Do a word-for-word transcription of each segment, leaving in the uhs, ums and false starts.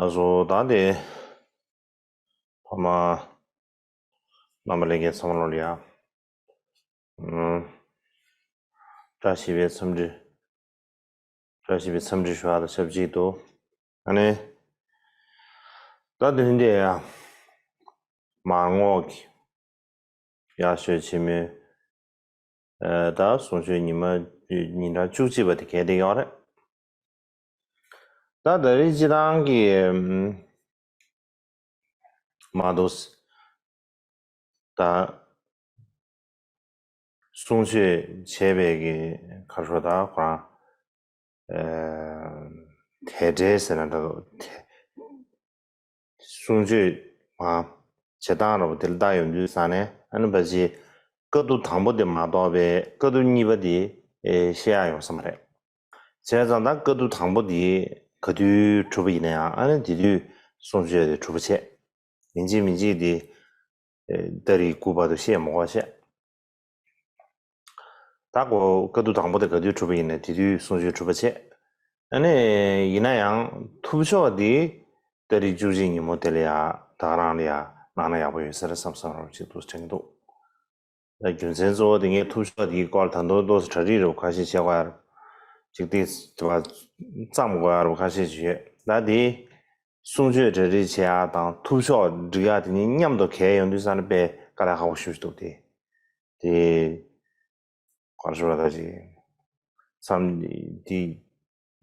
ལགས་སོ། ད་དེ་ཕ་མ་རྣམ་པ་ལྷན་རྒྱས་ཚང་མ་ལོ་ལ་ཡ། ཨུམ། བཀྲ་ཤིས་པའི་འཚམས་འདྲི། བཀྲ་ཤིས་པའི་འཚམས་འདྲི་ཞུ་བ་དང་ཆབས་ཅིག་ཏུ། ཨ་ནི། ད་དེ་རིང་འདི་ཡ། མར་ངོ་གི། ཡག་ཤོས་ཆེན་མོའི། ཨ། ད་གསུང་ཆོས་ཉི་མ། ཉིན་གྲངས་བཅུ་གཅིག་པ་དེ་གལ་ཏེ་ཡོད་རེད། ད་ད་རེས་སྤྱི་བཏང་གི། ཨམ། མ་འདུག་ད་གསུང་ཆོས་བྱས་པའི་གི་ཁ་ཤོ་ད་ཁོ་རང་། ཨ། དེ་འདྲའི་ཟེར་ན་འདྲ་འདུག་དེ། གསུང་ཆོས་མ་བྱེད་སྟངས་འདྲ་པོ་དེ་ལ་བལྟ་ཡོང་དུས་ཙང་ནས། ཨ་ནི་ཕལ་ཆེར་དཀའ་ཐུབ་དང་པོ་དེ་མ་གཏོགས་པའི་དཀའ་ཐུབ་གཉིས་པ་དེ། ཨེ། བཤད་ཡ་ཡོང་ས་མ་རེད། བྱས་ཙང་ད་དཀའ་ཐུབ་དང་པོ་དེ་ག་དུས་གྲུབ་པ་ཡིན་ན་ཡང་། ཨ་ནི་དེ་དུས་གསུང་ཆོས་དེ་གྲུབ་པ་བྱས། ཡིན་གཅིག་མིན་གཅིག་དེ། ཨེ། ཏ་རིག་དགུ་བར་དུ་བཤད་མ་དགོས་བཤད། ད་གོ་དཀའ་ཐུབ་དང་པོ་དེ་ག་དུས་གྲུབ་པ་ཡིན་ན་དེ་དུས་གསུང་ཆོས་གྲུབ་པ་བྱས། ཨ་ནི་ཡིན་ན་ཡང་ཐུབ་ཤོས་དེ་ཏ་རིག་བཅུ་གཅིག་ཉིན་མོ་དེ་ལ་ཡ། ད་ག་རང་ལ་ཡ་གནང་ན་ཡག་པོ་ཡོད་ས་རེད་བསམ་བསམ་རོགས་ཅིག་འདུག་དྲན་གྱི་འདུག་ད་རྒྱུ་མཚན་གཙོ་བོ་དེ་ངས་ཐུབ་ཤོས་དེའི་སྐོར་ད་དུང་ཏོག་ཙམ་གྲ་སྒྲིག་རོགས་ཁ་ཤས་བྱེད་དགོས་ཡ་རོགས། ཅིག་དེ་བརྩམས་དགོས་ཡ་རོགས་ཁ་ཤས་ཅིག་ཡོད། ད་དེ་གསུང་ཆོས་གྲ་སྒྲིག་བྱེད་ཡ་དང་ཐུབ་ཤོས་སྒྲིག་ཡ་དེ་གཉིས་མཉམ་དུ་གལ་ཡོང་དུས་ཙང་ནས་དཔེ་དཀའ་ལས་ཁག་པོ་ཞེ་པོ་ཅིག་འདུག་དེ། དེ། ག་རེ་ཞུ་བ་ད་ཅིག་མཚམས་འདི་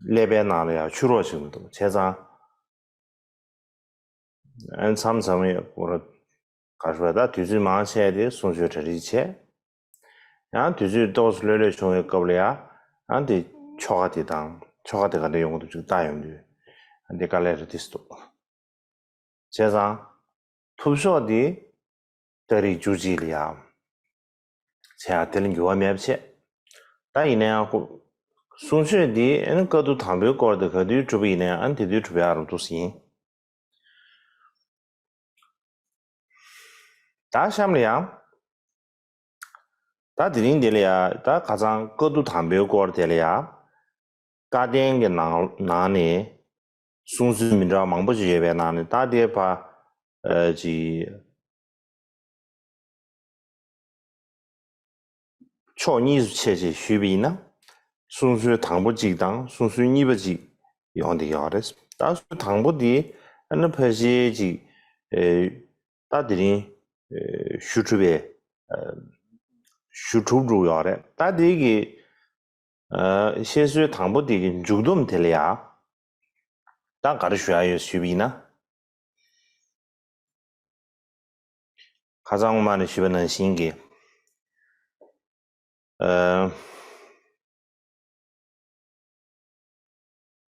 ཀླད་པའི་ནང་ལ་ཡང་ཆུ་རོགས་བྱེད་མི་འདུག་བྱས་ཙང་། ཨ། མཚམས་མཚམས་ཡ་སྐོར་ག་རེ་ཞུ་བ་ད་དུས་ཚོད་མང་ཆེ་དེ་གསུང་ཆོས་གྲ་སྒྲིག་བྱས། ཡང་དུས་ཚོད་ཏོག་ཙམ་ལྷོད་ལྷོད་བྱུང་བའི་སྐབས་ལ་ཡ། ཨ། དེ་ཆོ་ག་དེ་དང་ཆོ་ག་དེ་ག་འདྲ་ཡོང་གི་འདུག་ཅིག་ལྟ་ཡོང་དུས། ཨ། འདི་དཀའ་ལས་རེད་དེ་འདུག་བྱས་ཙང་། ཐུབ་ཤོས་དེ་ཏ་རིག་བཅུ་གཅིག་ལ་ཡ། བྱས་ཡ་དེ་ལ་འགྱུར་བ་མེད་པ་བྱས། ད་ཡིན་ན་ཡང་ཁོ། གསུང་ཆོས་འདི་ཨ་ནི་དཀའ་ཐུབ་དང་པོའི་སྐོར་དེ་ག་དུས་གྲུབ་པ་ཡིན་ན་ཡང་། ཨ་ནི་དེ་དུས་གྲུབ་ཡག་རུ་འདུག་ཟིན། ད་གཤམ་ལ་ཡ། ད་དེ་རིང་འདི་ལ་ཡ། ད་ཁ་སང་དཀའ་ཐུབ་དང་པོའི་སྐོར་དེ་ལ་ཡ། བཀའ་བསྟན་གྱི་ནང་ནང་ནས་གསུང་ཚུལ་མི་འདྲ་བ་མང་པོ་ཞིག་ཡོད་པའི་ནང་ནས། ད་དེ་ཕ། ཨ། ཅིག་ཕྱོགས་གཉིས་སུ་ཕྱེ་ཞེས་ཞུས་པ་ཡིན་ན། གསུང་ཚུལ་དང་པོ་གཅིག་དང་གསུང་ཚུལ་གཉིས་པ་གཅིག་ཡོང་བསྡད་ཡོད་རེད། ད་གསུང་ཚུལ་དང་པོ་དེ་ཨ་ནི་ཕལ་ཆེར་ཅིག་ཨེ། ད་དེ་རིང་ཨེ། ཞུ་གྲུབ་པའི། ཨ། ཞུ་གྲུབ་འགྲོ་ཡོད་རེད། ད་དེ་གི། ཨ། བཤད་སྲོལ་དང་པོ་དེ་གི་མཇུག་སྡོམ་དེ་ལ་ཡ། ད་ག་རེ་ཞུ་ཡ་ཡོད་ཞུས་པ་ཡིན་ན། ཁ་སང་སྔོན་མ་ནས་ཞུས་པ་ནང་བཞིན་གྱི། ཨ།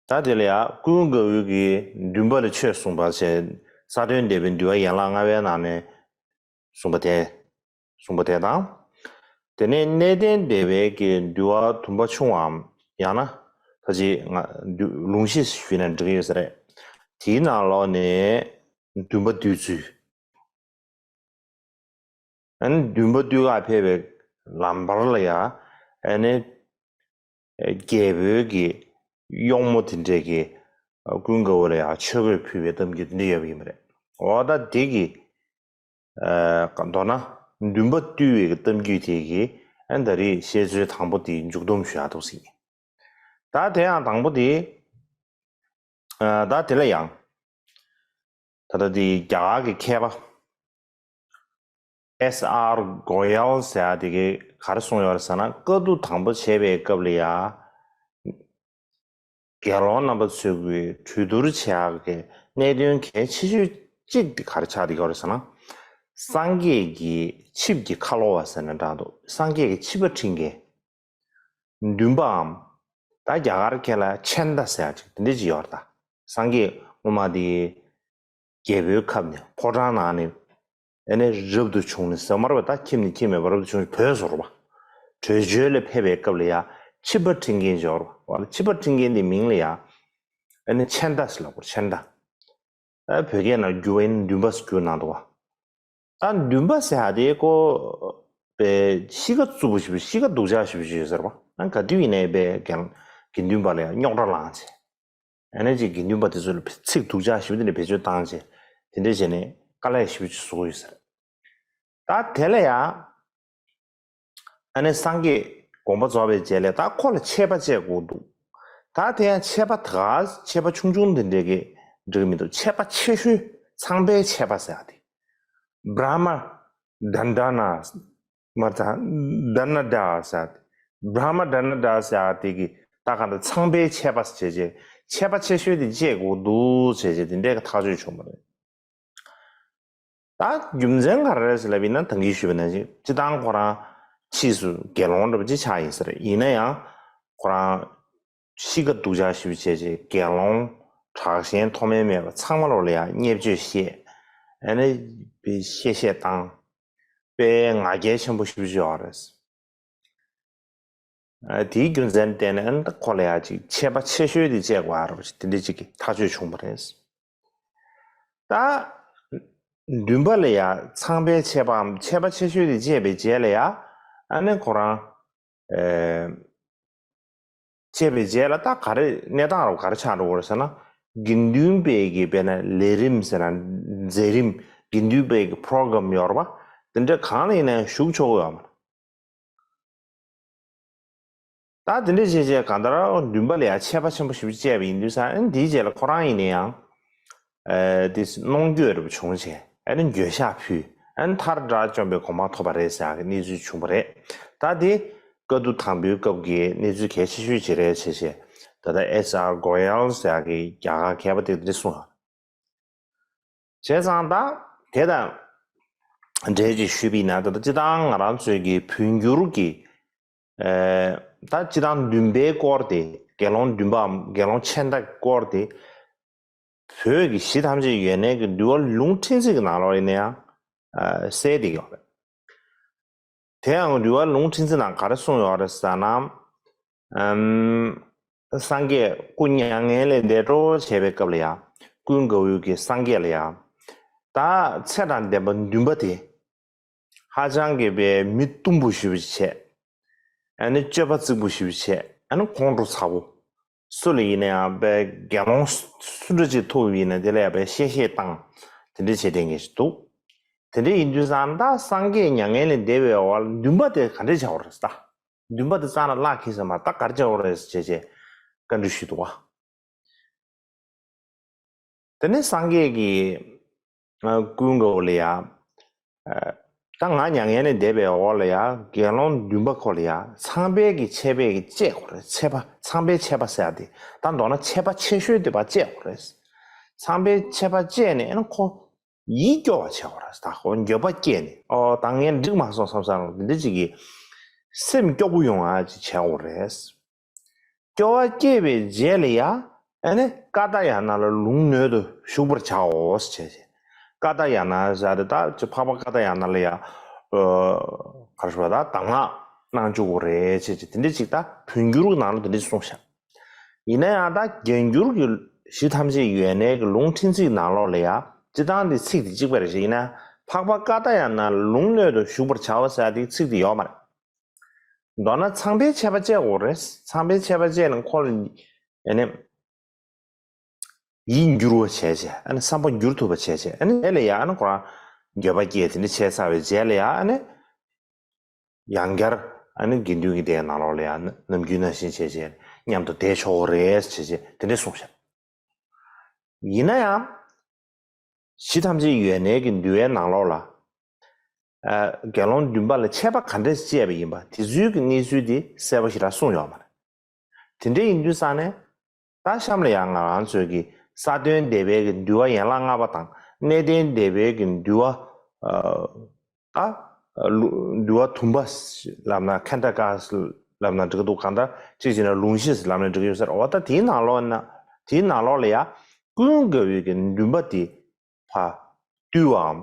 ད་དེ་ལ་ཡ་ཀུན་དགའ་བོ་གིས་འདུན་པ་ལ་ཆོས་གསུངས་པ་བྱས། ས་བརྟོལ་འདས་པའི་འདུལ་བ་ཡན་ལག་ལྔ་པའི་ནང་ནས་གསུངས་པ་དེ། གསུངས་པ་དེ་དང་། དེ་ནས་གནས་བརྟན་སྡེ་པའི་གི་འདུལ་བ་དུམ་པ་ཆུང་བའམ། ཡང་ན་ཕལ་ཆེར་ང་འདུལ་ལུང་གཞི་ཞུས་ན་འགྲིག་གི་ཡོད་ས་རེད། དེའི་ནང་ལོགས་ནས་འདུན་པ་འདུལ་ཚུལ། ཨ་ནི་འདུན་པ་འདུལ་ག་ཕེབས་པའི་ལམ་བར་ལ་ཡ། ཨ་ནི་རྒྱལ་པོའི་གི་གཡོག་མོ་དེ་འདྲས་ཀྱིས་ཀུན་དགའ་བོ་ལ་ཡ་ཆོས་གོས་ཕུལ་བའི་གཏམ་རྒྱུད་དེ་འདྲ་ཡོད་པ་ཡིན་པ་རེད། འོ་ད་དེ་གི། ཨ། མདོར་ན་འདུན་པ་བཏུལ་བའི་གཏམ་རྒྱུད་དེ་གི། ཨ། ད་རེས་བཤད་སྲོལ་དང་པོ་དེའི་མཇུག་སྡོམ་ཞུ་ཡག་འདུག་ཟིན། ད་དེ་ཡང་དང་པོ་དེ། ཨ། ད་དེ་ལ་ཡང་། ད་ལྟ་དེ་རྒྱ་གར་གྱི་མཁས་པ་ཨེས་ཨར་གོ་ཡལ་ཟེར་ཡག་དེ་གིས་ག་རེ་གསུངས་ཡོད་རེད་ཟེར་ན། དཀའ་ཐུབ་དང་པོ་བྱས་པའི་སྐབས་ལ་ཡ། དགེ་སློང་རྣམ་པ་ཚོས་ཀྱིས་གྲོས་བསྡུར་བྱེད་ཡག་གི་གནད་དོན་གལ་ཆེ་ཤོས་གཅིག་དེ་ག་རེ་ཆགས་བསྡད་ཡོད་རེད་ཟེར་ན། སངས་རྒྱས་ཀྱི་ཆིབས་ཀྱི་ཁ་ལོ་བ་ཟེར་ན་འདྲ་འདུག་སངས་རྒྱས་ཀྱི་ཆིབས་པ་འཁྲིད་མཁན། འདུན་པའམ། ད་རྒྱ་གར་སྐད་ལ་ཆན་ད་ཟེར་ཡག་ཅིག་དེ་འདྲ་ཅིག་ཡོད་རེད་ད། སངས་རྒྱས་སྔོན་མ་དེ། རྒྱལ་པོའི་ཁབ་ནས་ཕོ་བྲང་ནང་ནས། ཨ་ནི་རབ་ཏུ་བྱུང་ནས་ཟེར་མ་རེད་པ། ད་ཁྱིམ་ནས་ཁྱིམ་མེད་པར་རབ་ཏུ་བྱུང་ནས་བྲོས་སོང་རེད་པ། བྲོས་བྱོལ་ལ་ཕེབས་པའི་སྐབས་ལ་ཡ། ཆིབས་པ་འཁྲིད་མཁན་ཅིག་ཡོད་རེད་པ། ཆིབས་པ་འཁྲིད་མཁན་དེའི་མིང་ལ་ཡ། ཨ་ནི་ཆན་ད་ཟེར་ལབ་དགོས་རེད། ཆན་ད། ཨ། བོད་སྐད་ནང་བསྒྱུར་བ་ཡིན་ན་འདུན་པ་ཟེར་བསྒྱུར་གནང་འདུག་པ། ད་འདུན་པ་ཟེར་ཡག་དེ་ཁོ་པའི་གཤིས་ཀ་རྩུབ་པོ་ཞེ་པོ། གཤིས་ཀ་སྡུག་ཅག་ཞེ་པོ་ཞིག་ཡོད་ཟེར་བ། ཨ། ག་དུས་ཡིན་ནའི་པའི་དགེ་དགེ་འདུན་པ་ལ་ཡང་རྙོག་དྲ་ལངས་བྱས། ཨ་ནི་ཅིག་དགེ་འདུན་པ་དེ་ཚོ་ལ་ཚིག་སྡུག་ཅག་ཞེ་པོ་དེ་འདྲ་བེད་སྤྱོད་བཏང་བྱས་དེ་འདྲ་བྱས་ནས་དཀའ་ལས་ཞེ་པོ་ཅིག་བཟོ་གི་ཡོད་ས་རེད། ད་དེ་ལ་ཡ། ཨ་ནི་སངས་རྒྱས་དགོངས་པ་རྫོགས་པའི་རྗེས་ལ་ད་ཁོ་ལ་ཆད་པ་བཅད་དགོས་འདུག་ད་དེ་ཡང་ཆད་པ་ད་ག་ཆད་པ་ཆུང་ཆུང་དེ་འདྲས་ཀྱི་འགྲིག་མི་འདུག་ཆད་པ་ཆེ་ཤོས་ཚངས་པའི་ཆད་པ་ཟེར་ཡ་དེ། བྷྲ་མ་དན་ད་ན་མ་ད་དན་ན་ད་ཟེར་ཡ་དེ། བྷྲ་མ་དན་ད་ཟེར་ཡ་དེ་གི་ད་ག་ད་ཚངས་པའི་ཆད་པ་ཟེར་བྱས་ཆད་པ་ཆེ་ཤོས་དེ་བཅད་དགོས་འདུག་བྱས་བྱས་དེ་འདྲས་ཀྱི་ཐག་གཅོད་བྱུང་བ་རེད། ད་རྒྱུ་མཚན་ག་རེ་རེད་ཟེར་ལབ་ཡིན་ན་ད་གིན་ཞུས་པ་ནང་བཞིན་སྤྱི་བཏང་ཁོ་རང་ཕྱིས་སུ་དགེ་སློང་འདྲ་པོ་ཅིག་ཆགས་ཡིན་ཟེར། ཡིན་ན་ཡང་ཁོ་རང་གཤིས་ཀ་སྡུག་ཅག་ཞེ་པོ་བྱས་བྱས་དགེ་སློང་དྲག་ཞན་མཐོ་དམན་མེད་པ་ཚང་མ་ལོ་ལ་ཡང་བརྙས་བཅོས་བཤད། ཨ་ནི་དཔེ་གཤེ་གཤེ་བཏང་། དཔེ་ང་རྒྱལ་ཆེན་པོ་ཞེ་པོ་ཅིག་ཡོད་རེད། ཨ་དེའི་རྒྱུ་མཚན་བརྟེན་ནས་ཨ་ནི་ཁོ་ལ་ཡང་ཅིག་ཆད་པ་ཆེ་ཤོས་དེ་བཅད་དགོས་ཡ་རེད་པ་ཅིག་དེ་འདྲ་ཅིག་གི་ཐག་གཅོད་བྱུང་བ་རེད། ད་འདུན་པ་ལ་ཡང་ཚངས་པའི་ཆད་པའམ་ཆད་པ་ཆེ་ཤོས་དེ་བཅད་པའི་རྗེས་ལ་ཡང་ཨ་ནི་ཁོ་རང་ཨེ་བཅད་པའི་རྗེས་ལ་ད་ག་རེ་གནས་སྟངས་རུ་ག་རེ་ཆགས་འགྲོ་གི་རེད་ཟེར་ན། དགེ་འདུན་པའི་གི་དཔེར་ན་ལས་རིམ་ཟེར་ན་མཛད་རིམ། དགེ་འདུན་པའི་གི་པྲོ་གྷ་རམ་ཡོད་རེད་པ། དེ་འདྲ་གང་ལ་ཡིན་ན་ཡང་ཞུགས་ཆོག་གི་ཡོད་མ་རེད། ད་དེ་འདྲ་བྱས་བྱས་གང་ལྟར་འདུན་པ་ལ་ཡང་ཆད་པ་ཆེན་པོ་ཞེ་པོ་བཅད་པ་ཡིན་དུས་ཙང་ཨ་ནི་དེའི་རྗེས་ལ་ཁོ་རང་ཡིན་ན་ཡང་ཨ་དེ་གནོང་འགྱོད་རེ་བྱུང་བྱས་ཨ་ནི་འགྱོད་བཤགས་ཕུལ། ཨ་ནི་མཐར་དགྲ་བཅོམ་པའི་གོ་འཕང་ཐོབ་པ་རེད་ཟེར་ཡག་གི་གནས་ཚུལ་བྱུང་བ་རེད། ད་དེ་བཀའ་བསྡུ་དང་པོའི་སྐབས་ཀྱི་གནས་ཚུལ་གལ་ཆེ་ཤོས་ཅིག་རེད་བྱས་བྱས་ད་ལྟ་ཨེཆ་ཨར་གོ་ཡལ་ཟེར་ཡག་གི་རྒྱ་གར་མཁས་པ་དེ་འདྲ་གསུངས་ཡོད། བྱས་ཙང་ད་དེ་དང་འབྲེལ་ཅིག་ཞུས་པ་ཡིན་ན་ད་ལྟ་སྤྱི་བཏང་ང་རང་ཚོའི་གི་བོད་འགྱུར་གྱི་ཨེ་ད་སྤྱི་བཏང་འདུན་པའི་སྐོར་དེ་དགེ་སློང་འདུན་པའམ་དགེ་སློང་ཆེ་འདྲ་སྐོར་དེ་བོད་ཀྱི་གཞི་ཐམས་ཅད་ཡོན་གནས་ཀྱི་འདུལ་བ་ལུང་ཕྲན་ཚེགས་ཀྱི་ནང་ལོགས་ཡིན་ན་ཡང་ཨ་གསལ་བསྡད་ཡོད་རེད། དེ་ཡང་འདུལ་བ་ལུང་ཕྲན་ཚེགས་ནང་ག་རེ་གསུངས་ཡོད་རེད་ཟེར་ན། ཨམ། སངས་རྒྱས་སྐུ་མྱ་ངན་ལས་འདས་འགྲོ་བྱས་པའི་སྐབས་ལ་ཡང་ཀུན་དགའ་བོའི་གི་སངས་རྒྱས་ལ་ཡང་ད་ཚེ་དང་ལྡན་པ་འདུན་པ་དེ་ཧ་ཅང་གི་དཔེ་མི་གཏུམ་པོ་ཞེ་པོ་ཅིག་བྱས། ཨ་ནི་སྤྱོད་པ་རྩིག་པོ་ཞེ་པོ་ཅིག་བྱས། ཨ་ནི་ཁོང་ཁྲོ་ཚ་པོ། སུ་ལ་ཡིན་ན་ཡང་དཔེ་དགེ་སློང་སུ་འདྲ་ཅིག་ཐུག་པ་ཡིན་ན་དེ་ལ་ཡང་དཔེ་གཤེ་གཤེ་བཏང་། དེ་འདྲ་བྱེད་བསྡད་མཁན་ཞིག་འདུག་དེ་འདྲ་ཡིན་དུས་ཙང་ད་སངས་རྒྱས་མྱ་ངན་ལས་འདས་པའི་འོག་ལ་འདུན་པ་དེ་ག་འདྲ་བྱ་བ་རེད་ད། འདུན་པ་དེ་རྩ་ནས་བརླག་ཁེལ་ས་མ་རེད། ད་ག་རེ་བྱ་བ་རེད་ཟེར་བྱས་བྱས་བཀའ་འདྲི་ཞུས་འདུག་བ། དེ་ནས་སངས་རྒྱས་ཀྱིས་ཨ་ཀུན་དགའ་བོ་ལ་ཡ། ཨ་ད་ང་མྱ་ངན་ལས་འདས་པའི་འོག་ལ་ཡ་དགེ་སློང་འདུན་པ་ཁོ་ལ་ཡ་ཚངས་པའི་གི་ཆད་པས་གི་བཅད་དགོས་རེད། ཆད་པ་ཚངས་པའི་ཆད་པ་ཟེར་ཡ་དེ་ད་མདོར་ན་ཆད་པ་ཆེ་ཤོས་དེ་ཕར་བཅད་དགོས་རེད། ཚངས་པའི་ཆད་པ་བཅད་ནས་ཨ་ནི་ཁོ་ཡིད་སྐྱོ་བ་བྱེད་དགོས་རེད། ད་ཁོ་འགྱོད་པ་སྐྱེས་ནས་ཨོ་ད་ངས་འགྲིག་མ་སོང་བསམ་བསམ་འདི་འདྲ་ཅིག་གི་སེམས་སྐྱོ་པོ་ཡོང་ཡ་ཅིག་བྱེད་དགོས་རེད། སྐྱོ་བ་སྐྱེས་པའི་རྗེས་ལ་ཡ་ཨ་ནི་ཀ་ཏ་ཡ་ན་ལ་ལུང་སྣོད་དུ་ཞུགས་པར་བྱའོ་ཞེས་བྱས། ཀ་ཏ་ཡ་ན་ཟེར་ཏེ་ད་ཅི་འཕགས་པ་ཀ་ཏ་ཡ་ན་ལ་ཡ་ཨ་ག་རེ་ཞུ་བ་ད་གདམས་ངག་གནང་བཅུག་དགོས་རེད་ཅེས་བྱས་དེ་འདྲ་ཅིག་ད་བོད་འགྱུར་གྱི་ནང་ལ་དེ་འདྲ་ཅིག་གསུངས་ཤག་ཡིན་ན་ཡང་ད་རྒྱ་འགྱུར་གྱི་གཞི་ཐམས་ཅད་ཡོན་གནས་ཀྱི་ལུང་ཕྲན་ཚེགས་ནང་ལོགས་ལ་ཡ་སྤྱི་བཏང་དེ་ཚིག་དེ་གཅིག་པ་རེད་ཤག་ཡིན་ན་འཕགས་པ་ཀ་ཏ་ཡ་ན་ལུང་སྣོད་དུ་ཞུགས་པར་བྱའོ་ཟེར་དེ་ཚིག་དེ་ཡོད་མ་རེད། མདོར་ན་ཚངས་པའི་ཆད་པ་བཅད་དགོས་རེད། ཚངས་པའི་ཆད་པ་བཅད་ནས་ཁོ་ལ་ཨ་ནི་ཡིད་འགྱུར་བ་བྱས་བྱས་ཨ་ནི་བསམ་པ་འགྱུར་ཐུབ་པ་བྱས་བྱས་ཨ་ནི་དེ་ལ་ཡ་ཨ་ནི་ཁོ་རང་འགྱོད་པ་སྐྱེས་དེ་འདྲ་བྱས་ཚར་བའི་རྗེས་ལ་ཡ་ཨ་ནི། ཡང་བསྐྱར་ཨ་ནི་དགེ་འདུན་གྱི་སྡེའི་ནང་ལོགས་ལ་ཡང་ནམ་རྒྱུན་ནང་བཞིན་བྱས་བྱས་མཉམ་དུ་བསྡད་ཆོག་གི་རེད་བྱས་བྱས་དེ་འདྲས་གསུངས་ཤག་ཡིན་ན་ཡང་གཞི་ཐམས་ཅད་ཡོན་གནས་ཀྱི་འདུལ་བའི་ནང་ལོགས་ལ་ཨ་དགེ་སློང་འདུན་པ་ལ་ཆད་པ་ག་འདྲས་བཅད་པ་ཡིན་པ་དེ་ཚོའི་གི་གནས་ཚུལ་དེ་གསལ་པོ་ཞེ་དྲག་གསུངས་ཡོད་མ་རེད། དེ་འདྲ་ཡིན་དུས་ཙང་ནས་ད་གཤམ་ལ་ཡང་ང་རང་ཚོའི་གི་ས་བདུན་སྡེ་པའི་གི་འདུལ་བ་ཡན་ལག་ལྔ་པ་དང་གནས་བརྟན་སྡེ་པའི་གི་འདུལ་བ་ཨ་ད་ལུ་འདུལ་བ་དུམ་པ་ལབ་ན་ཁན་ད་ཀ་ལབ་ན་འགྲིག་གི་འདུག་གང་ལྟར་གཅིག་བྱས་ན་ལུང་གཞི་ལབ་ན་འགྲིག་གི་ཡོད་ས་རེད། འོ་ད་དེའི་ནང་ལོགས་ན་དེའི་ནང་ལོགས་ལ་ཡ་ཀུན་དགའ་བོའི་གི་འདུན་པ་དེ་ཕར་བཏུལ་བའམ་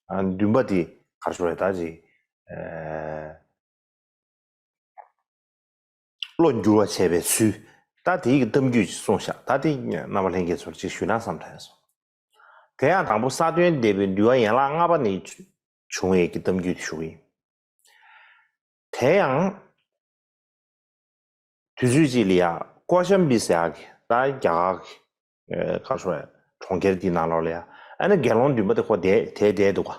ཨ་འདུན་པ་དེ་ག་རེ་ཞུ་རེད་ད་ཅིག་ཨ། བློ་འགྱུར་བ་བྱས་པའི་ཚུལ། ད་དེའི་གི་གཏམ་རྒྱུད་ཅིག་གསུངས་ཤག་ད་དེ་རྣམ་པ་ལྷན་རྒྱས་ཚོར་ཅིག་ཞུས་ན་བསམ་དྲན་སོང་། དེ་ཡང་དང་པོ་ས་བདུན་སྡེ་པའི་འདུལ་བ་ཡན་ལག་ལྔ་པ་ནས་བྱུང་བའི་གི་གཏམ་རྒྱུད་དེ་ཞུ་གི་ཡིན། དེ་ཡང་དུས་ཚོད་ཅིག་ལ་ཡ་ཀོ་ཤམ་བི་ཟེར་ཡག་གི་ད་རྒྱ་གར་གི་ ག་རེ་ཟེར་གྲོང་ཁྱེར་དེའི་ནང་ལོགས་ལ་ཡ། ཨ་ནི་དགེ་སློང་འདུན་པ་དེ་ཁོ་དེ་དེ་བསྡད་འདུག་ག་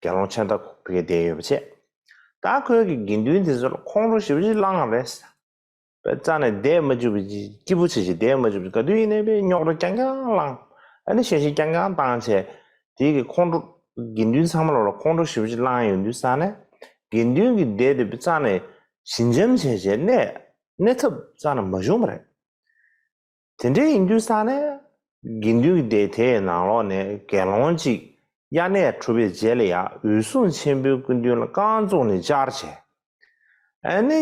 དགེ་སློང་ཕྱག་མདའ་ཕུད་བསྡད་ཡོད་པ་བྱས། ད་ཁོའི་གི་དགེ་འདུན་དེ་ཚོ་ལ་ཁོང་ཁྲོ་ཞེ་པོ་ཅིག་ལངས་རེད། པའི་རྩ་ནས་བསྡད་མ་བཅུག་པའི་སྐྱིད་པོ་བྱེད་ཅིག་བསྡད་མ་བཅུག་པའི་ག་དུས་ཡིན་ནའི་པའི་རྙོག་དྲ་རྐྱང་རྐྱང་ལངས། ཨ་ནི་གཤེ་གཤེ་རྐྱང་རྐྱང་བཏང་བྱས། དེ་གི་ཁོང་ཁྲོ་དགེ་འདུན་ཚང་མ་ལོག་ལ་ཁོང་ཁྲོ་ཞེ་པོ་ཅིག་ལངས་ཡོང་དུས་ས་ནས་དགེ་འདུན་གྱི་སྡེ་དེ་པའི་རྩ་ནས་ཞི་འཇམ་བྱས་བྱས་གནས་གནས་ཐབས་རྩ་ནས་མ་བྱུང་བ་རེད། དེ་འདྲའི་ཡིན་དུས་ས་ནས་དགེ་འདུན་གྱི་སྡེ་དེའི་ནང་ལོགས་ནས་དགེ་སློང་གཅིག་དབྱར་གནས་གྲུབ་པའི་རྗེས་ལ་ཡང་འོད་སྲུང་ཆེན་པོའི་སྐུ་མདུན་ལ་རྐང་བཙུགས་ནས་བཅར་བྱས། ཨ་ནི་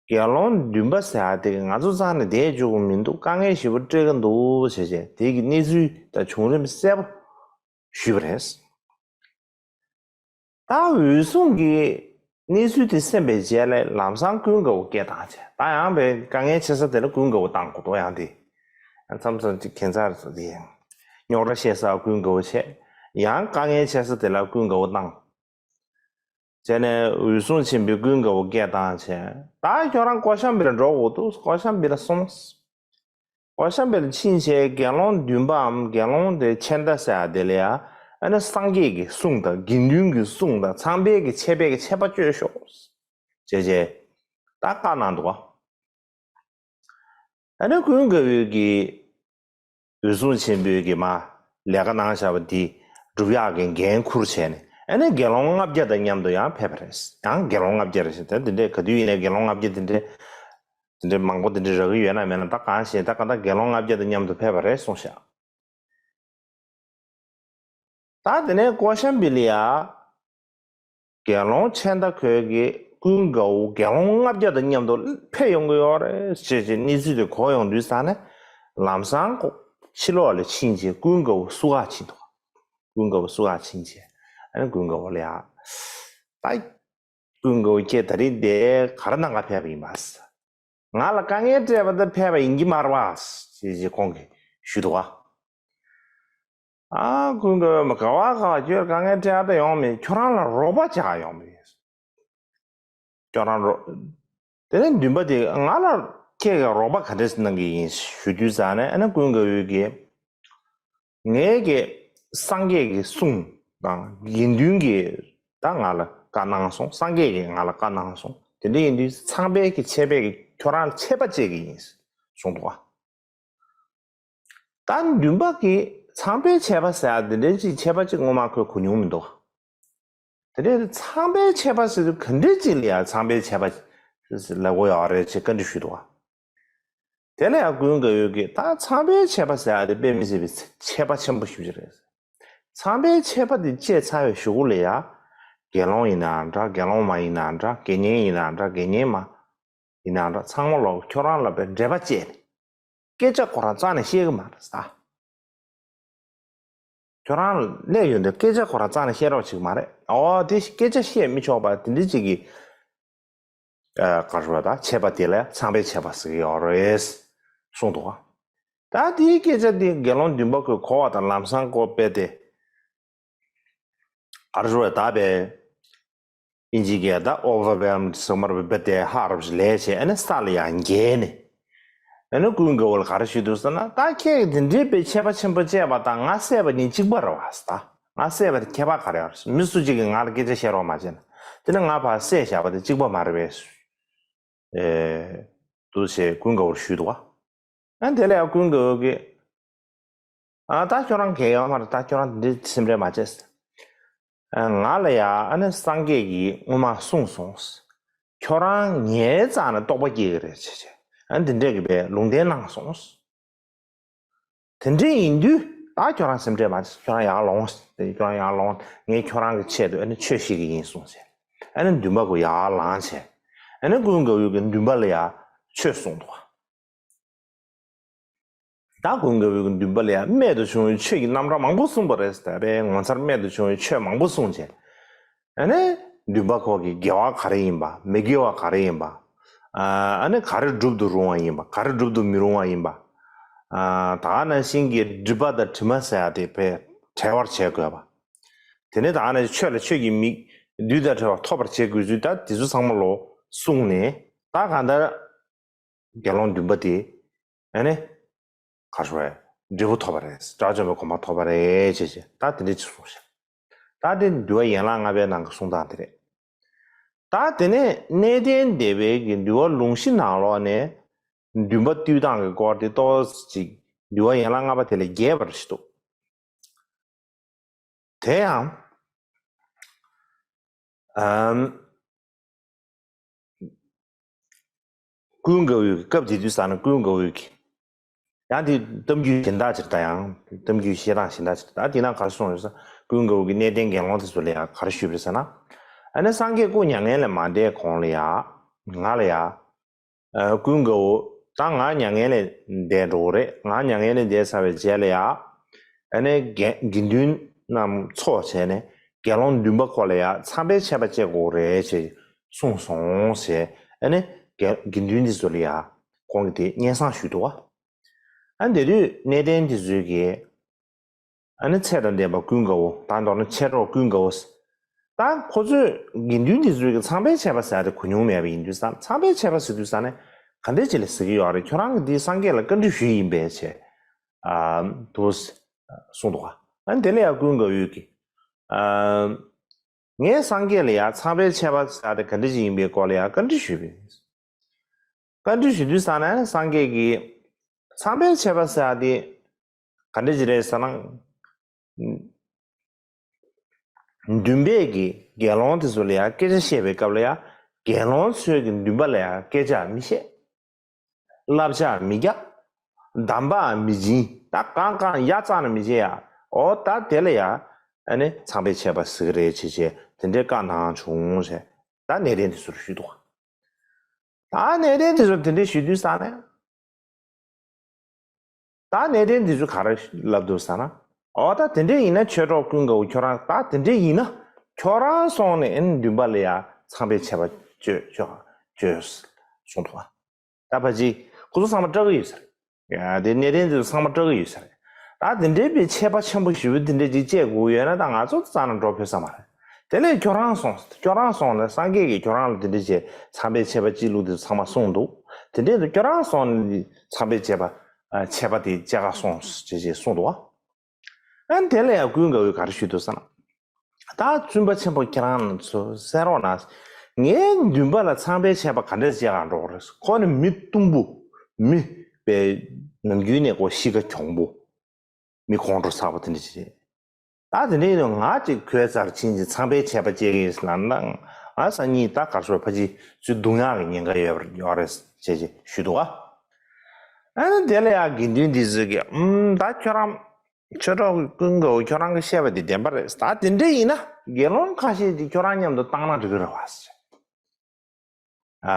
དགེ་སློང་འདུན་པ་ཟེར་ཡ་དེ་གི་ང་ཚོ་རྩ་ནས་བསྡད་བཅུག་གི་མི་འདུག་དཀའ་ངལ་ཞེ་པོ་འཕྲད་ཀྱི་འདུག་ཟེར་བྱས་དེ་གི་གནས་ཚུལ་དང་བྱུང་རིམ་གསལ་པོ་ཞུས་པ་རེད། ད་འོད་སྲུང་གིས་གནས་ཚུལ་དེ་གསན་པའི་རྗེས་ལ་ལམ་སང་ཀུན་དགའ་བོ་སྐད་བཏང་བྱས། ད་ཡང་པའི་དཀའ་ངལ་ཆེ་ས་དེ་ལ་ཀུན་དགའ་བོ་བཏང་དགོས་འདུག་ཡང་དེ་མཚམས་མཚམས་ཅིག་ཁྱད་མཚར་སོ་དེ་རྙོག་དྲ་བཤད་ས་ཀུན་དགའ་བོ་བྱས། ཡང་དཀའ་ངལ་ཆེ་ས་དེ་ལ་ཀུན་དགའ་བོ་བཏང་། བྱས་ནས་འོད་སྲུང་ཆེན་པོས་ཀུན་དགའ་བོ་སྐད་བཏང་བྱས། ད་ཁྱོད་རང་ཀོ་ཤམ་བི་ལ་འགྲོ་དགོས་འདུག་ཀོ་ཤམ་བི་ལ་སོང་། ཀོ་ཤམ་བི་ལ་ཕྱིན་བྱས་དགེ་སློང་འདུན་པའམ་དགེ་སློང་དེ་ཆད་མཐའ་ཟེར་ཡ་དེ་ལ་ཡ། ཨ་ནི་སངས་རྒྱས་ཀྱི་གསུང་དང་དགེ་འདུན་གྱི་གསུང་དང་ཚངས་པའི་གི་ཆད་པའི་གི་ཆད་པ་གཅོད་ཤོག་ཅེས་བྱས་ད་བཀའ་གནང་འདུག་ཨ་ནི་ཀུན་དགའ་བོས་ཀྱི་འོད་སྲུང་ཆེན་པོས་ཀྱི་མ་ལས་ཀ་གནང་བཞག་པ་འདི་སྒྲུབ་ཡག་གི་འགན་འཁུར་བྱས་ནས། ཨ་ནི་དགེ་སློང་ལྔ་བརྒྱ་དང་མཉམ་དུ་ཡང་ཕེབས་པ་རེད། ཡང་དགེ་སློང་ལྔ་བརྒྱ་རེད་ཟེར་ད་འདི་འདྲས་ག་དུས་ཡིན་ནའི་དགེ་སློང་ལྔ་བརྒྱ་འདི་འདྲས། དེ་འདྲའི་མང་པོ་དེ་འདྲའི་རག་གི་ཡོད་ན་མེད་ན་ད་གང་ཤེས། ད་ག་ད་དགེ་སློང་ལྔ་བརྒྱ་དང་མཉམ་དུ་ཕེབས་པ་རེད་གསུངས་ཤག་ད་དེ་ནས་ཀོ་ཤམ་བི་ལ་ཡ་དགེ་སློང་ཆད་མཐའ་ཁོལ་གྱི་ཀུན་དགའ་བོ་དགེ་སློང་ལྔ་བརྒྱ་དང་མཉམ་དུ་ཕེབས་ཡོང་གི་ཡོད་རེད་ཅེས་ཀྱི་གནས་ཚུལ་དེ་གོ་ཡོང་དུས་ས་ནས་ལམ་སང་ཁོ་ཕྱི་ལོགས་ལ་ཕྱིན་རྗེས་ཀུན་དགའ་བོ་བསུ་ག་ཕྱིན་འདུག་ཀུན་དགའ་བོ་བསུ་ག་ཕྱིན་རྗེས་ཨ་ནི་ཀུན་དགའ་བོ་ལ་ཡ་ད། ཀུན་དགའ་བོ་ཁྱེད་ད་རིང་འདིར་ག་རེ་གནང་ག་ཕེབས་པ་ཡིན་པ། ང་ལ་དཀའ་ངལ་སྤྲད་པ་དང་ཕེབས་པ་ཡིན་གྱི་མ་རེད་པ། ཞེས་ཞེས་ཁོང་གིས་ཞུས་འདུག་ག་ཨ་ཀུན་དགའ་བོས་མ་ག་བ་ག་བ་ཁྱོད་དཀའ་ངལ་སྤྲད་ད་ཡོང་མེད། ཁྱོད་རང་ལ་རོགས་པ་བྱ་ག་ཡོང་མེད། ཁྱོད་རང་རོགས། དེ་ནས་འདུན་པ་དེ་ང་ལ་ཁྱེད་ཀྱིས་རོགས་པ་ག་འདྲས་གནང་གི་ཡིན་ཞུ་དུས་ཙང་ནས་ཨ་ནི་ཀུན་དགའ་བོས་ཀྱིས། ངས་ཀྱི་སངས་རྒྱས་ཀྱི་གསུང་དང་དགེ་འདུན་གྱིས་ད་ང་ལ་བཀའ་གནང་སོང་། སངས་རྒྱས་ཀྱིས་ང་ལ་བཀའ་གནང་སོང་། དེ་འདྲ་ཡིན་དུས་ཚངས་པའི་གི་ཆད་པའི་གི་ཁྱོད་རང་ལ་ཆད་པ་བཅད་ཀྱི་ཡིན་གསུངས་འདུག་ག་ད་འདུན་པ་གིས་ཚངས་པའི་ཆད་པ་ཟེར་ཡ་དེ་འདྲའི་ཅིག་ཆད་པ་ཅིག་སྔོན་མ་ཁོས་གོ་མྱོང་མི་འདུག་ག་དེ་འདྲའི་ཚངས་པའི་ཆད་པ་ཟེར་དུས་ག་འདྲའི་ཅིག་ལ་ཡ་ཚངས་པའི་ཆད་པ་ལབ་དགོས་ཡོད་རེད་ཅེས་བཀའ་འདྲི་ཞུས་འདུག་ག་དེ་ལ་ཡང་ཀུན་དགའ་བོས་ཀྱིས་ད་ཚངས་པའི་ཆད་པ་ཟེར་ཡ་དེ་དཔེ་མི་སྲིད་པའི་ཆད་པ་ཆེན་པོ་ཞེ་པོ་ཅིག་རེད། ཚངས་པའི་ཆད་པ་དེ་བཅད་ཚར་བའི་གཞུག་གུ་ལ་ཡ། དགེ་སློང་ཡིན་ནའང་འདྲ། དགེ་སློང་མ་ཡིན་ནའང་འདྲ། དགེ་བསྙེན་ཡིན་ནའང་འདྲ། དགེ་བསྙེན་མ་ཡིན་ནའང་འདྲ། ཚང་མ་ལོག་ཁྱོད་རང་ལ་པའི་འགྲེལ་པ་བཅད་ནས། སྐད་ཆ་ཁོ་རང་རྩ་ནས་བཤད་གི་མ་རེད་ཟེར། ཁྱོད་རང་ལ་སླེབས་ཡོང་དུས་སྐད་ཆ་ཁོ་རང་རྩ་ནས་བཤད་རོགས་བྱེད་ཀྱི་མ་རེད། ཨོ་དེ་སྐད་ཆ་བཤད་མི་ཆོག་པ་དེ་འདྲ་ཅིག་གི་ཨ་ག་རེ་ཟེར་ད་ཆད་པ་དེ་ལ་ཚངས་པའི་ཆད་པ་ཟེར་གྱི་ཡོད་རེད་གསུངས་འདུག་ག་ད་དེའི་སྐད་ཆ་དེ་དགེ་སློང་འདུན་པ་ཁོས་གོ་བ་དང་ལམ་སང་ཁོ་དཔེ་དེ་ག་རེ་ཟེར་ད་པའི་ཨིན་ཇིའི་སྐད་ད་overwhelmed ཟེར་མ་རེད་པས་དཔེ་དེ་ཧ་རབ་ཅིག་ལས་བྱས་ཨ་ནི་ས་ལ་ཡར་འགྱེལ་ནས། ཨ་ནི་ཀུན་དགའ་བོ་ལ་ག་རེ་ཞུས་འདུག་ཟེར་ན། ད་ཁྱེད་ཀྱིས་དེ་འདྲའི་དཔེ་ཆད་པ་ཆེན་པོ་བཅད་པ་དང་ང་བསད་པ་གཉིས་གཅིག་པ་རེད་པ་ཟེར། ད་ང་བསད་པ་དེ་ཁྱད་པར་ག་རེ་ཡོད་རེད། མི་སུ་གཅིག་གིས་ང་ལ་སྐད་ཆ་བཤད་རོགས་མ་བྱས་ན། དེ་ནི་ང་ཕར་བསད་བཞག་པ་དེ་གཅིག་པ་མ་རེད་པས། ཨེ། འདུག་ཅེས་ཀུན་དགའ་བོར་ཞུས་འདུག་ག་ཨ་དེ་ལ་ཡང་ཀུན་དགའ་བོ་གིས། ཨ་ད་ཁྱོད་རང་གལ་ཡོད་མ་རེད། ད་ཁྱོད་རང་འདི་སེམས་ཁྲལ་མ་བྱེད། ཨ་ང་ལ་ཡ་ཨ་ནི་སངས་རྒྱས་ཀྱིས་སྔོན་མ་གསུངས་སོང་། ཁྱོད་རང་ངའི་རྩ་ནས་རྟོགས་པ་སྐྱེ་གི་རེད་ཅེས་བྱས། ཨ་འདི་འདྲས་ཀྱི་པའི་ལུང་བསྟན་གནང་སོང་། དེ་འདྲས་ཡིན་དུས་ད་ཁྱོད་རང་སེམས་ཁྲལ་མ་བྱེད། ཁྱོད་རང་ཡར་ལོངས། ཁྱོད་རང་ཡར་ལོངས། ངས་ཁྱོད་རང་གི་ཆེད་དུ་ཨ་ནི་ཆོས་བཤད་ཀྱི་ཡིན་གསུངས་བྱས། ཨ་ནི་འདུན་པ་ཁོ་ཡར་ལངས་བྱས། ཨ་ནི་ཀུན་དགའ་བོ་གིས་འདུན་པ་ལ་ཡ་ཆོས་གསུངས་འདུག་ད་ཀུན་དགའ་བོའི་འདུན་པ་ལ་ཡང་རྨད་དུ་བྱུང་བའི་ཆོས་ཀྱི་རྣམ་གྲངས་མང་པོ་གསུངས་པ་རེད་ཟེར། ད་ངོ་མཚར་རྨད་དུ་བྱུང་བའི་ཆོས་མང་པོ་གསུངས་བྱས། ཨ་ནི་འདུན་པ་ཁོ་གི་དགེ་བ་ག་རེ་ཡིན་པ། མི་དགེ་བ་ག་རེ་ཡིན་པ། ཨ་ནི་ག་རེ་སྒྲུབ་ཏུ་རུང་བ་ཡིན་པ། ག་རེ་སྒྲུབ་ཏུ་མི་རུང་བ་ཡིན་པ། ད་ག་ནང་བཞིན་གྱི་སྒྲིབ་པ་དང་དྲི་མ་ཟེར་ཡ་དེ་བྲལ་བར་བྱེད་དགོས་པ། དེ་ནས་ད་ག་ནང་བཞིན་ཆོས་ལ་ཆོས་ཀྱི་མིག་བདུད་དང་བྲལ་བ་ཐོབ་པར་བྱེད་དགོས་ཚུལ་ད་དེ་ཚོ་ཚང་མ་ལོ་གསུངས་ནས། ད་གང་ལྟར། དགེ་སློང་འདུན་པ་དེ། ཨ་ནི། ག་རེ་ཟེར། འབྲས་བུ་ཐོབ་པ་རེད། དགྲ་བཅོམ་པའི་གོ་འཕང་ཐོབ་པ་རེད་ཅེས་བྱས་ད་དེ་འདྲ་ཅིག་གསུངས་ཤག་ད་དེ་འདུལ་བ་ཡན་ལག་ལྔ་པའི་ནང་གི་གསུང་སྟངས་དེ་རེད། ད་དེ་ནས་གནས་བརྟན་སྡེ་པའི་གི་འདུལ་བ་ལུང་གཞི་ནང་ལོགས་ནས་འདུན་པ་བཏུལ་སྟངས་ཀྱི་སྐོར་དེ་ཏོག་ཙམ་ཅིག་འདུལ་བ་ཡན་ལག་ལྔ་པ་དེ་ལས་རྒྱས་པ་རེ་ཞིག་འདུག་དེ་ཡང་ཨམ། ཀུན་དགའ་བོའི་སྐབས་དེ་དུས་ཙ་ན་ཀུན་དགའ་བོའི་གི་ཡང་དེ་གཏམ་རྒྱུད་གཞན་དག་ཅིག་ད་ཡང་གཏམ་རྒྱུད་བཤད་སྟངས་གཞན་དག་ཅིག་ད་དེ་ན་ག་རེ་གསུངས་ཡོད་ས། ཀུན་དགའ་བོ་གི་གནས་བརྟན་དགེ་སློང་དེ་ཚོ་ལ་ཡང་ག་རེ་ཞུས་པ་རེད་ཟེར་ན། ཨ་ནི་སངས་རྒྱས་སྐུ་མྱ་ངན་ལས་མ་འདས་གོང་ལ་ཡང་ང་ལ་ཡང་ཀུན་དགའ་བོ་ད་ང་མྱ་ངན་ལས་འདས་འགྲོ་གི་རེད། ང་མྱ་ངན་ལས་འདས་ཚར་བའི་རྗེས་ལ་ཡང་ཨ་ནི་དགེ་དགེ་འདུན་རྣམས་ཚོགས་བྱས་ནས་དགེ་སློང་འདུན་པ་ཁོ་ལ་ཡང་ཚངས་པའི་ཆད་པ་བཅད་དགོས་རེད་ཅེས་གསུངས་སོང་ཞེས་ཨ་ནི་དགེ་དགེ་འདུན་འདི་ཚོ་ལ་ཡང་ཁོང་གིས་དེ་སྙན་སེང་ཞུས་འདུག་བ། ཨ་ནི་དེ་དུས་གནས་བརྟན་འདི་ཚོས་ཀྱིས་ཨ་ནི་ཚད་དང་ལྡན་པ་ཀུན་དགའ་བོ་ད་མདོར་ན་མཆེད་གྲོགས་ཀུན་དགའ་བོ། ད་ཁོ་ཚོས་དགེ་འདུན་འདི་ཚོས་ཀྱིས་ཚངས་པའི་ཆད་པ་ཟེར་ཡ་དེ་གོ་མྱོང་མེད་པ་ཡིན་དུས་ཙང་ཚངས་པའི་ཆད་པ་ཟེར་དུས་ཙང་ནས་ག་འདྲས་ཅིག་ལ་ཟེར་གྱི་ཡོད་རེད། ཁྱོད་རང་གིས་འདི་སངས་རྒྱས་ལ་བཀའ་འདྲི་ཞུས་ཡིན་པས་ཅེས་ཨ་འདུག་གསུངས་འདུག་ག་ཨ་ནི་དེ་ལ་ཡང་ཀུན་དགའ་བོས་ཀྱིས་ཨ་ངས་སངས་རྒྱས་ལ་ཡང་ཚངས་པའི་ཆད་པ་ཟེར་ཡ་དེ་ག་འདྲས་ཅིག་ཡིན་པའི་སྐོར་ལ་ཡང་བཀའ་འདྲི་ཞུས་པས། བཀའ་འདྲི་ཞུ་དུས་ཙང་ནས་སངས་རྒྱས་ཀྱིས་ཚངས་པའི་ཆད་པ་ཟེར་ཡ་དེ་ག་འདྲ་ཅིག་རེད་ཟེར་ན། འདུན་པས་ཀྱི་དགེ་སློང་དེ་ཚོ་ལ་ཡང་སྐད་ཆ་བཤད་པའི་སྐབས་ལ་ཡང་དགེ་སློང་ཚོས་ཀྱི་འདུན་པ་ལ་ཡང་སྐད་ཆ་མི་བཤད། བསླབ་བྱ་མི་རྒྱག་གདམས་པའང་མི་སྦྱིན། ད་གང་གང་ཡ་རྩ་ནས་མི་བྱེད་ཡ། འོ་ད་དེ་ལ་ཡང་ཨ་ནི་ཚངས་པའི་ཆད་པ་ཟེར་གི་རེད་ཅེས་བྱས་དེ་འདྲའི་བཀའ་གནང་བྱུང་ཞེས་ད་གནས་བརྟན་དེ་ཚོར་ཞུས་འདུག་ད་གནས་བརྟན་དེ་ཚོར་དེ་འདྲའི་ཞུས་དུས་ཙང་ནས། ད་གནས་བརྟན་འདི་ཚོས་ག་རེ་ལབ་འདུག་ཟེར་ན། འོ་ད་དེ་འདྲས་ཡིན་ན་མཆེད་གྲོགས་ཀུན་དགའ་བོ་ཁྱོད་རང་ད་དེ་འདྲས་ཡིན་ན་ཁྱོད་རང་སོང་ནས་ཨེ་འདུན་པ་ལ་ཡ་ཚངས་པའི་ཆད་པ་གཅོད་གཅོད་གཅོད་གསུངས་འདུག་བ། ད་ཕ་ཅི་ཁོ་ཚོ་ཚང་མ་སྐྲག་གི་ཡོད་ས་རེད། ཡ་དེ་གནས་བརྟན་འདི་ཚོ་ཚང་མ་སྐྲག་གི་ཡོད་ས་རེད། ད་དེ་འདྲས་པའི་ཆད་པ་ཆེན་པོ་ཞེ་པོ་དེ་འདྲས་ཅིག་བཅད་དགོས་ཡོད་ན་ད་ང་ཚོ་རྩ་ནས་འགྲོ་ཕོད་ས་མ་རེད། དེ་ལས་ཁྱོད་རང་སོང་། ཁྱོད་རང་སོང་ནས་སངས་རྒྱས་ཀྱིས་ཁྱོད་རང་ལ་དེ་འདྲ་བྱས་ཚངས་པའི་ཆད་པ་གཅོད་ལུགས་དེ་ཚང་མ་གསུངས་འདུག་དེ་འདྲས་དུ་ཁྱོད་རང་སོང་ནས་ཚངས་པའི་ཆད་པ་ཨ་ཆད་པ་དེ་བཅད་ག་སོང་ཞེས་ཞེས་གསུངས་འདུག་བ། ཨ་ནི་དེ་ལ་ཡང་ཀུན་དགའ་བོས་ག་རེ་ཞུས་འདུག་ཟེར་ན། ད་བཙུན་པ་ཆེན་པོ་ཁྱེད་རང་ཚོ་གསན་རོགས་གནང་། ངའི་འདུན་པ་ལ་ཚངས་པའི་ཆད་པ་ག་འདྲས་བཅད་ག་འགྲོ་གི་རེད། ཁོ་ནི་མི་གཏུམ་པོ། མི་དཔེ་ནམ་རྒྱུན་ནས་ཁོ་གཤིས་ཀ་གྱོང་པོ། མི་ཁོང་ཁྲོ་ཚ་པོ་དེ་འདྲ་ཅིག་རེད། ད་དེ་འདྲ་ཡིན་ན་ང་ཅིག་གོས་གསར་ཕྱིན་ཅིག་ཚངས་པའི་ཆད་པ་བཅད་ཀྱི་ཡིན་ལབ་ན་ང་སང་ཉིན་ད་གར་སོ་ཕ་ཅི་ཚུར་རྡུང་ཡག་གི་ཉེན་ཁ་ཡོད་པར་ཡོད་རེད་ཅེས་ཅེས་ཞུས་འདུག་ཨ། ཨ་ནི་དེ་ལ་ཡང་དགེ་འདུན་འདི་ཚོས་ཀྱི་ཨུམ་ད་ཁྱོད་རང་མཆེད་གྲོགས་ཀུན་དགའ་བོ་ཁྱོད་རང་གི་བཤད་པ་འདི་བདེན་པ་རེད། ད་དེ་འདྲ་ཡིན་ན་དགེ་སློང་ཁ་ཤས་ཅིག་ཁྱོད་རང་མཉམ་དུ་བཏང་ན་འགྲིག་གི་རེད་བ་ཟེར། ཨ་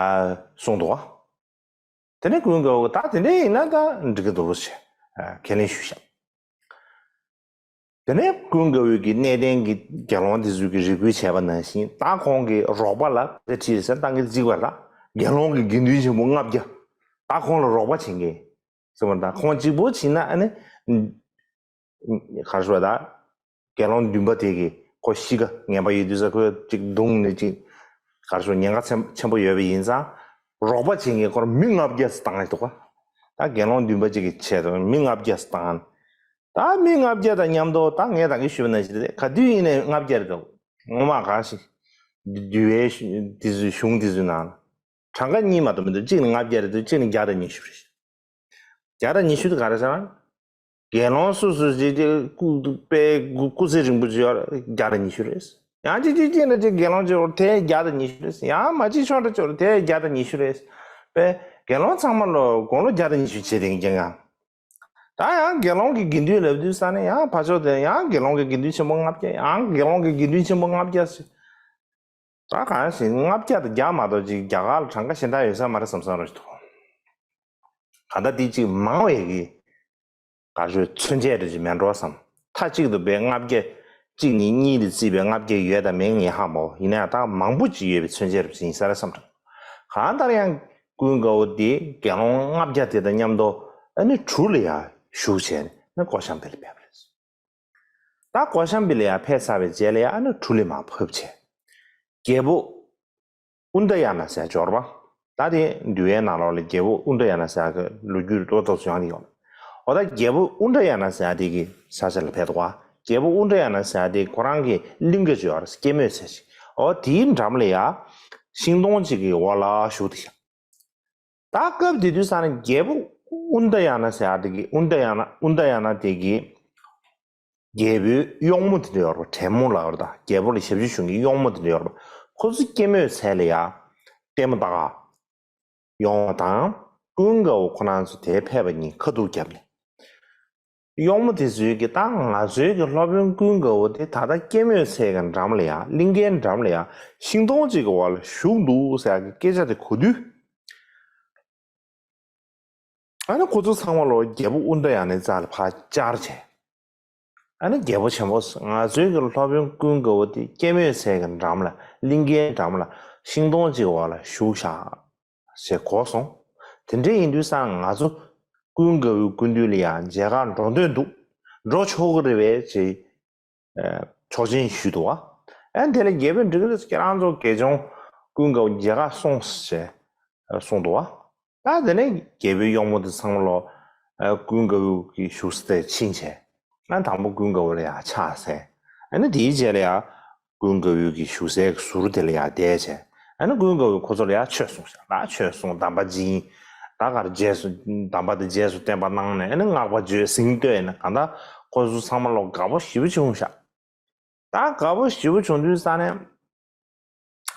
གསུངས་འདུག་བ། དེ་ནས་ཀུན་དགའ་བོ་ད་དེ་འདྲ་ཡིན་ན་ད་འགྲིག་གི་འདུག་ཟེར་ཁས་ལེན་ཞུས་ཤག་དེ་ནས་ཀུན་དགའ་བོས་ཀྱི་གནས་བརྟན་གྱི་དགེ་སློང་དེ་ཚོས་ཀྱི་རེ་སྐུལ་བྱས་པ་ནང་བཞིན་ད་ཁོང་གི་རོགས་པ་ལ་དེ་ཁྲིད་ཟེར་བཏང་གི་གཅིག་པ་ལ་དགེ་སློང་གི་དགེ་འདུན་ཆེན་པོ་ལྔ་བརྒྱ་ད་ཁོང་ལ་རོགས་པ་བྱེད་མཁན་ཟེར་བ་ད་ཁོང་གཅིག་པོ་བྱིན་ན་ཨ་ནི་གར་ཞུ་བ་ད། དགེ་སློང་འདུན་པ་དེ་གིས་ཁོ་གཤིས་ཀ་ངན་པ་ཡོད་དུས་ས་ཁོས་ཅིག་རྡུང་ནས་ཅིག་གར་སོང་ཉེན་ཁ་ཆེན་ཆེན་པོ་ཡོད་པ་ཡིན་ཙང་རོགས་པ་བྱེད་མཁན་ཁོར་མི་ལྔ་བརྒྱ་ཙམ་བཏང་ཡོད་འདུག་ག་ད་དགེ་སློང་འདུན་པ་གཅིག་གི་ཆེད་དུ་མི་ལྔ་བརྒྱ་ཙམ་བཏང་། ད་མི་ལྔ་བརྒྱ་དང་མཉམ་དུ་ད་ངས་ད་གིན་ཞུས་པ་ནང་བཞིན་རེད། ག་དུས་ཡིན་ནའི་ལྔ་བརྒྱ་རེད་འདུག་ངོ་མ་གང་ཞིག་འདུལ་བའི་དེ་ཚོའི་གཞུང་དེ་ཚོའི་ནང་ལ་གྲངས་ཀ་གཉིས་མ་གཏོགས་མི་འདུག་གཅིག་ནི་ལྔ་བརྒྱ་རེད་འདུག་གཅིག་ནི་བརྒྱ་དང་ཉི་ཤུ་རེད། བརྒྱ་དང་ཉི་ཤུ་དེ་ག་རེ་ཟེར་ན། དགེ་སློང་སུ་སུ་ཞིག་དེ་སྐུ་དཔེ་སྐུ་ཚེ་རིང་པོ་ཅིག་ཡོད་རེད། བརྒྱ་དང་ཉི་ཤུ་རེད། ཡང་ཅིག་ཅིག་ཅིག་ན་ཅིག་དགེ་སློང་ཅིག་ཡོད་རེད། དེ་བརྒྱ་དང་ཉི་ཤུ་རེད། ཡང་མ་ཅིག་ཆོག་འདྲ་ཅིག་ཡོད་རེད། དེ་བརྒྱ་དང་ཉི་ཤུ་རེད། དཔེ་དགེ་སློང་ཚང་མ་ལོ་དགུང་ལོ་བརྒྱ་དང་ཉི་ཤུ་བྱེད་དེ་ཀྱང་ཡང་། ད་ཡང་དགེ་སློང་གི་དགེ་འདུན་ལབ་དུས་ས་ནས་ཡང་ཕར་ཕྱོགས་དེ་ཡང་དགེ་སློང་གི་དགེ་འདུན་ཆེན་པོ་ལྔ་བརྒྱ། ཡང་དགེ་སློང་གི་དགེ་འདུན་ཆེན་པོ་ལྔ་བརྒྱ་ཟེར། ད་གང་ཞིག་ལྔ་བརྒྱ་དང་བརྒྱ་མ་གཏོགས་ཅིག་རྒྱ་གར་ལ་གྲངས་ཀ་གཞན་དག་ཡོད་ས་མ་རེད་བསམ་བསམ་རོགས་ཞིག་འདུག་གང་ལྟར་འདི་ཅིག་མང་བའི་གི་ག་ཞུ་མཚོན་བྱེད་རེ་ཅིག་མེད་འགྲོ་བསམ། མཐའ་གཅིག་ཏུ་པའི་ལྔ་བརྒྱ་གཅིག་ནས་གཉིས་ལ་བརྩིས་པའི་ལྔ་བརྒྱ་ཡོད་དང་མེད་ངས་ཧ་མ་གོ། ཡིན་ན་ཡང་ད་མང་པོ་ཅིག་ཡོད་པའི་མཚོན་བྱེད་རེ་ཅིག་ཡིན་ས་རེད་བསམ་འདུག་གང་ལྟར་ཡང་ཀུན་དགའ་བོ་འདི་དགེ་སློང་ལྔ་བརྒྱ་དེ་དང་མཉམ་དུ་ཨ་ནི་གྲུ་ལ་ཡང་བཞུགས་བྱས་ནས་ཨ་ནི་ཀོ་ཤམ་བི་ལ་ཕེབས་པ་རེད། ད་ཀོ་ཤམ་བི་ལ་ཡང་ཕེབས་ཚར་བའི་རྗེས་ལ་ཡང་ཨ་ནི་གྲུ་ལ་མར་ཕབ་བྱས། རྒྱལ་པོ་ཨུ་ཏ་ཡ་ན་ཟེར་འབྱོར་པ། ད་དེ་འདུལ་བའི་ནང་ལོགས་ལ་རྒྱལ་པོ་ཨུ་ཏ་ཡ་ན་ཟེར་གྱི་ལོ་རྒྱུས་ཏོག་ཙམ་ཡོང་གི་ཡོད། འོ་ད་རྒྱལ་པོ་ཨུ་འདྲ་ཡ་ན་ཟེར་ཡ་དེ་གི་ས་ཆ་ལ་ཕེབས་འདུག་བ། རྒྱལ་པོ་ཨུ་འདྲ་ཡ་ན་ཟེར་ཡ་དེ་ཁོ་རང་གི་གླིང་ག་ཅིག་ཡོད་རེད། སྐྱེད་མོས་ཚལ་ཅིག་འོ་དེའི་འགྲམ་ལ་ཡ་ཤིང་སྡོང་ཅིག་གི་འོག་ལ་བཞུགས་བསྡད་ཤག་ད་སྐབས་དེ་དུས་ས་ནས་རྒྱལ་པོ་ཨུ་འདྲ་ཡ་ན་ཟེར་ཡ་དེ་གི་ཨུ་འདྲ་ཡ་ན་ཨུ་འདྲ་ཡ་ན་དེ་གི་རྒྱལ་པོའི་གཡོག་མོ་དེ་འདྲ་ཡོད་རེད་པ། བྲན་མོ་ལབ་རེད། ད་རྒྱལ་པོ་ལ་ཞབས་ཕྱི་ཞུ་མཁན་གཡོག་མོ་དེ་འདྲ་ཡོད་རེད་པ། ཁོ་ཚོ་སྐྱེད་མོས་ཚལ་ལ་ཡ་ལྟད་མོ་ལྟ་ག་ཡོང་བ་དང་། ཀུན་དགའ་བོ་ཁོ་རང་ཚོ་དེར་ཕེབས་པ་གཉིས་ཁ་ཐུག་བརྒྱབ་ནས། གཡོག་མོ་དེ་ཚོས་ཀྱིས་ད་ང་ཚོའི་གི་སློབ་དཔོན་ཀུན་དགའ་བོ་དེ་ད་ལྟ་སྐྱེད་མོས་ཚལ་གྱི་འགྲམ་ལ་ཡ་གླིང་གའི་འགྲམ་ལ་ཡ་ཤིང་སྡོང་གཅིག་གི་འོག་ལ་བཞུགས་འདུག་ཟེར་ཡ་གི་སྐད་ཆ་དེ་གོ་དུས། ཨ་ནི་ཁོ་ཚོ་ཚང་མ་ལོ་རྒྱལ་པོ་ཨུ་འདྲ་ཡ་ནའི་རྩ་ལ་ཕར་བཅར་བྱས། ཨ་ནི་རྒྱལ་པོ་ཆེན་པོ་ང་ཚོའི་གི་སློབ་དཔོན་ཀུན་དགའ་བོ་དེ་སྐྱེད་མོས་ཚལ་གྱི་འགྲམ་ལ་གླིང་གའི་འགྲམ་ལ་ཤིང་སྡོང་གཅིག་འོག་ལ་བཞུགས་ཤག་ཞེས་གོ་སོང་། དེ་འདྲ་ཡིན་དུས་ཙང་ང་ཚོ་ཀུན་དགའ་བོའི་སྐུ་མདུན་ལ་ཡང་མཇལ་ཁ་འགྲོ་འདོད་འདུག་འགྲོ་ཆོག་གི་རེད་པས་ཅེས་ཆོག་མཆན་ཞུས་འདུག་བ། ཨ་དེ་ལ་རྒྱལ་པོས་འགྲིག་གི་རེད། ཁྱེད་རང་ཚོ་དགེ་སྦྱོང་ཀུན་དགའ་བོ་མཇལ་ཁ་སོང་ཞེས་གསུངས་འདུག་བ། ད་དེ་ནས་རྒྱལ་པོའི་གཡོག་མོ་དེ་ཚང་མ་ལོ་ཀུན་དགའ་བོའི་གི་བཞུགས་ས་དེར་ཕྱིན་བྱས། ཨ་དང་པོ་ཀུན་དགའ་བོ་ལ་ཡར་ཕྱག་འཚལ། ཨ་ནི་དེའི་རྗེས་ལ་ཡར་ཀུན་དགའ་བོའི་གི་བཞུགས་སའི་གི་ཟུར་དེ་ལ་ཡར་བསྡད་བྱས། ཨ་ནི་ཀུན་དགའ་བོས་ཁོ་ཚོ་ལ་ཡར་ཆོས་གསུངས་ཤག་ད་ཆོས་གསུངས། གདམས་པ་སྦྱིན། ད་གར་རྗེས་སུ་གདམས་པ་དེ་རྗེས་སུ་བསྟན་པ་གནང་ནས། ཨ་ནི་བསྔགས་པ་བརྗོད་ཟིང་བསྟོད་ནས། གང་ལྟར་ཁོ་ཚོ་ཚང་མ་ལོ་དགའ་པོ་ཞེ་པོ་བྱུང་ཤག་ད་དགའ་པོ་ཞེ་པོ་བྱུང་དུས་ཙང་ནས།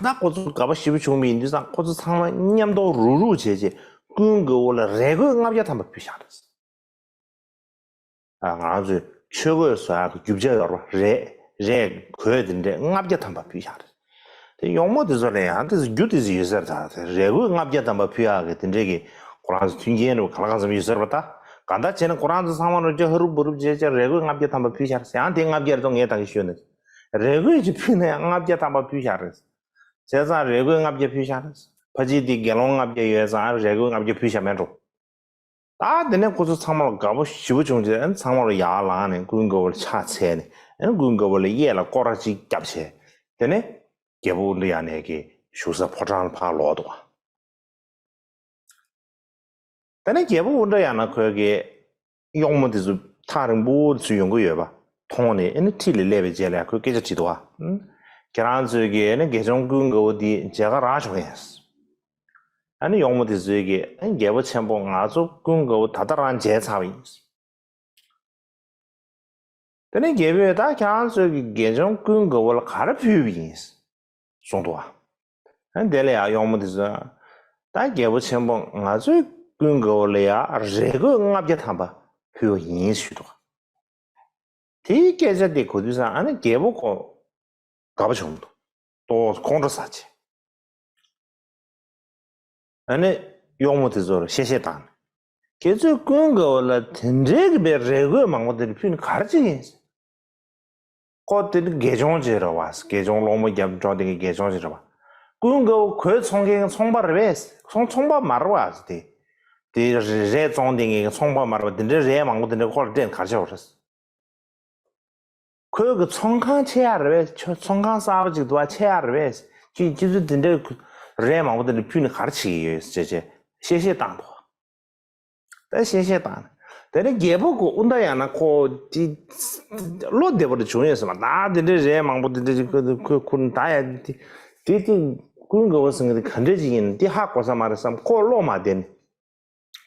ད་ཁོ་ཚོ་དགའ་པོ་ཞེ་པོ་བྱུང་བ་ཡིན་དུས་ཙང་ཁོ་ཚོ་ཚང་མ་མཉམ་དུ་རུག་རུག་བྱས་བྱས་ཀུན་དགའ་བོ་ལ་རས་གོས་ལྔ་བརྒྱ་ཐམ་པ་ཕུལ་བཞག་རེད། ཨ་ང་རང་ཚོས་ཆོས་གོས་བཟོ་ཡག་གི་རྒྱུ་ཆ་ཡོད་རེད་པ། རས་རས་གོས་དེ་འདྲས་ལྔ་བརྒྱ་ཐམ་པ་ཕུལ་བཞག་རེད། དེ་གཡོག་མོ་དེ་ཚོ་ལ་ཡང་དེ་ཚོ་རྒྱུ་དེ་ཚོ་ཡོད་ས་རེད། ད་དེ་རས་གོས་ལྔ་བརྒྱ་ཐམ་པ་ཕུལ་ཡག་གི་དེ་འདྲས་ཀྱི་ཁོ་རང་ཚོ་མཐུན་རྐྱེན་རེད་པ། གང་ལ་གང་འཚམ་ཡོད་ས་རེད་པ། ད་གང་ལྟར་བྱས་ན་ཁོ་རང་ཚོ་ཚང་མ་ལོ་ཅོ་ཧ་རུབ་བུ་རུབ་བྱས་བྱས་རས་གོས་ལྔ་བརྒྱ་ཐམ་པ་ཕུལ་བཞག་རེད། ཡང་དེ་ལྔ་བརྒྱ་རེད་དོ། ངས་ད་གིན་ཤོད་ནས་རས་གོས་ཅིག་ཕུལ་ན་ཡང་ལྔ་བརྒྱ་ཐམ་པ་ཕུལ་བཞག་རེད། བྱས་ཙང་རས་གོས་ལྔ་བརྒྱ་ཕུལ་བཞག་རེད། ཕ་གཅིག་དེ་དགེ་སློང་ལྔ་བརྒྱ་ཡོད་ཙང་རས་གོས་ལྔ་བརྒྱ་ཕུལ་བཞག་མེད་འགྲོ། ད་དེ་ནས་ཁོ་ཚོ་ཚང་མ་ལ་དགའ་པོ་ཞེ་པོ་བྱུང་རྗེས། ཨ་ནི་ཚང་མ་ལ་ཡར་ལངས་ནས་ཀུན་དགའ་བོ་ལ་ཕྱག་འཚལ་ནས། ཨ་ནི་ཀུན་དགའ་བོ་ལ་གཡས་ལ་སྐོར་ར་གཅིག་བརྒྱབ་བྱས། དེ་ནས་རྒྱལ་པོ་ཨུ་འདྲ་ཡ་ནའི་གི་བཞུགས་ས་ཕོ་བྲང་ལ་ཕར་ལོག་འདུག་བ། དེ་ནས་རྒྱལ་པོ་ཨུ་འདྲ་ཡ་ན་ཁོས་གི་གཡོག་མོ་དེ་ཚོ་ཐག་རིང་པོ་ཚུར་ཡོང་གི་ཡོད་པ་མཐོང་ནས། ཨ་ནི་འཁྲིས་ལ་སླེབས་པའི་རྗེས་ལ་ཁོས་སྐད་ཆ་དྲིས་འདུག་བ། ཨ་ཁྱེད་རང་ཚོས་གི་ཨ་ནི་དགེ་སྦྱོང་ཀུན་དགའ་བོ་འདི་མཇལ་ཁ་རག་ཆོག་གི་ཡིན། ཨ་ནི་གཡོག་མོ་དེ་ཚོས་གི་ཨ་ནི་རྒྱལ་པོ་ཆེན་པོ་ང་ཚོ་ཀུན་དགའ་བོ་ད་ལྟ་རང་མཇལ་ཚར་བ་ཡིན། དེ་ནས་རྒྱལ་པོས་ད་ཁྱེད་རང་ཚོས་ཀྱི་དགེ་སྦྱོང་ཀུན་དགའ་བོ་ལ་ག་རེ་ཕུལ་བ་ཡིན་གསུངས་འདུག་བ། ཨ་ནི་དེ་ལ་ཡང་གཡོག་མོ་དེ་ཚོས། ད་རྒྱལ་པོ་ཆེན་པོ་ང་ཚོས་ཀུན་དགའ་བོ་ལ་ཡང་རས་གོས་ལྔ་བརྒྱ་ཐམ་པ་ཕུལ་བ་ཡིན་ཞུས་འདུག་བ། དེའི་སྐད་ཆ་དེ་གོ་དུས་ཙང་ཨ་ནི་རྒྱལ་པོ་ཁོ་དགའ་པོ་བྱུང་འདུག་ཏོག་ཙམ་ཁོང་ཁྲོ་ཟ་བྱས། ཨ་ནི་གཡོག་མོ་དེ་ཚོ་ལ་གཤེ་གཤེ་བཏང་ནས། ཁྱེད་ཚོས་ཀུན་དགའ་བོ་ལ་དེ་འདྲའི་གི་པའི་རས་གོས་མང་པོ་དེ་འདྲ་ཕུལ་ནས་ག་རེ་བྱེད་ཀྱི་ཡིན། ཁོ་དེ་ནི་དགེ་སྦྱོང་ཅིག་རེད་བ། དགེ་སྦྱོང་སློང་མོ་རྒྱབ་འགྲོ་དེ་གི་དགེ་སྦྱོང་ཅིག་རེད་བ། ཀུན་དགའ་བོ་གོས་འཚོང་མཁན་གི་ཚོང་པ་རེད་པས། ཚོང་ཚོང་པ་མ་རེད་བ་དེ། དེ་རས་བཙོང་དེ་གི་ཚོང་པ་མ་རེད་བ། དེ་འདྲའི་རས་མང་པོ་དེ་འདྲ་ཁོ་ལ་སྤྲད་ནས་ག་རེ་བྱེད་པ་རེད། ཁོས་གི་ཚོང་ཁང་ཕྱེ་ཡག་རེད་པས། ཚོང་ཁང་གསར་པ་ཅིག་འདུག་བ། ཕྱེ་ཡག་རེད་པས། ཁྱེད་ཁྱེད་ཚོས་དེ་འདྲའི་རས་མང་པོ་དེ་འདྲ་ཕུལ་ནས་ག་རེ་བྱེད་ཀྱི་ཡོད་ཟེར་བྱས་གཤེ་གཤེ་བཏང་འདུག་ད་གཤེ་གཤེ་བཏང་། དེ་ནས་རྒྱལ་པོ་ཁོ་ཨུ་འདྲ་ཡ་ན་ཁོ་དེ་བློ་བདེ་པོ་རེ་བྱུང་ཡོད་ཟེར་མ། ད་དེ་འདྲའི་རས་མང་པོ་དེ་འདྲ་ཅིག་ཁོས་ཁོས་ཁུར་ནས་ད་ཡ་དེ་དེ་དེ་ཀུན་དགའ་བོ་ཟེར་མཁན་དེ་ག་འདྲ་ཅིག་ཡིན་དེ་ཧ་གོ་ས་མ་རེད་བསམ། ཁོ་བློ་མ་བདེ་ནས།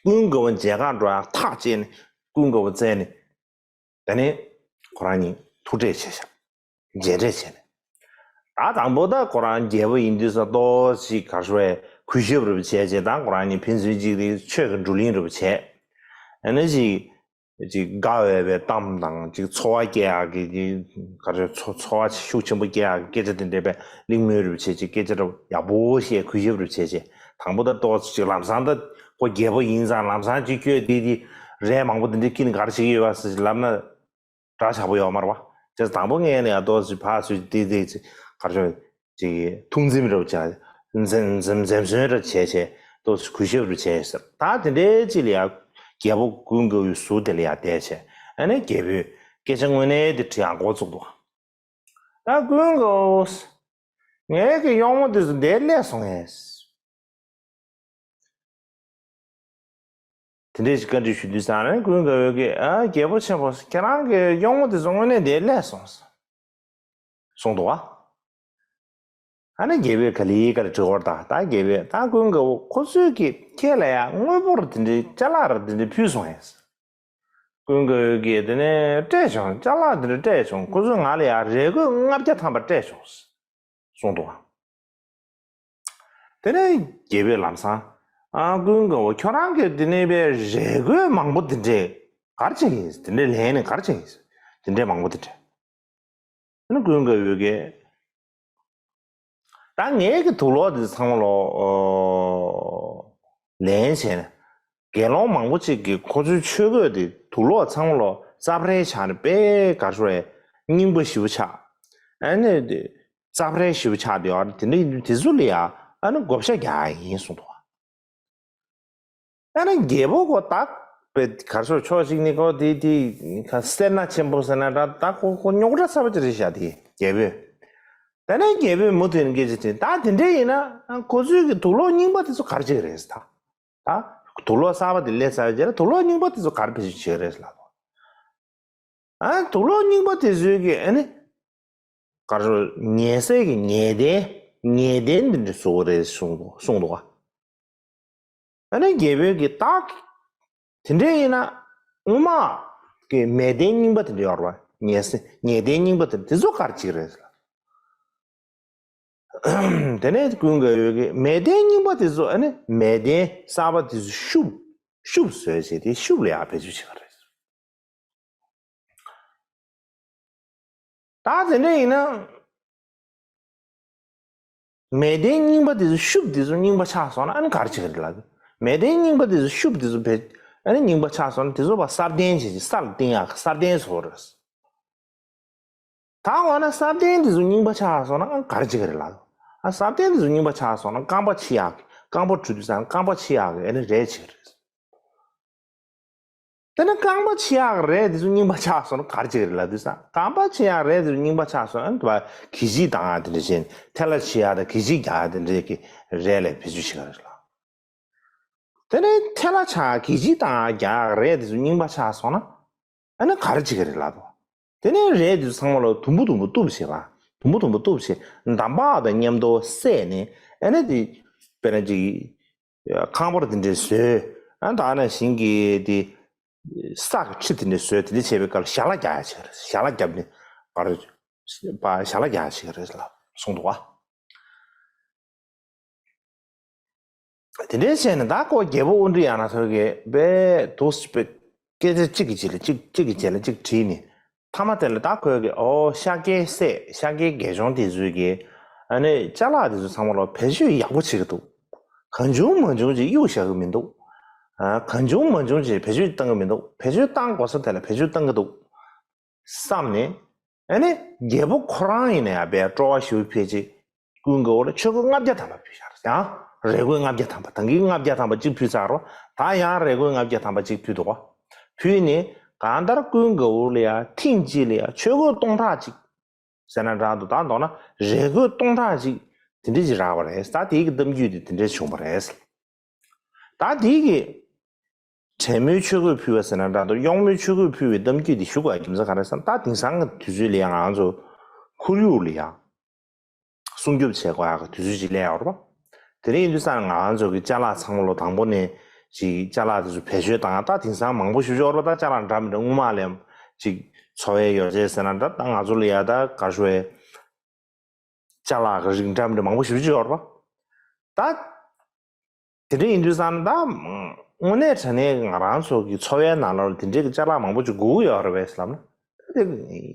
ཀུན་དགའ་བོ་མཇལ་ཁ་འགྲོ་ཡག་ཐག་བཅད་ནས་ཀུན་དགའ་བོ་བཙལ་ནས། དེ་ནས་ཁོ་རང་གཉིས་ཐུག་འཕྲད་བྱས་ཤག་མཇལ་འཕྲད་བྱས་ནས། ད་དང་པོ་ད་ཁོ་རང་རྒྱལ་པོ་ཡིན་དུས་ཙང་ཏོག་ཙམ་ག་རེ་ཞུ་དགོས། གུས་ཞབས་རེ་བྱས་བྱས། ད་ཁོ་རང་གཉིས་ཕན་ཚུན་གཅིག་དེ་ཆོས་ཀྱི་བགྲོ་གླེང་རེ་བྱས། ཨ་ནི་ཅིག་ཅིག་དགའ་འོས་པའི་གཏམ་དང་། ཅིག་ཚོར་བ་སྐྱེ་ཡག་གི་ཅིག་ག་རེ་ཚོར་ཚོར་བ་ཤུགས་ཆེན་པོ་སྐྱེ་ཡག་གི་སྐད་ཆ་དེ་འདྲ་བས་གླེང་མོལ་རེ་བྱས་བྱས། སྐད་ཆ་རེ་ཡག་པོ་བཤད། གུས་ཞབས་རེ་བྱས་བྱས། དང་པོ་ད་ཏོག་ཙམ་ཅིག་ལམ་སང་ད་ཁོ་རྒྱལ་པོ་ཡིན་ཙང་ལམ་སང་ཅིག་སྐྱོད་དེ་དེ་རས་མང་པོ་དེ་འདྲ་ཁྱེར་ནས་ག་རེ་བྱེད་ཀྱི་ཡོད་པ་ཟེར་ལབ་ན། འདྲ་ཆགས་པོ་ཡོད་མ་རེད་བ། བྱས་ཙང་དང་པོ་ངས་ནས་ཡ་ཏོག་ཙམ་ཕར་ཚུར་ཏིག་ཏིག་ཅིག་ག་རེ་ཞུ་དགོས། ཅིག་ཐུགས་འཛེམ་རེ་བྱས། འཛེམ་འཛེམ་འཛེམ་ཟོན་རེ་བྱས་བྱས། ཏོག་ཙམ་གུས་ཞབས་རེ་བྱས་ཟེར། ད་དེ་འདྲའི་ཅིག་ལ་ཡ་རྒྱལ་པོ་ཀུན་དགའ་བོའི་ཟུར་དེ་ལ་ཡ་བསྡད་བྱས། ཨ་ནི་རྒྱལ་པོས་སྐད་ཆ་དངོས་གནས་དེ་དྲི་ཡག་འགོ་བཙུགས་འདུག་ད་ཀུན་དགའ་བོ། ངའི་གི་གཡོག་མོ་དེ་ཚོ་འདིར་སླེབས་སོང་ངས། དེ་འདྲས་ཞིག་བཀའ་འདྲི་ཞུ་དུས་ཙང་ནས་ཀུན་དགའ་བོས་ཀྱིས། ཨ། རྒྱལ་པོ་ཆེན་པོ། ཁྱེད་རང་གི་གཡོག་མོ་དེ་ཚོ་དངོས་གནས་དེ་སླེབས་སོང་། གསུངས་འདུག་བ། ཨ་ནི་རྒྱལ་པོས་ག་ལེར་ག་ལེར་དྲི་བར་ད། ད་རྒྱལ་པོས། ད་ཀུན་དགའ་བོ་ཁོ་ཚོས་ཀྱིས་ཁྱེད་ལ་ཡང་དངུལ་ཕོར་དེ་འདྲའི་ཅ་ལག་ར་དེ་འདྲ་ཕུལ་སོང་ངས། ཀུན་དགའ་བོས་ཀྱིས་དེ་ནས་སྤྲད་བྱུང་། ཅ་ལག་དེ་འདྲ་སྤྲད་བྱུང་། ཁོ་ཚོས་ང་ལ་ཡང་རས་གོས་ལྔ་བརྒྱ་ཐམ་པ་སྤྲད་བྱུང་། གསུངས་འདུག་བ། དེ་ནས་རྒྱལ་པོས་ལམ་སང་། ཨ། ཀུན་དགའ་བོ། ཁྱོད་རང་གིས་དེ་ནས་པའི་རས་གོས་མང་པོ་དེ་འདྲས་ག་རེ་བྱེད་ཀྱི་ཡིན། དེ་འདྲས་ལེན་ནས་ག་རེ་བྱེད་ཀྱི་ཡིན། དེ་འདྲས་མང་པོ་དེ་འདྲས། ཨ་ནི་ཀུན་དགའ་བོས་ཀྱིས། ད་ངའི་གི་དུག་ལོག་འདི་ཚང་མ་ལོ། ཨོ། ལེན་བྱས་ནས། དགེ་སློང་མང་པོ་ཅིག་གིས་ཁོ་ཚོའི་ཆོས་གོས་དེ་དུག་ལོག་ཚང་མ་ལོ་རྩབ་ཧྲལ་ཆགས་ནས་དཔེ་ག་རེ་ཟེར། རྙིང་པ་ཞེ་པོ་ཆགས། ཨ་ནི་དེ་རྩབ་ཧྲལ་ཞེ་པོ་ཆགས་བསྡད་ཡོད་རེད། དེ་འདྲ་ཡིན་དུས་དེ་ཚོ་ལ་ཡ་ཨ་ནི་བགོ་བཤའ་རྒྱག་ཡ་ཡིན་གསུངས་འདུག་བ། ཨ་ནི་རྒྱལ་པོ་ཁོ་ད་དཔེ་ག་རེ་ཟེར། ཕྱོགས་གཅིག་ནས་ཁོ་དེ་དེ་ག་སེར་སྣ་ཆེན་པོ་ཟེར་ན་འདྲ། ད་ཁོ་ཁོ་རྙོག་དྲ་ཚ་པོ་ཅིག་རེད་ཤག་དེ་རྒྱལ་པོས། དེ་ནས་རྒྱལ་པོས་མུ་མཐུད་ནས་སྐད་ཆ་དྲིས། ད་དེ་འདྲ་ཡིན་ན་ཁོ་ཚོས་ཀྱི་དུག་ལོག་རྙིང་པ་དེ་ཚོ་ག་རེ་བྱེད་ཀྱི་རེད་ཟེར། ད་ད་དུག་ལོག་གསར་པ་དེ་སླེབས་ཚར་བའི་རྗེས་ལ་དུག་ལོག་རྙིང་པ་དེ་ཚོ་ག་རེ་བེད་སྤྱོད་བྱེད་ཀྱི་རེད་ཟེར་ལབ་དགོས། ཨ། དུག་ལོག་རྙིང་པ་དེ་ཚོས་ཀྱི་ཨ་ནི་ག་རེ་ཟེར། ཉལ་སའི་གི་ཉལ་གདན། ཉལ་གདན་འདི་འདྲ་བཟོ་གི་རེད་གསུངས་འདུག་གསུངས་འདུག་ག་ཨ་ནི་རྒྱལ་པོས་ཀྱིས་ད་དེ་འདྲ་ཡིན་ན་སྔོན་མ་གི་མལ་གདན་རྙིང་པ་དེ་འདྲ་ཡོད་རེད་པ། ཉལ་ས་ཉལ་གདན་རྙིང་པ་དེ་དེ་ཚོ་ག་རེ་བྱེད་ཀྱི་རེད་ཟེར། དེ་ནས་ཀུན་དགའ་བོས་ཀྱིས་མལ་གདན་རྙིང་པ་དེ་ཚོ། ཨ་ནི་མལ་གདན་གསར་པ་དེ་ཚོ་ཤུབས་ཤུབས་བཟོས་བྱས་དེ་ཤུབས་ལ་ཡང་བེད་སྤྱོད་བྱེད་ཀྱི་རེད། ད་དེ་འདྲ་ཡིན་ན། མལ་གདན་རྙིང་པ་དེ་ཚོ་ཤུབས་དེ་ཚོ་རྙིང་པ་ཆགས་སོང་ན་ཨ་ནི་ག་རེ་བྱེད་ཀྱི་རེད་ལབ། མལ་གདན་རྙིང་པ་དེ་ཚོ་ཤུབས་དེ་ཚོ་བེད། ཨ་ནི་རྙིང་པ་ཆགས་སོང་ན་དེ་ཚོ་ཕར་སྲ་བརྟན་བྱེད་ཀྱི། ས་ལ་བཏིང་ཡག་སྲ་བརྟན་བཟོ་རེད། ད་འོ་ན་སྲ་བརྟན་དེ་ཚོ་རྙིང་པ་ཆགས་སོང་ན་ཨ་ག་རེ་བྱེད་ཀྱི་རེད་ལབ། ཨ། སྲ་བརྟན་དེ་ཚོ་རྙིང་པ་ཆགས་སོང་ན་རྐང་པ་ཕྱིས་ཡག་གི། རྐང་པ་འཁྲུ་དུས་ཙང་རྐང་པ་ཕྱིས་ཡག་གི་ཨ་ནི་རས་བྱེད་ཀྱི་རེད། དེ་ནས་རྐང་པ་ཕྱིས་ཡག་རས་དེ་ཚོ་རྙིང་པ་ཆགས་སོང་ན་ག་རེ་བྱེད་ཀྱི་རེད་ལབ་དུས་ཙང་། རྐང་པ་ཕྱིས་ཡག་རས་དེ་ཚོ་རྙིང་པ་ཆགས་སོང་ན་དེ་བ་གད་ཕྱིས་བཏང་ཡག་དེ་འདྲ་བྱས་ནས། ཐལ་བ་ཕྱིས་ཡག་དང་གད་ཕྱིས་རྒྱག་ཡག་དེ་འདྲའི་གི་རས་ལ་བེད་སྤྱོད་བྱེད་ཀྱི་རེད་ལ། དེ་ནས་ཐལ་བ་ཆགས་ཡག་གད་ཕྱིས་བཏང་ཡག་རྒྱག་ཡག་རས་དེ་ཚོ་རྙིང་པ་ཆགས་སོང་ན་ཨ་ནི་ག་རེ་བྱེད་ཀྱི་རེད་ལབ་དོ། དེ་ནས་རས་དེ་ཚོ་ཚང་མ་ལ་དུམ་བུ་དུམ་བུ་གཏུབ་བྱས་པ། དུམ་བུ་དུམ་བུ་གཏུབ་བྱས། འདམ་བག་དང་མཉམ་དུ་བསྲེས་ནས། ཨ་ནི་དེ་དཔེར་ན་ཅིག་ཁང་པར་དེ་འདྲས་བཟོས། ཨ། ད་ནང་བཞིན་གྱི་དེ་ས་གི་ཁྲི་དེ་འདྲས་བཟོས། དེ་འདྲས་བྱས་པའི་སྐབས་ལ་ཞལ་ལག་རྒྱག་ཡག་བྱེད་ཀྱི་རེད། ཞལ་ལག་བརྒྱབ་ནས་པར་པ་ཞལ་ལག་རྒྱག་ཡག་བྱེད་ཀྱི་རེད་ལབ་གསུངས་འདུག་བ། དེ་འདྲས་བྱས་ནས་ད་ཁོ་རྒྱལ་པོ་དབུ་འདྲེ་ཡང་ན་ཚོ་གིས་དཔེ་དུག་དཔེ་སྐད་ཆ་གཅིག་གི་རྗེས་ལ་གཅིག་གཅིག་གི་རྗེས་ལ་གཅིག་དྲིས་ནས། མཐའ་མ་དེ་ལ་ད་ཁོས་ཀྱིས། ཨོ། ཤཱཀྱའི་སྲས། ཤཱཀྱའི་དགེ་སྦྱོང་དེ་ཚོས་ཀྱིས་ཨ་ནི་ཅ་ལག་དེ་ཚོ་ཚང་མ་ལ་བེད་སྤྱོད་ཡག་པོ་བྱེད་ཀྱི་འདུག་གང་བྱུང་མང་བྱུང་ཅིག་གཡུག་བཞག་གི་མི་འདུག་ཨ། གང་བྱུང་མང་བྱུང་ཅིག་བེད་སྤྱོད་བཏང་གི་མི་འདུག་བེད་སྤྱོད་བཏང་དགོས་ས་དེ་ལ་བེད་སྤྱོད་བཏང་གི་འདུག་བསམ་ནས། ཨ་ནི་རྒྱལ་པོ་ཁོ་རང་ཡིན་ན་ཡང་དཔེ་སྤྲོ་བ་ཞེ་པོ་ཕེབས་བྱས། ཀུན་དགའ་བོ་ལ་ཆོས་གོས་ལྔ་བརྒྱ་ཐམ་པ་ཕུལ་བཞག་རེད། ཡང་རས་གོས་ལྔ་བརྒྱ་ཐམ་པ། ད་གིན་ལྔ་བརྒྱ་ཐམ་པ་གཅིག་ཕུལ་ཚར་རོ། ད་ཡང་རས་གོས་ལྔ་བརྒྱ་ཐམ་པ་གཅིག་ཕུལ་འདུག་ག་ཕུལ་ནས་གང་ལྟར་ཀུན་དགའ་བོ་ལ་ཡང་ཐེངས་གཅིག་ལ་ཡང་ཆོས་གོས་སྟོང་ཕྲག་གཅིག་ཟེར་ན་འདྲ་འདུག་ད་མདོར་ན་རས་གོས་སྟོང་ཕྲག་གཅིག་དེ་འདྲ་ཅིག་རག་པ་རེད། ད་དེའི་གི་གཏམ་རྒྱུད་དེ་དེ་འདྲ་བྱུང་བ་རེད། ད་དེའི་གི་བྲན་མོའི་ཆོས་གོས་ཕུལ་བ་ཟེར་ན་འདྲ་འདུག་གཡོག་མོའི་ཆོས་གོས་ཕུལ་བའི་གཏམ་རྒྱུད་དེ་ཞུ་དགོས་རྒྱུ་མཚན་ག་རེ་ཟེར་ན། ད་དེང་སང་གི་དུས་ཚོད་ལ་ཡང་ང་ཚོ་ཁོར་ཡུག་ལ་ཡང་སྲུང་སྐྱོབ་བྱེད་དགོས་ཡག་གི་དུས་ཚོད་ཅིག་སླེབས་ཡོད་རེད་པ། དེ་རིང་ཡིན་དུས་ཙང་ང་ཚོ་གི་ཅ་ལག་ཚང་མ་ལོ་དང་པོ་ནས་ཅིག་ཅ་ལག་དེ་ཚོ་བེད་སྤྱོད་བཏང་ཡག་ད་དེང་སང་མང་པོ་ཞེ་པོ་ཅིག་ཡོད་རེད་པ། ད་ཅ་ལག་འདྲ་མི་འདྲ་སྔོན་མ་ལས་ཅིག་འཚོ་བའི་ཡོ་བྱད་ཟེར་ན་འདྲ། ད་ང་ཚོ་ལ་ཡ་ད་ག་རེ་ཞུ་དགོས། ཅ་ལག་གི་རིགས་འདྲ་མི་འདྲ་མང་པོ་ཞེ་པོ་ཅིག་ཡོད་རེད་པ། ད་དེ་འདྲ་ཡིན་དུས་ཙང་ད་དངོས་གནས་དྲང་གནས་ང་རང་ཚོ་གི་འཚོ་བའི་ནང་ལོགས་ལ་དེ་འདྲའི་གི་ཅ་ལག་མང་པོ་ཅིག་དགོས་ཀྱི་ཡོད་རེད་པས་ལབ་ན། ད་དེ་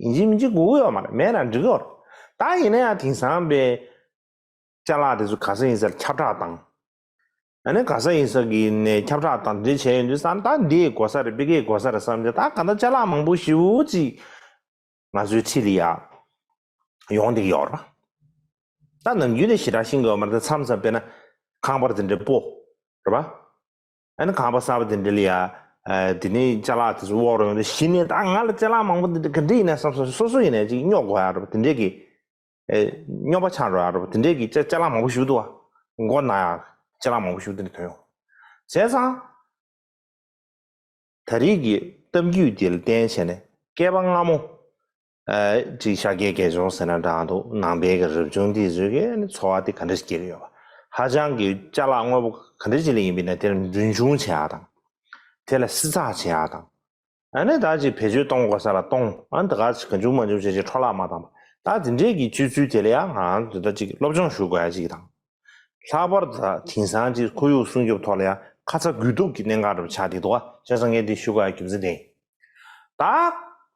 ཡིན་གཅིག་མིན་གཅིག་དགོས་ཀྱི་ཡོད་མ་རེད། མེད་ན་འགྲིག་གི་ཡོད་རེད། ད་ཡིན་ན་ཡང་དེང་སང་པའི་ཅ་ལག་དེ་ཚོ་ག་ས་ཡིན་སར་ཁྱབ་བསྒྲགས་བཏང་། ཨ་ནི་ག་ས་ཡིན་ས་གི་ནས་ཁྱབ་བསྒྲགས་དང་འདི་བྱས་ཡོང་དུས་ཙང་ད་འདི་དགོས་ས་རེད། ཕ་གི་དགོས་ས་རེད་བསམ་སྟེ། ད་ག་ད་ཅ་ལག་མང་པོ་ཞེ་པོ་ཅིག་ང་ཚོའི་འཁྲིས་ལ་ཡ་ཡོང་བསྡད་ཀྱི་ཡོད་རེད། ད་ནམ་རྒྱུན་ནས་ཞེ་དྲག་ཤེས་ཀྱི་ཡོད་མ་རེད། ད་མཚམས་མཚམས་དཔེར་ན་ཁང་པར་དེ་འདྲ་སྤོ། རེད་པ། ཨ་ནི་ཁང་པ་གསར་པ་དེ་འདྲ་ལ་ཡ། ཨ། དེ་ནས་ཅ་ལག་དེ་ཚོ་དབོར་ཡོང་དུས་གཞི་ནས་ད་ང་ལ་ཅ་ལག་མང་པོ་འདི་འདྲ་ག་འདྲ་ཡིན་ན་བསམ་སོང་། སོ་སོ་ཡིན་ན་ཅིག་སྨྱོ་དགོས་ཡ་རེད་པ། དེ་འདྲས་ཀྱི། ཨེ། སྨྱོ་པ་ཆགས་འགྲོ་ཡ་རེད་པ། དེ་འདྲས་ཀྱི་ཅ་ཅ་ལག་མང་པོ་ཞིག་འདུག་བ། མགོ་ན་ཡ་ཅ་ལག་མང་པོ་ཞིག་དེ་འདྲ་ཐོན་ཡོང་། བྱས་ཙང་། ད་རེས་ཀྱི་གཏམ་རྒྱུད་འདི་ལ་བརྟེན་བྱས་ནས་བསྐལ་པ་སྔ་མོ། ཨ་ཅིག་ཤཱཀྱའི་དགེ་སྦྱོང་ཟེར་ན་འདྲ་འདུག་ནང་པའི་གི་རབ་བྱུང་འདི་ཚོའི་གི་ཨ་ནི་འཚོ་བ་འདི་ག་འདྲ་ཞིག་སྐྱེལ་གི་ཡོད་པ། ཧ་ཅང་གི་ཅ་ལག་དངོས་པོ་ག་འདྲ་ཞིག་ལ་ཡིན་པ་ཡིན་ན་དེ་ལ་འདུལ་སྦྱོང་བྱེད་ཡག་དང་། དེ་ལ་བསྲི་ཚགས་བྱེད་ཡག་དང་། ཨ་ནི་ད་ཅིག་བེད་སྤྱོད་གཏོང་དགོས་ས་ལ་གཏོང་། ཨ་ནི་ད་ག་ཅིག་གང་བྱུང་མང་བྱུང་བྱས་བྱས་འཕྲོ་བརླག་མ་བཏང་པ། ད་དེ་འདྲའི་གི་སྤྱོད་ཚུལ་དེ་ལ་ཡང་ང་རང་ཚོ་ད་ཅིག་སློབ་སྦྱོང་ཞུ་དགོས་ཡ་ཅིག་དང་། ལྷག་པར་དུ་ད་དེང་སང་ཅིག་ཁོར་ཡུག་སྲུང་སྐྱོབ་ཐོག་ལ་ཡང་ཁ་ཚ་དགོས་གཏུགས་ཀྱི་གནད་འགག་འདྲ་པོ་ཆགས་བསྡད་འདུག་ག་བྱས་ཙང་ངས་འདི་ཞུ་དགོས་ཡ་རྒྱུ་མཚན་དེ་ཡིན། ད་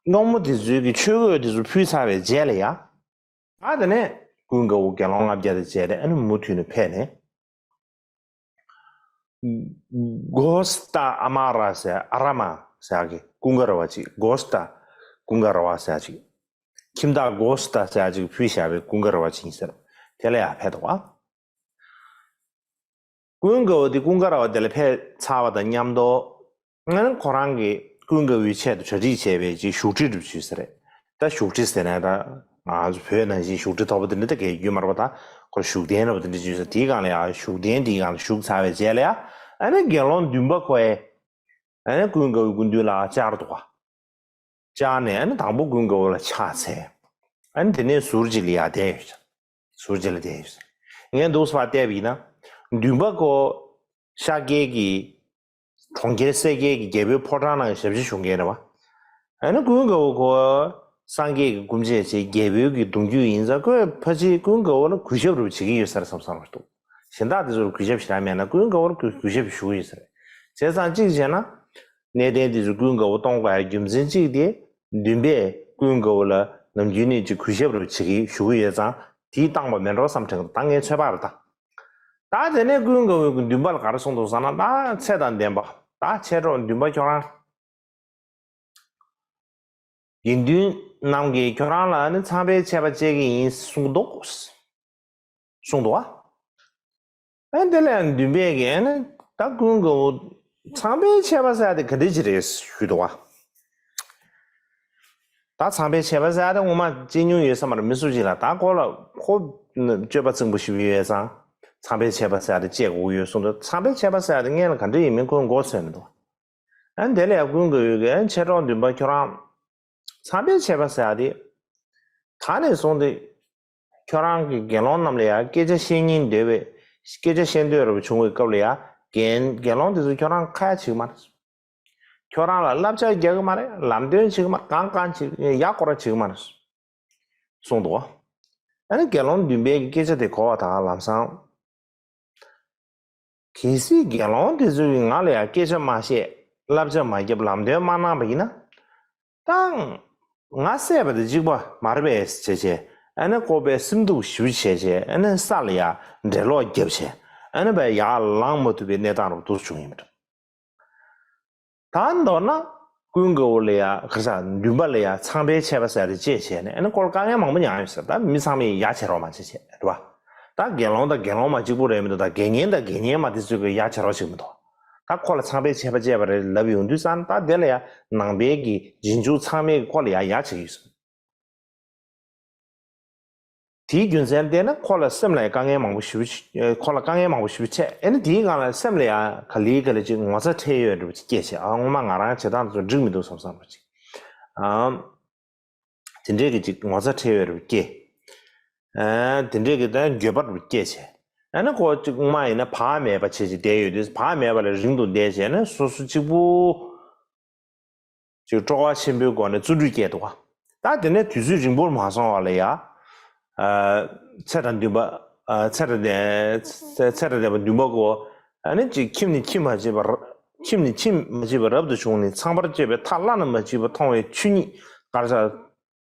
སློང་མོ་དེ་ཚོའི་གི་ཆོས་གོས་དེ་ཚོ་ཕུལ་ཚར་བའི་རྗེས་ལ་ཡང་། ད་དེ་ནས་ཀུན་དགའ་བོ་དགེ་སློང་ལྔ་བརྒྱ་དང་མཇལ་ཏེ་ཨ་ནི་མུ་མཐུད་ནས་ཕེབས་ནས། གོ་སྟ་ཨ་མ་ར་ཟེར་ཨ་ར་མ་ཟེར་གི་ཀུན་དགའ་ར་བ་ཅིག་གོ་སྟ་ཀུན་དགའ་ར་བ་ཟེར་ཅིག་ཁྱིམ་བདག་གོ་སྟ་ཟེར་ཅིག་ཕུལ་བཞག་པའི་ཀུན་དགའ་ར་བ་ཅིག་ཡིན་ཟེར། དེ་ལ་ཡང་ཕེབས་འདུག་ག་ཀུན་དགའ་བོ་དེ་ཀུན་དགའ་ར་བ་དེ་ལ་ཕེབས་ཚར་བ་དང་མཉམ་དུ། ཨ་ནི་ཁོ་རང་གིས་ཀུན་དགའ་བོའི་ཆེད་དུ་གྲ་སྒྲིག་བྱས་པའི་ཅིག་བཞུགས་ཁྲི་འདྲ་པོ་ཅིག་ཡོད་ས་རེད། ད་བཞུགས་ཁྲི་ཟེར་ན་ད་ང་ཚོ་བོད་ནང་བཞིན་བཞུགས་ཁྲི་མཐོ་པོ་དེ་འདྲ་ད་གས་ཡོད་མ་རེད་པ། ད་ཁོ་བཞུགས་གདན་འདྲ་པོ་དེ་འདྲ་ཅིག་ཡོད་ས། དེའི་སྒང་ལ་ཡང་བཞུགས་གདན་དེའི་སྒང་ལ་བཞུགས་ཚར་བའི་རྗེས་ལ་ཡང་ཨ་ནི་དགེ་སློང་འདུན་པ་ཁོ་ཡས་ཨ་ནི་ཀུན་དགའ་བོའི་སྐུ་མདུན་ལ་བཅར་འདུག་ག་བཅར་ནས་ཨ་ནི་དང་པོ་ཀུན་དགའ་བོ་ལ་ཕྱག་འཚལ། ཨ་ནི་དེ་ནས་ཟུར་གཅིག་ལ་ཡར་བསྡད་ཡོད་ས། ཟུར་གཅིག་ལ་བསྡད་ཡོད་ས། ངས་འདུག་སེ་ཕར་བལྟས་པ་ཡིན་ན། འདུན་པ་ཁོ་ཤཱཀྱའི་གི་གྲོང་ཁྱེར་སེར་སྐྱའི་གི་རྒྱལ་པོའི་ཕོ་བྲང་ནང་གི་ཞབས་ཕྱི་ཞུ་མཁན་རེད་པ། ཨ་ནི་ཀུན་དགའ་བོ་ཁོ་སངས་རྒྱས་ཀྱི་སྐུ་མཆེད་ཅིག་རྒྱལ་པོའི་གི་གདུང་རྒྱུད་ཡིན་ཙང་ཁོས་ཕལ་ཆེར་ཀུན་དགའ་བོ་ལ་གུས་ཞབས་རུ་བྱེད་ཀྱི་ཡོད་ས་རེད་བསམ་བསམ་རེད་འདུག་གཞན་དག་དེ་ཚོར་གུས་ཞབས་ཞེ་དྲག་མེད་ན་ཀུན་དགའ་བོར་གུས་གུས་ཞབས་ཞུ་གི་ཡོད་ས་རེད། བྱས་ཙང་གཅིག་བྱས་ན། གནས་བརྟན་དེ་ཚོ་ཀུན་དགའ་བོ་གཏོང་དགོས་ཡ་རྒྱུ་མཚན་གཅིག་དེ། འདུན་པས་ཀུན་དགའ་བོ་ལ་ནམ་རྒྱུན་ནས་ཅིག་གུས་ཞབས་རུ་བྱེད་ཀྱི་ཞུ་གི་ཡོད་ཙང་དེས་བཏང་པ་མེད་འགྲོ་བསམ་དྲན་གི་འདུག་ད་ངའི་ཚོད་དཔག་རེད་ད། ད་དེ་ནས་ཀུན་དགའ་བོས་འདུན་པ་ལ་ག་རེ་གསུངས་འདུག་ཟེར་ན། ད་ཚེ་དང་ལྡན་པ། ད་མཆེད་གྲོགས་འདུན་པ་ཁྱོད་རང་། དགེ་འདུན་རྣམས་ཀྱིས་ཁྱོད་རང་ལ་ནི་ཚངས་པའི་ཆད་པ་བཅད་ཀྱི་ཡིན་གསུངས་འདུག་གསུངས་འདུག་ཨ། ཨ་དེ་ལས་འདུན་པས་ཀྱིས་ནི་ད་ཀུན་དགའ་བོ་ཚངས་པའི་ཆད་པ་ཟེར་ཡ་དེ་ག་འདྲ་ཅིག་རེད་ཞུས་འདུག་ག་ད་ཚངས་པའི་ཆད་པ་ཟེར་ཡ་དེ་ངོ་མ་བཅད་མྱོང་ཡོད་ས་མ་རེད། མི་སུ་ཞིག་ལ་ད་ཁོ་ལ་ཁོ་སྤྱོད་པ་རྩིང་པོ་ཞིག་ཡོད་ཙང་ཚངས་པའི་ཆད་པ་ཟེར་ཡ་དེ་བཅད་དགོས་ཀྱི་ཡོད་གསུངས་འདུག་ཚངས་པའི་ཆད་པ་ཟེར་ཡ་དེ་སྔོན་ལ་ག་འདྲ་ཡིན་མིན་ཁོས་མགོ་ཚོས་མི་འདུག་ཨ་དེ་ལས་ཀུན་དགའ་བོས་ཀྱིས་མཆེད་གྲོགས་འདུན་པ་ཁྱོད་རང་ཚངས་པའི་ཆད་པ་ཟེར་ཡ་དེ་ད་ནས་བཟུང་སྟེ་ཁྱོད་རང་གིས་དགེ་སློང་རྣམས་ལ་ཡང་སྐད་ཆ་བཤད་སྙིང་འདོད་པའི་སྐད་ཆ་བཤད་འདོད་རབ་བྱུང་བའི་སྐབས་ལ་ཡང་དགེ་དགེ་སློང་དེ་ཚོས་ཁྱོད་རང་ཁ་ཡ་བྱེད་ཀྱི་མ་རེད། ཁྱོད་རང་ལ་བསླབ་བྱ་རྒྱག་གི་མ་རེད། ལམ་སྟོན་བྱེད་ཀྱི་མ་རེད། གང་གང་བྱེད་ཡག་སྐོར་བྱེད་ཀྱི་མ་རེད། གསུངས་འདུག་ཨ་ནི་དགེ་སློང་འདུན་པའི་སྐད་ཆ་དེ་གོ་བ་དང་ལམ་སང་། གལ་སྲིད་དགེ་སློང་དེ་ཚོས་ང་ལ་ཡང་སྐད་ཆ་མ་བཤད། བསླབ་བྱ་མ་བརྒྱབ། ལམ་སྟོན་མ་གནང་བ་ཡིན་ན། ད་ང་བསད་པ་དང་གཅིག་པ་མ་རེད་པས་བྱས་བྱས། ཨ་ནི་ཁོ་པའི་སེམས་སྡུག་ཞེ་པོ་བྱས་བྱས། ཨ་ནི་ས་ལ་ཡ་འགྲེ་ལོག་བརྒྱབ་བྱས། ཨ་ནི་པའི་ཡར་ལངས་མ་ཐུབ་པའི་གནས་སྟངས་རུ་འདུག་བྱུང་ཡིན་པ་འདྲ། ད་མདོར་ན་ཀུན་དགའ་བོ་ལ་ཡ་ག་ས་འདུན་པ་ལ་ཡ་ཚངས་པའི་ཆད་པ་ཟེར་དེ་བཅད་བྱས་ནས་ཨ་ནི་ཁོ་ལ་དཀའ་ངལ་མང་པོ་མྱངས་ཡོད་ཟེར། ད་མི་ཚང་མས་ཡ་བྱེད་རོགས་མ་བྱེད་བྱས་རེད་བ། ད་དགེ་སློང་དང་དགེ་སློང་མ་གཅིག་པུ་རེད་མི་འདུག་ད་དགེ་བསྙེན་དང་དགེ་བསྙེན་མ་དེ་ཚོས་ཀྱི་ཡ་བྱེད་རོགས་བྱེད་མི་འདུག་ད་ཁོ་ལ་ཚངས་པའི་ཆད་པ་བཅད་པ་རེད་ལབ་ཡོང་དུས་ཙང་ད་དེ་ལ་ཡ་ནང་པའི་གི་རྗེས་འཇུག་ཚང་མས་ཁོ་ལ་ཡ་ཡ་བྱེད་ཀྱི་ཡོད་ཟེར། དེའི་རྒྱུ་མཚན་བལྟས་ན་ཁོ་ལ་སེམས་ལ་དཀའ་ངལ་མང་པོ་ཞེ་པོ་ཅིག་ཁོ་ལ་དཀའ་ངལ་མང་པོ་ཞེ་པོ་འཕྲད། ཨེ་ནི་དེའི་སྒང་ལ་སེམས་ལ་ཡང་ག་ལེ་ག་ལེ་ཅིག་ངོ་ཚ་ཁྲེལ་ཡོད་འདྲ་པོ་ཅིག་སྐྱེས་བྱས། ཨ་ངོ་མ་ང་རང་བྱེད་སྟངས་དེ་ཚོ་འགྲིག་མི་འདུག་བསམ་བསམ་པ་ཅིག་ཨ་དེ་འདྲས་ཀྱི་ཅིག་ངོ་ཚ་ཁྲེལ་ཡོད་འདྲ་པོ་སྐྱེས། ཨ་དེ་འདྲས་ཀྱི་ད་འགྱོད་པ་འདྲ་པོ་སྐྱེས་བྱས། ཨ་ནི་ཁོ་ཅིག་སྔོན་མ་ཡིན་ན་བག་མེད་པ་བྱས་ཅིག་བསྡད་ཡོད་དུས་བག་མེད་པ་ལས་རིང་དུ་བསྡད་བྱས་ནས་སོ་སོ་གཅིག་པུ། ཅིག་སྤྲོ་བ་ཆེན་པོའི་སྒོ་ནས་བརྩོན་འགྲུས་བསྐྱེད་འདུག་ག་ད་དེ་ནས་དུས་ཚོད་རིང་པོར་མ་སོང་བ་ལ་ཡ། ཨ་ཚེ་དང་འདུན་པ། ཨ་ཚེ་དང་ལྡན། ཚེ་ཚེ་དང་ལྡན་པ་འདུན་པ་ཁོ། ཨ་ནི་ཅིག་ཁྱིམ་ནས་ཁྱིམ་མ་བརྗེད་པ་ར། ཁྱིམ་ནས་ཁྱིམ་མ་བརྗེད་པ་རབ་ཏུ་བྱུང་ནས་ཚངས་པར་སྤྱོད་པའི་མཐའ་བླ་ན་མ་མཆིས་པ་མཐོང་བའི་ཆོས་ཉིད་ག་རེ་ཟ།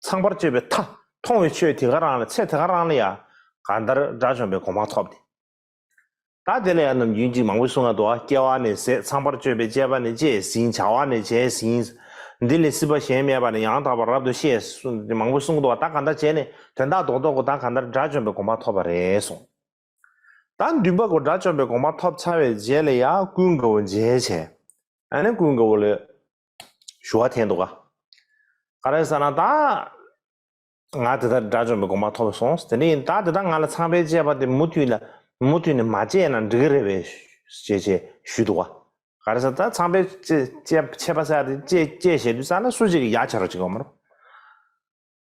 ཚངས་པར་སྤྱོད་པའི་མཐའ་མཐོང་བའི་ཆོས་དེ་ག་རང་ལ་ཚེ་དེ་ག་རང་ལ་ཡ། གང་ལྟར་དགྲ་བཅོམ་པའི་གོ་འཕང་ཐོབ་སྟེ། ད་དེ་ལ་ཡང་ནམ་རྒྱུན་གཅིག་མང་པོ་གསུང་ང་འདུག་ག་སྐྱེ་བ་ནས་ཟད། ཚངས་པར་སྤྱོད་པའི་སྤྱད་པ་ནས་སྤྱད་ཟིན། བྱ་བ་ནས་བྱས་ཟིན། འདི་ལས་སྲིད་པ་གཞན་མེད་པ་ནས་ཡང་དག་པར་རབ་ཏུ་ཤེས་གསུངས་མང་པོ་གསུང་གི་འདུག་ག་ད་གང་ལྟར་བྱས་ནས་དོན་དག་རྡོག་རྡོག་གོ་ད་གང་ལྟར་དགྲ་བཅོམ་པའི་གོ་འཕང་ཐོབ་པ་རེད་གསུངས། ད་འདུན་པ་གོ་དགྲ་བཅོམ་པའི་གོ་འཕང་ཐོབ་ཚར་བའི་རྗེས་ལ་ཡང་ཀུན་དགའ་བོ་མཇལ་བྱས། ཨ་ནི་ཀུན་དགའ་བོ་ལ་ཞུ་བ་འཐེན་འདུག་ག་ག་རེ་ཟེར་ན་ད། ང་དེ་ལྟར་དགྲ་བཅོམ་པའི་གོ་འཕང་ཐོབ་སོང་། དེ་ནས་ད་དེ་ལྟར་ང་ལ་ཚངས་པའི་སྤྱད་པ་དེ་མུ་མཐུད་ལ་མུ་མཐུད་ནས་མ་བྱས་ན་འགྲིག་གི་རེད་པས་ཞེས་ཞེས་ཞུས་འདུག་ག་ག་རེ་ཟེར་ད་ཚངས་པའི་ཆེ་ཆེ་ཆད་པ་ཟེར་ཡ་དེ་བཅད་བཅད་བཞག་དུས་ཙ་ན་སུ་གཅིག་གིས་ཡ་བྱེད་རོགས་བྱེད་ཀྱི་ཡོད་མ་རེད།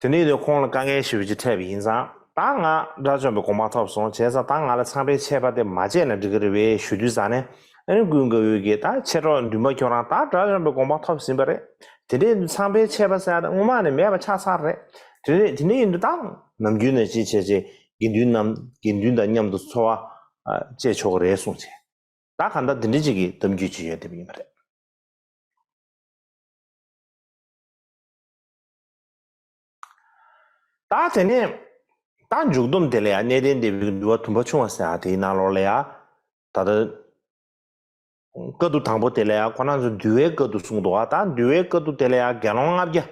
དེ་ནས་དེ་ཁོང་ལ་དཀའ་ངལ་ཞེ་པོ་ཅིག་འཕྲད་པ་ཡིན་ཙང་ད་ང་དགྲ་བཅོམ་པའི་གོ་འཕང་ཐོབ་སོང་བྱས་ཙང་ད་ང་ལ་ཚངས་པའི་ཆད་པ་དེ་མ་བཅད་ན་འགྲིག་གི་རེད་པས་ཞུ་དུས་ཙ་ནས། ཨ་ནི་ཀུན་དགའ་བོས་ཀྱིས་ད་མཆེད་གྲོགས་འདུན་པ་ཁྱོད་རང་ད་དགྲ་བཅོམ་པའི་གོ་འཕང་ཐོབ་ཟིན་པ་རེད། དེ་འདྲའི་ཚངས་པའི་ཆད་པ་ཟེར་ཡ་དེ་སྔོན་མ་ནས་མེད་པ་ཆགས་ཚར་རེད། དེ་རེད་དེ་འདྲ་ཡིན་དུས་ད་ནམ་རྒྱུན་ནས་ཅི་བྱས་བྱས་དགེ་འདུན་རྣམས་དགེ་འདུན་དང་མཉམ་དུ་འཚོ་བ་ཨ་བཅད་ཆོག་གི་རེད་གསུངས་བྱས། ད་གང་ལྟར་འདི་འདྲ་ཅིག་གི་གཏམ་རྒྱུད་ཅིག་ཡོད་བསྡད་པ་ཡིན་པ་རེད། ད་དེ་ནས་ད་མཇུག་སྡོམ་དེ་ལ་ཡང་གནས་བརྟན་སྡེ་པའི་འདུལ་བ་དུམ་པ་ཆུང་བ་ཟེར་ཡ་དེའི་ནང་ལོགས་ལ་ཡང་ད་ལྟ་བཀའ་བསྡུ་དང་པོ་དེ་ལ་ཡང་ཁོ་རང་ཚོ་འདུལ་བའི་བཀའ་བསྡུ་གསུངས་འདུག་ད་འདུལ་བའི་བཀའ་བསྡུ་དེ་ལ་ཡང་དགེ་སློང་ལྔ་བརྒྱ་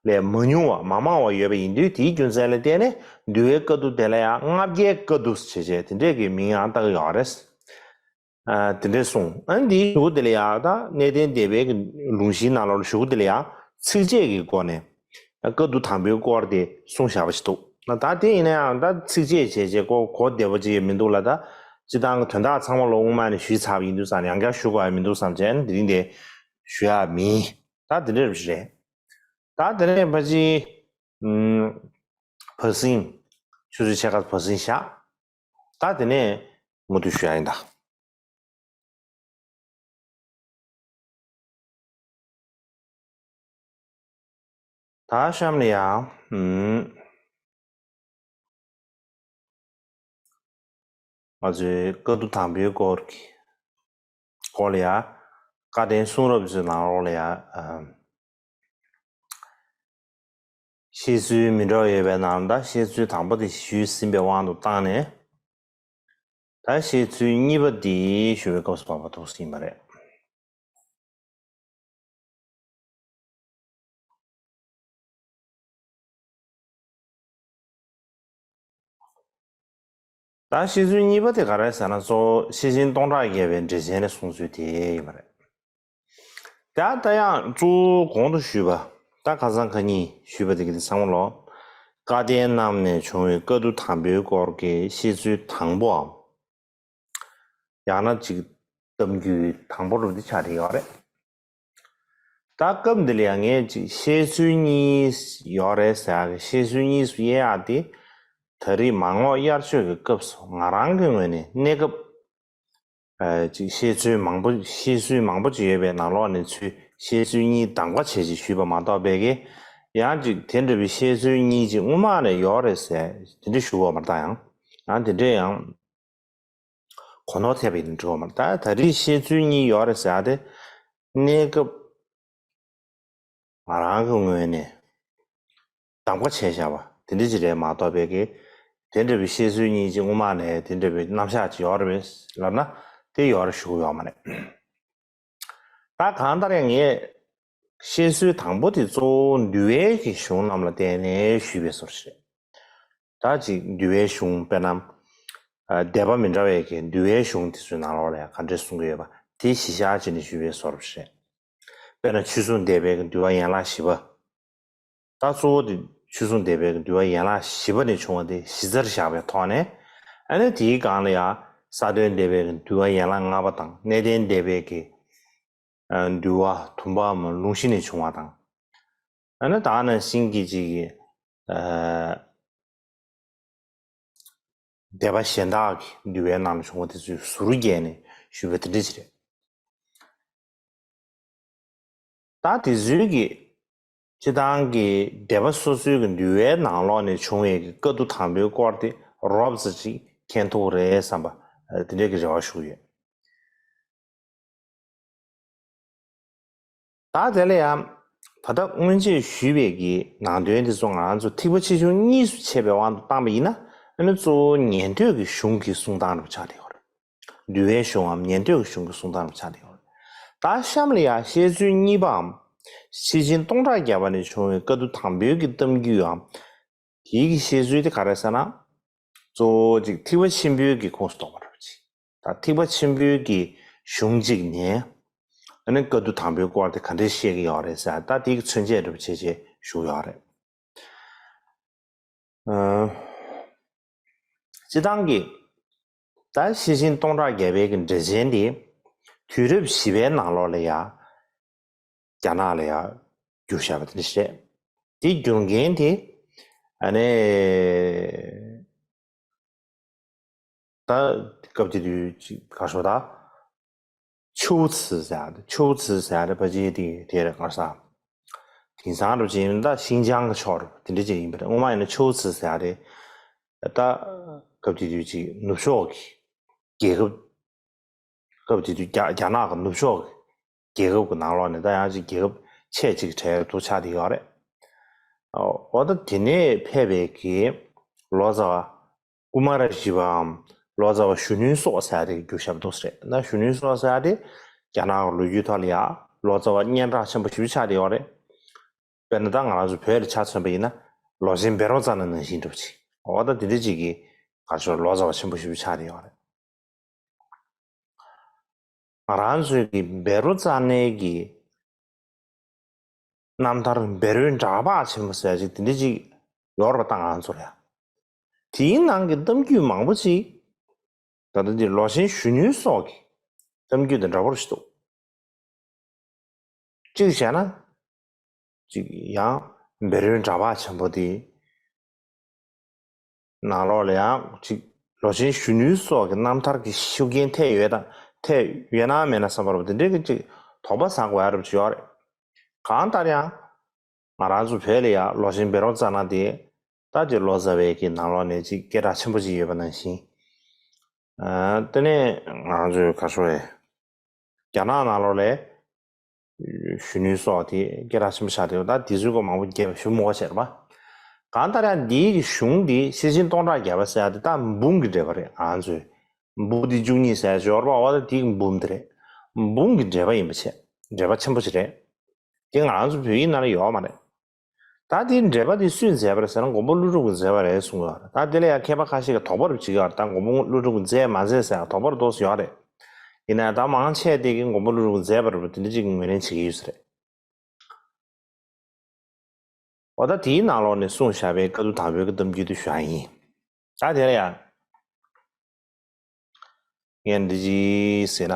ལས་མ་ཉུང་བ་མ་མང་བ་ཡོད་པ་ཡིན་དུས་དེའི་རྒྱུ་མཚན་ལ་བརྟེན་ནས་འདུལ་བའི་བཀའ་བསྡུ་དེ་ལ་ཡང་ལྔ་བརྒྱའི་བཀའ་བསྡུ་ཞེས་བྱས་དེ་འདྲས་ཀྱི་མིང་ཡང་བཏགས་ཡོད་རེད། ཨ་དེ་འདྲས་གསུངས། ཨ་ནི་འདིའི་གཞུག་གུ་དེ་ལ་ཡང་ད་གནས་བརྟན་སྡེ་པའི་གི་ལུང་གཞིའི་ནང་ལོགས་ལ་གཞུག་གུ་དེ་ལ་ཡང་ཚིགས་བཅད་ཀྱི་སྒོ་ནས་བཀའ་བསྡུ་དང་པོའི་སྐོར་དེ་གསུངས་བཞག་པ་ཞིག་འདུག་ད་དེ་ཡིན་ན་ཡང་ད་ཚིགས་བཅད་བྱས་བྱས་གོ་གོ་བདེ་པོ་ཅིག་མི་འདུག་ལ་ད་སྤྱི་བཏང་གི་དོན་དག་ཚང་མ་ལོ་སྔོན་མ་ནས་ཞུས་ཚར་བ་ཡིན་དུས་ཙང་ཡང་བསྐྱར་ཞུ་དགོས་ཡ་མི་འདུག་བསམ་བྱས་ནས་དེ་རིང་དེ་ཞུ་ཡ་མིན། ད་དེ་འདྲ་རེད། ད་དེ་ནས་ཕ་ཅི་ཨུམ་བར་སྲིང་ཆུ་ཚོད་ཕྱེད་ཀ་བར་སྲིང་བཞག་ད་དེ་ནས་མུ་མཐུད་ཞུ་ཡ་ཡིན་ད། ད་གཤམ་ལ་ཡང་། ཨུམ། ང་ཚོའི་བཀའ་བསྡུ་དང་པོའི་སྐོར་གྱི་སྐོར་ལ་ཡང་། བཀའ་བསྟན་གསུང་རབ་ཚོའི་ནང་ལོགས་ལ་ཡང་། ཨུམ། བཤད་ཚུལ་མི་འདྲ་བ་ཡོད་པའི་ནང་ད་བཤད་ཚུལ་དང་པོ་དེ་ཞུས་ཟིན་པའི་དབང་དུ་བཏང་ནས། ད་བཤད་ཚུལ་གཉིས་པ་འདི་ཞུ་བའི་སྐབས་སུ་བབ་པ་འདུག་ཟིན་པ་རེད། ད་བཤད་ཚུལ་གཉིས་པ་དེ་ག་རེ་ཟེར་ན་གཙོ་བོ་ཤེར་ཕྱིན་སྟོང་ཕྲག་བརྒྱ་པའི་འགྲེལ་ཆེན་ལས་གསུངས་ཚུལ་དེ་ཡིན་པ་རེད། ད་ལྟ་ཡང་གཙོ་བོ་གོང་དུ་ཞུས་པ་ད་ཁ་སང་ཁ་ཉིན་ཞུས་པ་དེ་གི་དེ་ཚང་མ་ལོ། བཀའ་བསྟན་རྣམས་ནས་བྱུང་བའི་བཀའ་བསྡུ་དང་པོའི་སྐོར་གྱི་བཤད་ཚུལ་དང་པོའམ། ཡང་ན་ཅིག་གཏམ་རྒྱུད་དང་པོ་རུ་འདི་ཆགས་བསྡད་ཡོད་རེད། ད་སྐབས་འདི་ལ་ཡང་ངས་ཅིག་བཤད་ཚུལ་གཉིས་ཡོད་རེད་ཟེར་ཡག་གི་བཤད་ཚུལ་གཉིས་སུ་དབྱེ་ཡག་དེ། ད་རེས་མར་ངོ་དབྱར་ཆོས་ཀྱི་སྐབས་སུ་ང་རང་གི་ངོས་ནས་གནས་སྐབས། ཨ་ཅིག་བཤད་ཚུལ་མང་པོ་བཤད་ཚུལ་མང་པོ་ཅིག་ཡོད་པའི་ནང་ལོགས་ནས་ཚུལ་བཤད་ཚུལ་གཉིས་གདམ་ག་བྱས་ཅིག་ཞུས་པ་མ་གཏོགས་པའི་གི། ཡང་ཅིག་དེ་འདྲ་བའི་བཤད་ཚུལ་གཉིས་ཅིག་སྔོན་མ་ནས་ཡོད་རེད་ཟེར་དེ་འདྲ་ཞུ་དགོས་མ་རེད་ད་ཡང་། ཡང་དེ་འདྲས་ཡང་། གོ་ནོར་ཐེབས་པ་ཡིན་འགྲོ་མ་ད་ད་རེས་བཤད་ཚུལ་གཉིས་ཡོད་རེད་ཟེར་ཡ་དེ། གནས་སྐབས་ང་རང་གི་ངོས་ནས་གདམ་ག་བྱས་བཞག་པ་དེ་འདྲ་ཅིག་རེད་མ་གཏོགས་པའི་གི། དེ་འདྲ་བའི་བཤད་ཚུལ་གཉིས་ཅིག་སྔོན་མ་ནས་དེ་འདྲ་བའི་རྣམ་གཞག་ཅིག་ཡོད་རེད་པས་ལབ་ན་དེ་ཡོད་རེད་ཞུ་གི་ཡོད་མ་རེད། ད་གང་ལྟར་ཡང་ངས་བཤད་སྲོལ་དང་པོ་དེ་གཙོ་བོ་འདུལ་བའི་གི་གཞུང་རྣམས་ལ་བརྟེན་ནས་ཞུས་པའི་བཟོ་འདྲ་ཞིག་རེད། ད་ཅིག་འདུལ་བའི་གཞུང་དཔེར་ན། ཨ་སྡེ་པ་མི་འདྲ་བའི་གི་འདུལ་བའི་གཞུང་དེ་ཚོའི་ནང་ལོགས་ལ་ཡང་ག་འདྲས་གསུང་གི་ཡོད་པ་དེ་གཞི་བཞག་བྱས་ནས་ཞུས་པའི་བཟོ་འདྲ་ཞིག་རེད། དཔེར་ན་ཆོས་སྲུང་སྡེ་པའི་གི་འདུལ་བ་ཡན་ལག་བཞི་པ། ད་གཙོ་བོ་དེ་ཆོས་སྲུང་སྡེ་པའི་འདུལ་བ་ཡན་ལག་བཞི་པ་ནས་བྱུང་བ་དེ་གཞི་རྩར་བཞག་པའི་ཐོག་ནས། ཨ་ནི་དེའི་སྒང་ལ་ཡང་ས་སྟོན་སྡེ་པའི་འདུལ་བ་ཡན་ལག་ལྔ་པ་དང་གནས་བརྟན་སྡེ་པའི་གི་ཨ་འདུལ་བ་དུམ་པའམ་ལུང་གཞི་ནས་བྱུང་བ་དང་། ཨ་ནི་ད་ནང་བཞིན་གྱི་ཅིག་གི་ཨ་སྡེ་པ་གཞན་དག་གི་འདུལ་བའི་ནང་ལ་བྱུང་བ་དེ་ཚོའི་ཟུར་བརྒྱན་ནས་ཞུས་པ་དེ་འདྲ་ཅིག་རེད། ད་དེ་ཚོའི་གི་སྤྱི་བཏང་གི་སྡེ་པ་སོ་སོའི་གི་འདུལ་བའི་ནང་ལོགས་ནས་བྱུང་བའི་གི་བཀའ་བསྡུ་དང་པོའི་སྐོར་དེ་རོབ་ཙམ་ཅིག་མཁྱེན་ཐུབ་ཀྱི་རེད་བསམ་པ་དེ་འདྲའི་གི་རེ་བ་ཞུ་གི་ཡོད། ད་དེ་ལ་ཡང་ད་ལྟ་སྔོན་ཆད་ཞུས་པའི་གི་ནང་དོན་དེ་ཚོ་ང་རང་ཚོ་ཐེག་པ་ཆེ་ཆུང་གཉིས་སུ་ཕྱེ་བའི་དབང་དུ་བཏང་བ་ཡིན་ན་ཨ་ནི་གཙོ་བོ་ཉན་ཐོས་ཀྱི་གཞུང་གི་གསུང་སྟངས་རུ་ཆགས་བསྡད་ཡོད་རེད། འདུལ་བའི་གཞུང་ངམ་ཉན་ཐོས་ཀྱི་གཞུང་གི་གསུང་སྟངས་རུ་ཆགས་བསྡད་ཡོད་རེད། ད་གཤམ་ལ་ཡང་བཤད་ཚུལ་གཉིས་པའམ། ཤེར་ཕྱིན་སྟོང་ཕྲག་བརྒྱ་པ་ནས་བྱུང་བའི་བཀའ་བསྡུ་དང་པོའི་གི་གཏམ་རྒྱུད་འམ། དེའི་གི་བཤད་ཚུལ་དེ་ག་རེ་ཟེར་ན། གཙོ་བོ་ཅིག་ཐེག་པ་ཆེན་པོའི་གི་ཁོངས་སུ་གཏོགས་པ་རེད་ཅིག་ད་ཐེག་པ་ཆེན་པོའི་གི་གཞུང་གཅིག་ནས། ཨ་ནི་བཀའ་བསྡུ་དང་པོའི་སྐོར་དེ་ག་འདྲས་བཤད་ཀྱི་ཡོད་རེད་ཟེར་ད་དེའི་གི་མཚོན་བྱེད་འདྲ་པོ་བྱས་བྱས་ཞུ་གི་ཡོད་རེད། ཨ། སྤྱི་བཏང་གི་ད་ཤེར་ཕྱིན་སྟོང་ཕྲག་བརྒྱ་པའི་གི་འགྲེལ་ཆེན་དེ། དུས་རབས་བཞི་པའི་ནང་ལོགས་ལ་ཡ་རྒྱ་ནག་ལ་ཡ་བསྒྱུར་བཞག་པ་དེ་འདྲ་ཞིག་རེད། དེ་བསྒྱུར་མཁན་དེ་ཨ་ནི། ད་སྐབས་དེ་དུས་ཅིག་ག་ཤོ་ད། ཆུ་ཚི་ཟེར་ཡ་དེ་ཆུ་ཚི་ཟེར་ཡ་དེ་ཕ་ཅི་དེ་དེ་རེད་ག་ས། དེང་སང་རུ་ཅིག་ཡིན་ད་ཤིན་ཅང་གི་ཕྱོགས་རུ་དེ་འདྲ་ཅིག་ཡིན་པ་རེད། སྔོན་མ་ཡིན་ན་ཆུ་ཚི་ཟེར་ཡ་དེ་ད་སྐབས་དེ་དུས་ཅིག་ནུབ་ཕྱོགས་ཀྱི་རྒྱལ་ཁབ། སྐབས་དེ་དུས་རྒྱ་རྒྱ་ནག་གི་ནུབ་ཕྱོགས་ཀྱི་རྒྱལ་ཁབ་ཀྱི་ནང་ལོགས་ནས་ད་ཡང་ཅིག་རྒྱལ་ཁབ་ཆེ་གཅིག་གྲས་དུ་ཆགས་བསྡད་ཡོད་རེད། འོ་ད་དེ་ནས་ཕེབས་པའི་གི་ལོ་ཙཱ་བ་ཀུ་མ་ར་ཤི་བའམ་ལོ་ཙཱ་བ་གཞོན་ནུའི་སྲོག་ཟེར་ཡ་དེ་བསྒྱུར་བཞག་པ་འདུག་ཟེར། ད་གཞོན་ནུའི་སྲོག་ཟེར་ཡ་དེ་རྒྱ་ནག་གི་ལོ་རྒྱུས་ཐོག་ལ་ཡ་ལོ་ཙཱ་བ་སྙན་གྲགས་ཆེན་པོ་ཞེ་པོ་ཆགས་བསྡད་ཡོད་རེད། དཔེར་ན་ད་ང་རང་ཚོ་བོད་ལ་ཆ་མཚོན་པ་ཡིན་ན་ལོ་ཆེན་བཻ་རོ་ཙ་ན་ནང་བཞིན་འདྲ་པོ་ཅིག་འོ་ད་དེ་འདྲ་ཅིག་གི་ག་ཚོད་ལོ་ཙཱ་བ་ཆེན་པོ་ཞེ་པོ་ཆགས་བསྡད་ཡོད་རེད། ང་རང་ཚོའི་གི་བཻ་རོ་ཙ་ནའི་གི་རྣམ་ཐར་བཻ་རོའི་འདྲ་པར་ཆེན་པོ་ཟེར་ཅིག་དེ་འདྲ་ཅིག་ཡོད་རེད་པ་ད་ང་ཚོར་ཡ། དེའི་ནང་གི་གཏམ་རྒྱུད་མང་པོ་ཅིག་ད་ལྟ་འདི་ལོ་ཆེན་གཞོན་ནུའི་སྲོག་གི་གཏམ་རྒྱུད་དང་འདྲ་པོ་ཞིག་འདུག་གཅིག་བྱས་ན། གཅིག་ཡང་བཻ་རོའི་འདྲ་པར་ཆེན་པོ་དེ། ནང་ལོགས་ལ་ཡང་གཅིག་ལོ་ཆེན་གཞོན་ནུའི་སྲོག་གི་རྣམ་ཐར་གྱི་ཤུགས་རྐྱེན་ཐེབས་ཡོད་དང་ཐེབས་ཡོད་ན་མེད་ན་བསམ་པ་རེད་པ་དེ་འདྲའི་གི་གཅིག་དོགས་པ་ཟ་དགོས་ཡ་རབ་ཅིག་ཡོད་རེད། གང་ལྟར་ཡང་ང་རང་ཚོ་བོད་ལ་ཡང་ལོ་ཆེན་བཻ་རོ་ཙ་ན་དེ་ད་ཅིག་ལོ་ཙཱ་བའི་གི་ནང་ལོགས་ནས་ཅིག་སྐད་གྲགས་ཆེན་པོ་ཅིག་ཡོད་པ་ནང་བཞིན། ཨ་དེ་ནས་ང་རང་ཚོའི་ག་ཤོ་རེད། རྒྱ་ནག་ནང་ལོགས་ལ་གཞོན་ནུའི་སྲོག་དེ་སྐད་གྲགས་ཆེན་པོ་ཆགས་བསྡད་ཡོད། ད་དེ་ཚོའི་སྐོར་མང་པོ་རྒྱས་པ་ཞུ་མི་དགོས་བྱས་རེད་པ། གང་ལྟར་ཡང་འདིའི་གི་གཞུང་འདི་ཤེར་ཕྱིན་སྟོང་ཕྲག་བརྒྱ་པ་ཟེར་ཡ་དེ་ད་འབུམ་གྱི་འགྲེལ་པ་རེད། ང་ཚོས་འབུམ་འདི་བཅུ་གཉིས་ཟེར་ཡ་ཅིག་ཡོད་རེད་པ། འོ་ད་དེའི་འབུམ་དེ་རེད། འབུམ་གྱི་འགྲེལ་པ་ཡིན་པ་བྱས་འགྲེལ་པ་ཆེན་པོ་ཞིག་རེད། དེ་ང་རང་ཚོ་བོད་ཡིག་ནང་ལ་ཡོད་མ་རེད། ད་དེའི་འགྲེལ་པ་དེ་སུས་མཛད་པ་རེད་ཟེར་ན་མགོན་པོ་ཀླུ་སྒྲུབ་ཀྱིས་མཛད་པ་རེད་གསུངས་ཡོད་རེད། ད་དེ་ལ་ཡང་མཁས་པ་ཁ་ཤས་ཀྱིས་དོགས་པ་རུ་བྱེད་ཀྱི་ཡོད་རེད། ད་མགོན་པོ་ཀླུ་སྒྲུབ་ཀྱིས་མཛད་མ་མཛད་ཟེར་ཡང་དོགས་པ་རུ་འདུག་སེ་ཡོད་རེད། ཡིན་ན་ཡང་ད་མང་ཆེ་དེ་གིས་མགོན་པོ་ཀླུ་སྒྲུབ་ཀྱིས་མཛད་པ་རེད་པ་དེ་འདྲ་ཅིག་ངོས་ལེན་བྱེད་ཀྱི་ཡོད་ས་རེད། འོ་ད་དེའི་ནང་ལོགས་ནས་གསུངས་བཞག་པའི་བཀའ་བསྡུ་དང་པོའི་གི་གཏམ་རྒྱུད་དེ་ཞུ་ཡ་ཡིན། ད་དེ་ལ་ཡང་ངས་འདི་ཅི་ཟེར་ན།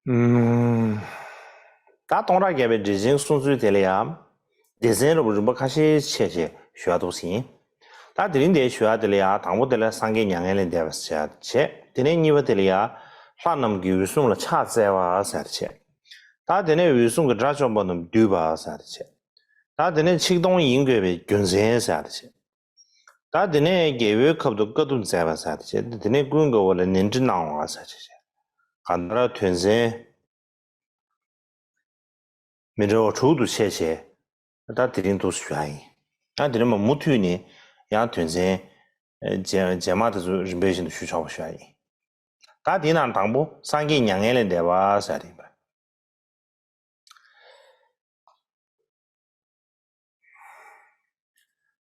ཨུམ། ད་སྟོང་ཕྲག་བརྒྱ་པའི་འགྲེལ་ཆེན་གསུང་ཚུལ་དེ་ལ་ཡང་སྡེ་ཚན་རིམ་པ་ཁ་ཤས་ཕྱེ་བྱས་ཞུ་ཡ་འདུག་སེ་ཡིན། ད་དེ་རིང་འདིར་ཞུ་ཡ་དེ་ལ་ཡང་དང་པོ་དེ་ལ་སངས་རྒྱས་མྱ་ངན་ལས་འདས་པ་ཟེར་ཡ་བྱས། དེ་ནས་གཉིས་པ་དེ་ལ་ཡང་ལྷ་རྣམས་ཀྱིས་འོད་སྲུང་ལ་ཕྱག་བཙལ་བ་ཟེར་ཡ་དེ་བྱས། ད་དེ་ནས་འོད་སྲུང་གིས་དགྲ་བཅོམ་པ་རྣམས་བསྡུས་པ་ཟེར་ཡ་དེ་བྱས། ད་དེ་ནས་ཆིག་སྟོང་ཡིན་དགོས་པའི་རྒྱུ་མཚན་ཟེར་ཡ་དེ་བྱས། ད་དེ་ནས་རྒྱལ་པོའི་ཁབ་ཏུ་དཀའ་ཐུབ་མཛད་པ་ཟེར་ཡ་དེ་བྱས། དེ་ནས་ཀུན་དགའ་བོ་ལ་ནན་ཏན་གནང་བ་ཟེར་ཡ་དེ་བྱས། གང་ལྟར་དོན་ཚན་མི་འདྲ་བ་དྲུག་ཏུ་ཕྱེ་བྱས། ད་དེ་རིང་འདུག་སེ་ཞུ་ཡ་ཡིན། ཡང་དེ་རིང་མ་མུ་མཐུད་ནས་ཡང་དོན་ཚན་རྗེས་རྗེས་མ་དེ་ཚོ་རིམ་པས་བཞིན་དུ་ཞུ་ཆོག་པ་ཞུ་ཡ་ཡིན། ད་དེའི་ནང་དང་པོ་སངས་རྒྱས་མྱ་ངན་ལས་འདས་པ་ཟེར་ཡ་དེ་ཡིན་པ།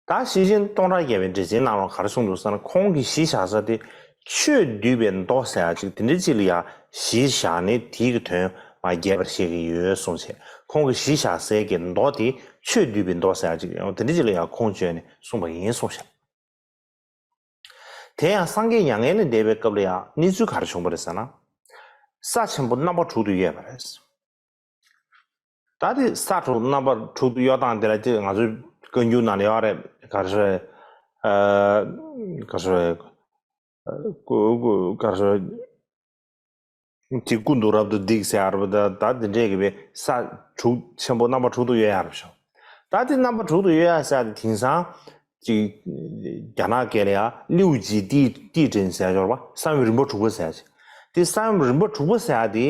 ད་ཤེར་ཕྱིན་སྟོང་ཕྲག་བརྒྱ་པའི་འགྲེལ་ཆེན་ནང་ལ་ག་རེ་གསུངས་འདུག་ཟེར་ན། ཁོང་གིས་གཞི་བཞག་ས་དེ་ཆོས་བསྡུས་པའི་མདོ་ཟེར་ཡ་ཅིག་དེ་འདྲ་ཅིག་ལ་ཡང་གཞི་བཞག་ནས་དེའི་གི་དོན་མ་རྒྱས་པར་བཤད་ཀྱི་ཡོད་གསུངས་བྱས། ཁོང་གིས་གཞི་བཞག་སའི་གི་མདོ་དེ་ཆོས་བསྡུས་པའི་མདོ་ཟེར་ཡ་ཅིག་ཡང་དེ་འདྲ་ཅིག་ལ་ཡང་ཁུངས་བཅོལ་ནས་གསུངས་པ་ཡིན་གསུངས་བཞག་དེ་ཡང་སངས་རྒྱས་མྱ་ངན་ལས་འདས་པའི་སྐབས་ལ་ཡང་གནས་ཚུལ་ག་རེ་བྱུང་བ་རེད་ཟེར་ན། ས་ཆེན་པོ་རྣམ་པ་དྲུག་ཏུ་གཡོས་པ་རེད། ད་དེ་ས་དྲུག་རྣམ་པ་དྲུག་ཏུ་གཡོ་སྟངས་དེ་ལ་དེ་ང་ཚོའི་བཀའ་འགྱུར་ནང་ལ་ཡོད་རེད། ག་རེ་ཟེར། ཨ། ག་རེ་ཟེར། ཀུ་ཀུ་ག་རེ་ཟེར། དེ་ཀུན་ཏུ་རབ་ཏུ་བསྡིགས་ཟེར་ཡ་རེད་པ། ད་ད་དེ་འདྲས་ཀྱི་བའི་ས་དྲུག་ཆེན་པོ་རྣམ་པ་དྲུག་ཏུ་གཡོ་ཡ་རེད་ཤག་ད་དེ་རྣམ་པ་དྲུག་ཏུ་གཡོ་ཡ་ཟེར་ཡ་དེ་དེང་སང་ཅིག་རྒྱ་ནག་སྐད་ལ་ཡ་ལིའུ་ཅི་ཏི་ཏི་ཀྲིན་ཟེར་ཡ་ཡོད་རེད་པ། བསམ་ཡས་རིམ་པ་དྲུག་པ་ཟེར་ཡ་ཅིག་དེ་བསམ་ཡས་རིམ་པ་དྲུག་པ་ཟེར་ཡ་དེ།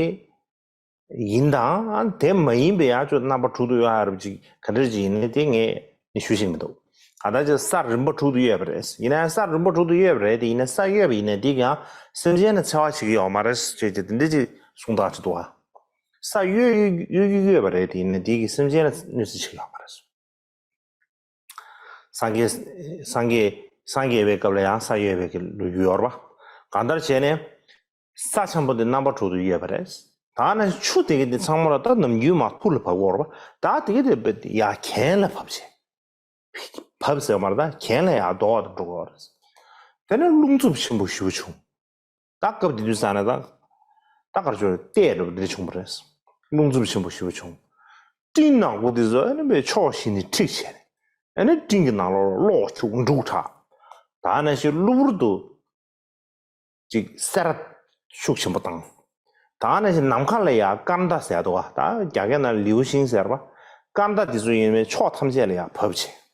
ཡིན་དང་དེ་མ་ཡིན་པའི་ཡང་ཅོ་རྣམ་པ་དྲུག་ཏུ་གཡོ་ཡ་རབ་ཅིག་ག་འདྲ་ཅིག་ཡིན་ནའི་དེ་ངས་ནི་ཞུ་ཤེས་མི་འདུག་གང་ལྟར་ཅིག་ས་རིམ་པ་དྲུག་ཏུ་གཡོས་པ་རེད། ཡིན་ན་ཡང་ས་རིམ་པ་དྲུག་ཏུ་གཡོས་པ་རེད་དེ། ཡིན་ན་ས་གཡོས་པ་ཡིན་ནའི་དེ་གིས་ཡང་སེམས་ཅན་ལ་འཚེ་བ་བྱེད་ཀྱི་ཡོད་མ་རེད་ཅེས་ཀྱི་དེ་འདྲ་ཅིག་གསུང་སྟངས་ཅིག་འདུག་ཨ། ས་གཡོས་གཡོས་གཡོས་གཡོས་པ་རེད་དེ། ཡིན་ན་དེ་གིས་སེམས་ཅན་ལ་གནོད་འཚེ་བྱེད་ཀྱི་ཡོད་མ་རེད། སངས་རྒྱས་སངས་རྒྱས་སངས་རྒྱས་པའི་སྐབས་ལ་ཡང་ས་གཡོས་པའི་གི་ལོ་རྒྱུས་ཡོད་རེད་པ། གང་ལྟར་བྱས་ནས་ས་ཆེན་པོ་འདི་རྣམ་པ་དྲུག་ཏུ་གཡོས་པ་རེད། ད་ནི་ཆུ་དེ་གི་འདི་ཚང་མ་ལ་ད་ནམ་རྒྱུན་མ་ཐུར་ལ་བབས་ཡོད་རེད་པ། ད་དེ་གི་དེ་ཡ་གྱེན་ལ་བབས་བྱས། བབས་ཟེར་མ་རེད། ད་གྱེན་ལ་ཡ་ལྡོག་ཏུ་འགྲོ་གི་ཡོད་རེད། དེ་ནས་རླུང་འཚུབ་ཆེན་པོ་ཞེ་པོ་བྱུང་། ད་སྐབས་དེ་དུས་ཙ་ན་ད་ད་གར་ཆོར་བལྟས་འགྲོ་བ་འདི་བྱུང་བ་རེད། རླུང་འཚུབ་ཆེན་པོ་ཞེ་པོ་བྱུང་། སྤྲིན་ནག་པོ་དེ་ཚོ་ཨ་ནི་བའི་ཕྱོགས་བཞི་ནས་འཁྲིགས་བྱས་ནས་ཨ་ནི་སྤྲིན་གྱི་ནང་ལོགས་ལ་གློག་འཁྱུག་འབྲུག་གྲགས། ད་ནང་བཞིན་གློ་བུར་དུ་ཅིག་སེར་ཤུགས་ཆེན་པོ་བཏང་། ད་ནང་བཞིན་ནམ་མཁའ་ལ་ཡང་སྐར་མདའ་ཟེར་འདུག་ག་ད་རྒྱ་སྐད་ནང་ལིའུ་ཤིང་ཟེར་བ། སྐར་མདའ་དེ་ཚོ་ཡིན་པའི་ཕྱོགས་ཐམས་ཅད་ལ་ཡང་བབས་བྱས།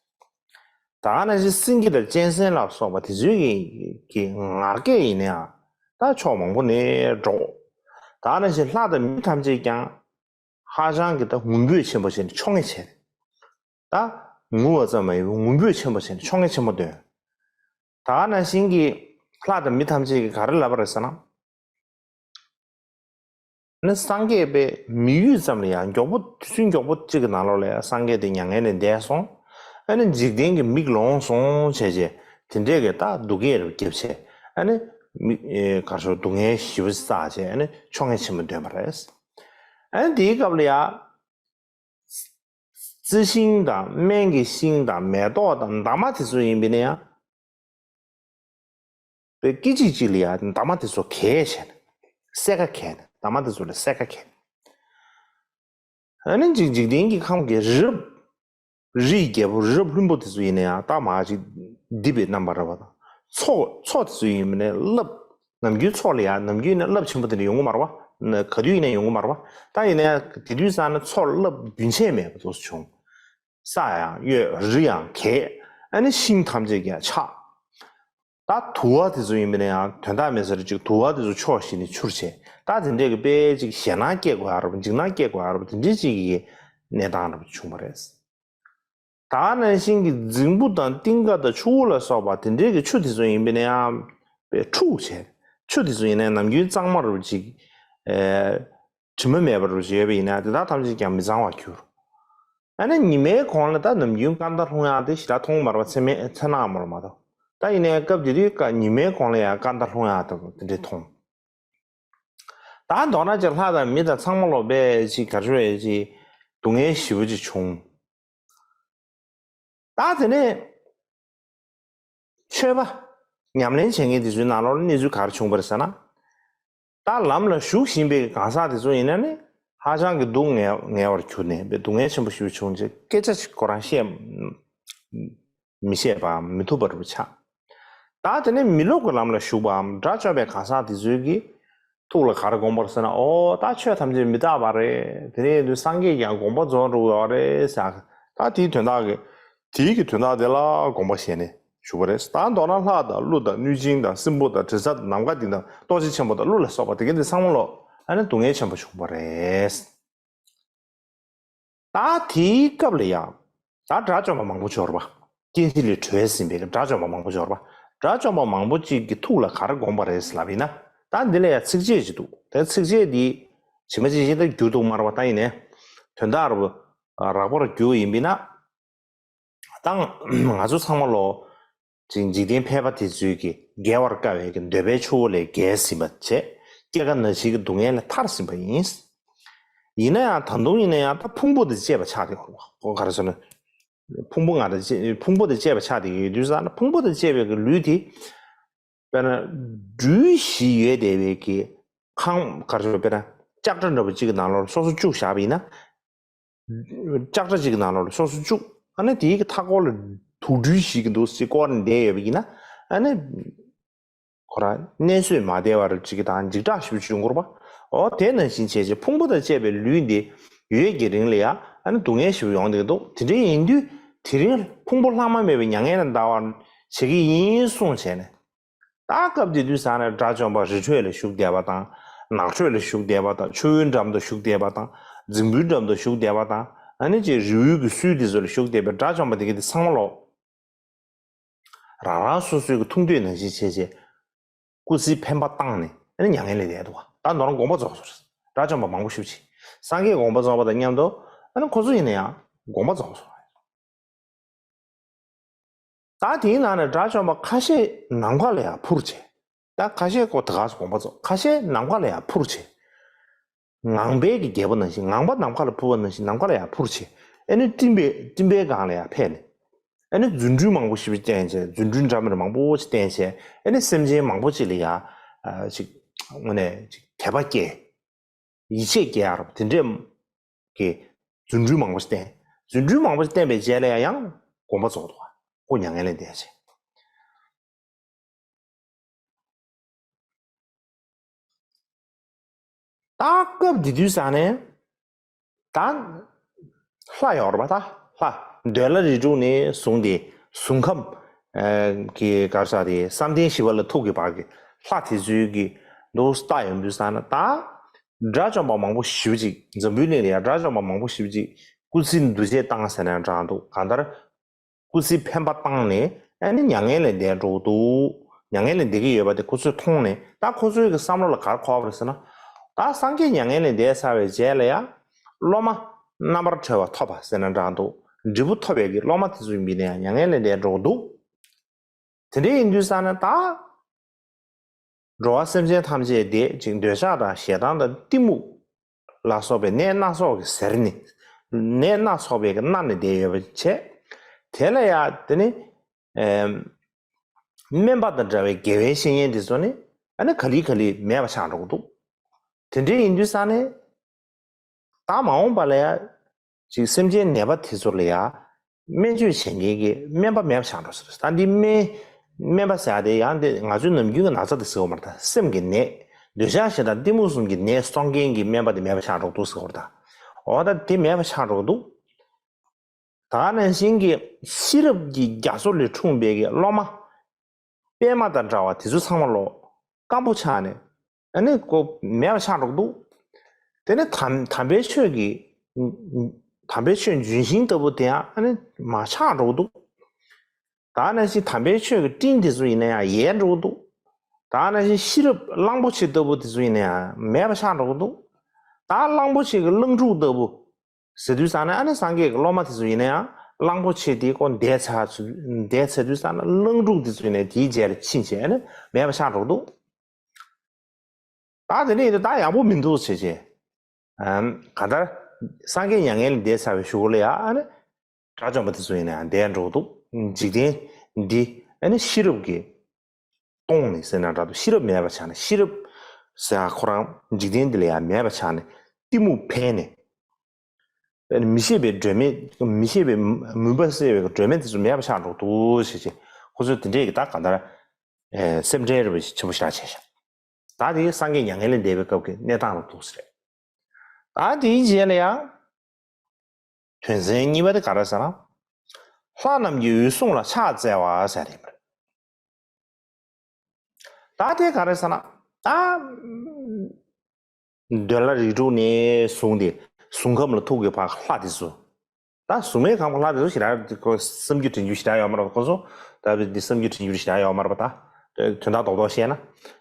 ད་ནང་བཞིན་སེང་གེ་དང་གཅན་གཟན་ལ་སོགས་པ་དེ་ཚོའི་གི་གི་ངག་སྐད་ཡིན་ན་ཡང་ད་ཕྱོགས་མང་པོ་ནས་སྒྲོག་ད་ནང་བཞིན་ལྷ་དང་མི་ཐམས་ཅད་ཀྱང་ཧ་ཅང་གི་ད་ངུ་འབོད་ཆེན་པོ་བྱས་ནས་ཆོ་ངེ་བྱས་ནས། ད་ངུ་བ་ཙམ་མ་ཡིན་པར་ངུ་འབོད་ཆེན་པོ་བྱས་ནས་ཆོ་ངེ་ཆེན་པོ་འདོན། ད་ནང་བཞིན་གྱི་ལྷ་དང་མི་ཐམས་ཅད་ཀྱིས་ག་རེ་ལབ་པ་རེད་ཟེར་ན། ནི་སངས་རྒྱས་པའི་མི་ཡུལ་ཙམ་ལ་ཡང་མགྱོགས་པོ་དུས་ཚོད་མགྱོགས་པོ་གཅིག་གི་ནང་ལོགས་ལ་ཡང་སངས་རྒྱས་དེ་མྱ་ངན་ལས་འདས་སོང་། ཨ་ནི་འཇིག་རྟེན་གྱི་མིག་ལོང་སོང་བྱས་རྗེས་དེ་འདྲས་ཀྱི་ད་སྡུག་སྐད་རེ་བརྒྱབ་བྱས་ཨ་ནི་མི་གར་ཤོར་སྡུག་བསྔལ་ཞེ་པོ་བསགས་བྱས་ཨ་ནི་ཆོ་ངེ་ཆེན་པོ་འདོན་པ་རེད། ཨ་ནི་དེའི་སྐབས་ལ་ཡང་། རྩི་ཤིང་དང་སྨན་གྱི་ཤིང་དང་མེ་ཏོག་དང་འདབ་མ་དེ་ཚོ་ཡིན་པས་ན་ཡང་། པའི་སྐད་ཅིག་གཅིག་ལ་ཡང་འདབ་མ་དེ་ཚོ་གས་བྱས་ནས་སེར་ཁ་གས་ནས་འདབ་མ་དེ་ཚོ་ལ་སེར་ཁ་གས། ཨ་ནི་འཇིག་འཇིག་རྟེན་གྱི་ཁམས་ཀྱི་རི་རབ། རི་ཡི་རྒྱལ་པོ་རི་རབ་ལྷུན་པོ་དེ་ཚོ་ཡིན་ན་ཡང་ད་མ་ཅིག་འདི་པའི་རྣམ་པ་ར་བ་དང་མཚོ་མཚོ་དེ་ཚོ་ཡིན་པས་ན་རླབས། ནམ་རྒྱུན་མཚོ་ལ་ཡང་ནམ་རྒྱུན་ཡིན་ན་རླབས་ཆེན་པོ་དེ་འདྲ་ཡོང་གི་མ་རེད་བ། ག་དུས་ཡིན་ན་ཡོང་གི་མ་རེད་བ། ད་ཡིན་ན་ཡང་དེ་དུས་ཙང་ན་མཚོ་རླབས་རྒྱུན་ཆད་མེད་པ་དུ་བྱུང་། ས་ཡང་གཡོས་རི་ཡང་གས། ཨ་ནི་ཤིང་ཐམས་ཅད་ཀྱང་ཆག་ད་དུ་བ་དེ་ཚོ་ཡིན་པས་ན་ཡང་དོན་དག་མེད་ས་རེ་ཅིག་དུ་བ་དེ་ཚོ་ཕྱོགས་བཞི་ནས་འཕྱུར་བྱས་ད་དེ་འདྲས་ཀྱི་དཔེ་ཅིག་ཞེད་སྣང་སྐྱེ་དགོས་ཡ་རབ་འཇིགས་སྣང་སྐྱེ་དགོས་ཡ་རབ་དེ་འདྲས་ཅིག་གི་གནས་སྟངས་རབ་བྱུང་བ་རེད། ད་ནང་བཞིན་གྱི་རྫིང་བུ་དང་གཏིང་ཁ་དང་ཆུ་བོ་ལ་སོགས་པ་དེ་འདྲའི་གི་ཆུ་དེ་ཚོ་ཡིན་པས་ན་ཡང་དཔེ་འཁྲུགས་བྱས། ཆུ་དེ་ཚོ་ཡིན་ན་ནམ་རྒྱུན་གཙང་མ་རུ་ཅིག་ཨེ། དྲི་མ་མེད་པ་རུ་ཅིག་ཡོད་པ་ཡིན་ན་དེ་དག་ཐམས་ཅད་ཀྱང་མི་གཙང་བར་གྱུར། ཨ་ནི་ཉི་མའི་གོང་ལ་ད་ནམ་རྒྱུན་སྐར་མདའ་ལྷུང་ཡག་དེ་ཞེ་དྲག་མཐོང་མ་རེད་པ། མཚན་མེད་མཚན་ནག་མ་རེད་མ་གཏོགས། ད་ཡིན་ནའི་སྐབས་དེ་དུས་ཀ་ཉི་མའི་གོང་ལ་ཡང་སྐར་མདའ་ལྷུང་ཡག་དེ་འདྲས་མཐོང་། ད་མདོར་ན་ཅིག་ལྷ་དང་མི་དང་ཚང་མ་ལོ་པས་ཅིག་གར་ཞུ་ཡས་ཅིག་སྡུག་བསྔལ་ཞེ་པོ་ཅིག་བྱུང་། ད་དེ་ནས་ཆོས་པ་ཉམས་ལེན་བྱེད་མཁན་དེ་ཚོའི་ནང་ལོགས་ལ་གནས་ཚུལ་ག་རེ་བྱུང་བ་རེད་ཟེར་ན། ད་ལམ་ལ་ཞུགས་བཞིན་པའི་གང་ཟག་དེ་ཚོ་ཡིན་ན་ནི་ཧ་ཅང་གི་སྡུག་བསྔལ་བར་གྱུར་ནས་སྡུག་བསྔལ་ཆེན་པོ་ཞེ་པོ་བྱུང་རྗེས་སྐད་ཆ་ཞིག་ཁོ་རང་བཤད་མི་ཤེས་པའམ་མི་ཐུབ་པ་རུ་ཆགས། ད་དེ་ནས་མི་སློབ་ཀྱི་ལམ་ལ་ཞུགས་པའམ་དགྲ་བཅོམ་པའི་གང་ཟག་དེ་ཚོའི་གི་ཐུགས་ལ་ག་རེ་དགོངས་པར་ཟེར་ན། ཨོ་ད་ཆོས་ཐམས་ཅད་མི་རྟག་པ་རེད། དེ་ནས་ཡིན་དུས་སངས་རྒྱས་ཀྱང་དགོངས་པ་རྫོགས་འགྲོ་གི་ཡོད་རེད་ཟེར། ད་དེའི་དོན་དག་གི་དེའི་གི་དོན་དག་དེ་ལ་དགོངས་པ་བཞེས་ནས་ཞུགས་པ་རེད། ད་མདོར་ན་ལྷ་དང་ཀླུ་དང་གནོད་སྦྱིན་དང་སྲིན་པོ་དང་དྲི་ཟ་དང་ནམ་མཁའ་ལྡིང་དང་ཏོག་ཅན་ཆེན་པོ་དང་ཀླུ་ལ་སོགས་པ་དེ་ག་དེ་ཚང་མ་ལོ་ཨ་ནི་སྡུག་བསྔལ་ཆེན་པོ་བྱུང་བ་རེད། ད་དེའི་སྐབས་ལ་ཡང་ད་དགྲ་བཅོམ་པ་མང་པོ་འབྱོར་བ། སྐྱེ་འཆི་ལས་གྲོལ་ཟིན་པའི་དགྲ་བཅོམ་པ་མང་པོ་འབྱོར་བ། དགྲ་བཅོམ་པ་མང་པོ་གཅིག་གི་ཐུགས་ལ་ག་རེ་དགོངས་པ་རེད་ལབ་ཡིན་ན། ད་འདི་ལ་ཡང་ཚིགས་བཅད་ཅིག་འདུག་དེ་ཚིགས་བཅད་འདི་ཇི་མ་ཇི་བཞིན་ད་འགྱུར་འདུག་མ་རེད་པ། ད་ཡིན་ནའི་དོན་དག་རབ་རགས་པར་འགྱུར་ཡིན་པས་ན། ད་ང་ཚོ་ཚང་མ་ལོ། ཅིག་འཇིག་རྟེན་ཕལ་པ་དེ་ཚོའི་གི་བརྒལ་བར་དཀའ་བའི་གི་འདོད་པའི་ཆུ་བོ་ལས་བརྒལ་ཟིན་པ་བྱས། སྐྱེ་རྒ་ན་འཆིའི་གི་སྡུག་བསྔལ་ལས་ཐར་ཟིན་པ་ཡིན། ཡིན་ན་ཡང་ད་དུང་ཡིན་ན་ཡང་ད་ཕུང་པོ་དང་བཅས་པ་ཆགས་ཏེ་ཡོང་བ། ག་རེ་ཟེར་ན། ཕུང་པོ་ལྔ་དང་བཅས་ཕུང་པོ་དང་བཅས་པ་ཆགས་ཏེ་ཡོད་དུས་ཙང་ན་ཕུང་པོ་དང་བཅས་པའི་གི་ལུས་དེ། དཔེར་ན། སྦྲུལ་བཞི་ཡོད་བསྡད་པའི་གི་ཁང་ག་རེ་ཟེར་དཔེར་ན་ལྕགས་དྲ་འདྲ་པོ་གཅིག་གི་ནང་ལོགས་ལ་སོ་སོ་བཅུག་བཞག་པ་ཡིན་ན། ལྕགས་དྲ་གཅིག་གི་ནང་ལོགས་ལ་སོ་སོ་བཅུག་ཨ་ནི་དེའི་གི་མཐའ་སྐོར་ལ་དུག་སྦྲུལ་ཞིག་གི་འདུག་སེ་བསྐོར་ནས་བསྡད་ཡོད་པ་ཡིན་ན། ཨ་ནི་ཁོ་རང་གནས་བཟོད་མ་བདེ་བ་རུ་གཅིག་གི་དང་འཇིགས་སྐྲག་ཞེ་པོ་བྱུང་དགོས་པ། འོ་དེ་ནང་བཞིན་བྱས་རྗེས་ཕུང་པོ་དང་བཅས་པའི་ལུས་འདི་ཡོད་ཀྱི་རིང་ལ་ཡང་ཨ་ནི་སྡུག་བསྔལ་ཞེ་པོ་ཡོང་བསྡད་ཀྱི་འདུག་དེ་འདྲ་ཡིན་དུས་དེ་རིང་ཕུང་པོ་ལྷག་མ་མེད་པའི་མྱ་ངན་ལས་འདའ་བར་བྱེད་ཀྱི་ཡིན་གསུངས་བྱས་ནས། ད་སྐབས་དེ་དུས་ཙང་ནས་དགྲ་བཅོམ་པ་རི་ཁྲོད་ལ་བཞུགས་བསྡད་པ་དང་། ནགས་ཁྲོད་ལ་བཞུགས་བསྡད་པ་དང་། ཆུ་བོའི་འགྲམ་དུ་བཞུགས་བསྡད་པ་དང་། རྫིང་བུའི་འགྲམ་དུ་བཞུགས་བསྡད་པ་དང་། ཨ་ནི་ཅིག་རི་བོའི་གི་སུལ་དེ་ཚོ་ལ་བཞུགས་བསྡད་པའི་དགྲ་བཅོམ་པ་དེ་ག་དེ་ཚང་མ་ལོ། རང་རང་སོ་སོའི་གི་ཐུང་དོད་ནང་བཞིན་བྱས་བྱས། སྐུ་ཚེའི་འཕེན་པ་བཏང་ནས་ཨ་ནི་མྱ་ངན་ལས་འདས་འདུག་བ། ད་མདོར་ན་དགོངས་པ་རྫོགས་སོང་རེད། དགྲ་བཅོམ་པ་མང་པོ་ཞེ་པོ་ཅིག་སངས་རྒྱས་དགོངས་པ་རྫོགས་པ་དང་མཉམ་དུ་ཨ་ནི་ཁོ་ཚོ་ཡིན་ན་ཡང་དགོངས་པ་རྫོགས་སོང་རེད། ད་དེའི་ནང་ནས་དགྲ་བཅོམ་པ་ཁ་ཤས་ནམ་མཁའ་ལ་ཡང་འཕུར་བྱས། ད་ཁ་ཤས་ཀོ་ད་ག་སུ་དགོངས་པ་རྫོགས། ཁ་ཤས་ནམ་མཁའ་ལ་ཡང་འཕུར་བྱས། ངང་པའི་གི་རྒྱལ་པོ་ནང་བཞིན། ངང་པ་ནམ་མཁའ་ལ་འཕུར་བ་ནང་བཞིན་ནམ་མཁའ་ལ་ཡང་འཕུར་བྱས། ཨ་ནི་སྤྲིན་པའི་སྤྲིན་པའི་སྒང་ལ་ཡང་ཕེབས་ནས། ཨ་ནི་རྫུ་འཕྲུལ་མང་པོ་ཞིག་བསྟན་བྱས། རྫུ་འཕྲུལ་འདྲ་མི་འདྲ་མང་པོ་ཞིག་བསྟན་བྱས། ཨ་ནི་སེམས་ཅན་མང་པོ་ཅིག་ལ་ཡ་ཨ་ཅིག་དངོས་གནས་ཅིག་དད་པ་སྐྱེ། ཡིད་ཆེས་སྐྱེ་ཡ་རབ་དེ་འདྲས་ཀྱི་རྫུ་འཕྲུལ་མང་པོ་ཞིག་བསྟན། རྫུ་འཕྲུལ་མང་པོ་ཞིག་བསྟན་པའི་རྗེས་ལ་ཡང་དགོངས་པ་རྫོགས་འདུག་ཁོ་མྱ་ངན་ལས་འདས་བྱས། ད་སྐབས་འདི་དུས་ས་ནས་ད་ལྷ་ཡོད་རེད་པ། ད་ལྷ་འདོད་ལྷ་རིགས་དྲུག་ནས་བཟུང་སྟེ་གཟུགས་ཁམས་ཀྱི་གར་ས་དེ་བསམ་གཏན་བཞི་པ་ལ་ཐུག་གི་བར་གྱི་ལྷ་དེ་ཚོའི་གི་འདུག་ལྟ་ཡོང་དུས་ས་ན། ད་དགྲ་བཅོམ་པ་མང་པོ་ཞེ་པོ་ཅིག་འཛམ་བུའི་གླིང་ལ་ཡང་དགྲ་བཅོམ་པ་མང་པོ་ཞེ་པོ་ཅིག་སྐུ་ཚེའི་འདུ་བྱེད་བཏང་ཟེར་ན་འདྲ་འདུག་གང་ལྟར་སྐུ་ཚེའི་འཕེན་པ་བཏང་ནས་ཨ་ནི་མྱ་ངན་ལས་འདས་འགྲོ་གི་འདུག་མྱ་ངན་ལས་འདས་ཀྱི་ཡོད་པ་དེ་ཁོ་ཚོས་མཐོང་ནས། ད་ཁོ་ཚོའི་གི་བསམ་བློ་ལ་ག་རེ་འཁོར་བ་རེད་ཟེར་ན། ད་སངས་རྒྱས་མྱ་ངན་ལས་འདས་ཚར་བའི་རྗེས་ལ་ཡང་སློབ་མ་རྣམ་པར་གྲོལ་བ་ཐོབ་པ་ཟེར་ན་འདྲ་འདུག་འབྲས་བུ་ཐོབ་པའི་གི་སློབ་མ་དེ་ཚོ་ཡིན་པས་ན་ཡང་མྱ་ངན་ལས་འདས་འགྲོ་གི་འདུག་དེ་འདྲ་ཡིན་དུས་ས་ན་ད། འགྲོ་བ་སེམས་ཅན་ཐམས་ཅད་དེ་ཅིག་འདོད་ཆགས་དང་ཞེ་སྡང་དང་གཏི་མུག་ལ་སོགས་པའི་ནད་སྣ་ཚོགས་ཀྱི་ཟེར་ནི། ནད་སྣ་ཚོགས་པའི་གི་མནར་ནས་བསྡད་ཡོད་པ་བྱས། དེ་ལ་ཡང་དེ་ནི་ཨེམ། སྨན་པ་དང་འདྲ་བའི་དགེ་བའི་བཤེས་གཉེན་དེ་ཚོ་ནི་ཨ་ནི་ག་ལེ་ག་ལེ་མེད་པ་ཆགས་འགྲོ་གི་འདུག་དེ་འདྲ་ཡིན་དུས་ས་ནས། ད་མ་འོངས་པ་ལ་ཡ། ཅིག་སེམས་ཅན་ནད་པ་དེ་ཚོ་ལ་ཡ། སྨན་བཅོས་བྱེད་མཁན་གྱི་སྨན་པ་མེད་པ་ཆགས་འགྲོ་ཟེར། ད་འདི་སྨན། སྨན་པ་ཟེར་ཡ་དེ་ཡང་དེ་ང་ཚོའི་ནམ་རྒྱུན་གྱི་ན་ཚ་དེ་ཟེར་བ་མ་རེད། ད་སེམས་ཀྱི་ནད། འདོད་ཆགས་ཞེ་སྡང་གཏི་མུག་གསུམ་གྱི་ནད་སྲུང་མཁན་གྱི་སྨན་པ་དེ་མེད་པ་ཆགས་འགྲོ་འདུག་ཟེར་བ་རེད། ད་འོ་ད་དེ་མེད་པ་ཆགས་འགྲོ་འདུག་ད་ནང་བཞིན་གྱི་ཤེས་རབ་ཀྱི་རྒྱ་མཚོ་ལས་འཁྲུངས་པའི་གི་སློབ་མ། པད་མ་དང་འདྲ་བ་དེ་ཚོ་ཚང་མ་ལོ། སྐམ་པོ་ཆགས་ནས། ཨ་ནི་ཀོ་མེད་པ་ཆགས་འགྲོ་གི་འདུག་དེ་ནས་དམ་དམ་པའི་ཆོས་ཀྱི། དམ་པའི་ཆོས་ལྗོན་ཤིང་ལྟ་བུ་དེ་ཡང་ཨ་ནི་མར་ཆགས་འགྲོ་གི་འདུག་ད་ནང་བཞིན་དམ་པའི་ཆོས་ཀྱི་སྤྲིན་དེ་ཚོ་ཡིན་ན་ཡང་ཡལ་འགྲོ་གི་འདུག་ད་ནང་བཞིན་ཤེས་རབ་གླང་པོ་ཆེ་ལྟ་བུ་དེ་ཚོ་ཡིན་ན་ཡང་མེད་པ་ཆགས་འགྲོ་གི་འདུག་ད་གླང་པོ་ཆེ་གི་གླང་ཕྲུག་ལྟ་བུ། ཟེར་དུས་ཙང་ནས་ཨ་ནི་སངས་རྒྱས་ཀྱི་སློབ་མ་དེ་ཚོ་ཡིན་ན་ཡང་གླང་པོ་ཆེ་དེ་ཀོ་འདས་ཚར་ཚུ་འདས་ཚར་དུས་ཙང་ནས་གླང་ཕྲུག་དེ་ཚོ་ཡིན་ན་དེའི་རྗེས་ལ་ཕྱིན་བྱས་ཨ་ནི་མེད་པ་ཆགས་འགྲོ་གི་འདུག་ད་དེ་ནས་ཡིན་ན་ད་ཡག་པོ་མི་འདུག་བྱས་བྱས། ཨམ་གང་ལྟར་སངས་རྒྱས་མྱ་ངན་ལས་འདས་ཚར་བའི་གཞུག་ལ་ཡང་ཨ་ནི་དགྲ་བཅོམ་པ་དེ་ཚོ་ཡིན་ན་ཡང་འདས་འགྲོ་གི་འདུག་འཇིག་རྟེན་འདི་ཨ་ནི་ཤེས་རབ་ཀྱི་སྟོང་ནས་ཟེར་ན་འདྲ་འདུག་ཤེས་རབ་མེད་པ་ཆགས་ནས། ཤེས་རབ་ཟེར་ཡ་ཁོ་རང་འཇིག་རྟེན་འདི་ལ་ཡང་མེད་པ་ཆགས་ནས་གཏི་མུག་འཕེལ་ནས། མི་ཤེས་པའི་སྒྲོན་མེ། མི་ཤེས་པའི་མུན་པ་སེལ་བའི་སྒྲོན་མེ་དེ་ཚོ་མེད་པ་ཆགས་འགྲོ་འདུག་ཞེས་བྱས། ཁོ་ཚོས་དེ་འདྲས་ཀྱི་ད་ག་འདྲ་སེམས་ཁྲལ་རེ་བ་ཆེན་པོ་ཞེ་དྲག་བྱས་ཤག་ད་དེ་སངས་རྒྱས་མྱ་ངན་ལས་འདས་པའི་སྐབས་ཀྱི་གནས་སྟངས་ལ་འདུག་ཟེར། ད་དེའི་རྗེས་ལ་ཡང་དོན་ཚན་གཉིས་པ་དེ་ག་རེ་ཟེར་ན། ལྷ་རྣམས་ཀྱིས་འོད་སྲུང་ལ་ཕྱག་བཙལ་བ་ཟེར་རེད། ད་དེ་ག་རེ་ཟེར་ན། ད་འདོད་ལྷ་རིགས་དྲུག་ནས་བཟུང་སྟེ་གཟུགས་ཁམས་ལ་ཐུག་གི་བར་ལྷ་དེ་ཚོ། ད་གཟུགས་མེད་ཁམས་ལྷ་དེ་ཚོ་ཞེ་དྲག་ཁོ་བསམ་རྒྱུ་དྲན་རྒྱུ་ཞེ་དྲག་ཡོད་མ་རེད། ཁོ་ཚོ་ད་འདི་བསམ་རྒྱུ་དྲན་རྒྱུ་ཞེ་དྲག་ཡོད་མ་རེད་པ། ད་དོན་དག་རྡོག་རྡོག་བཤད་ན་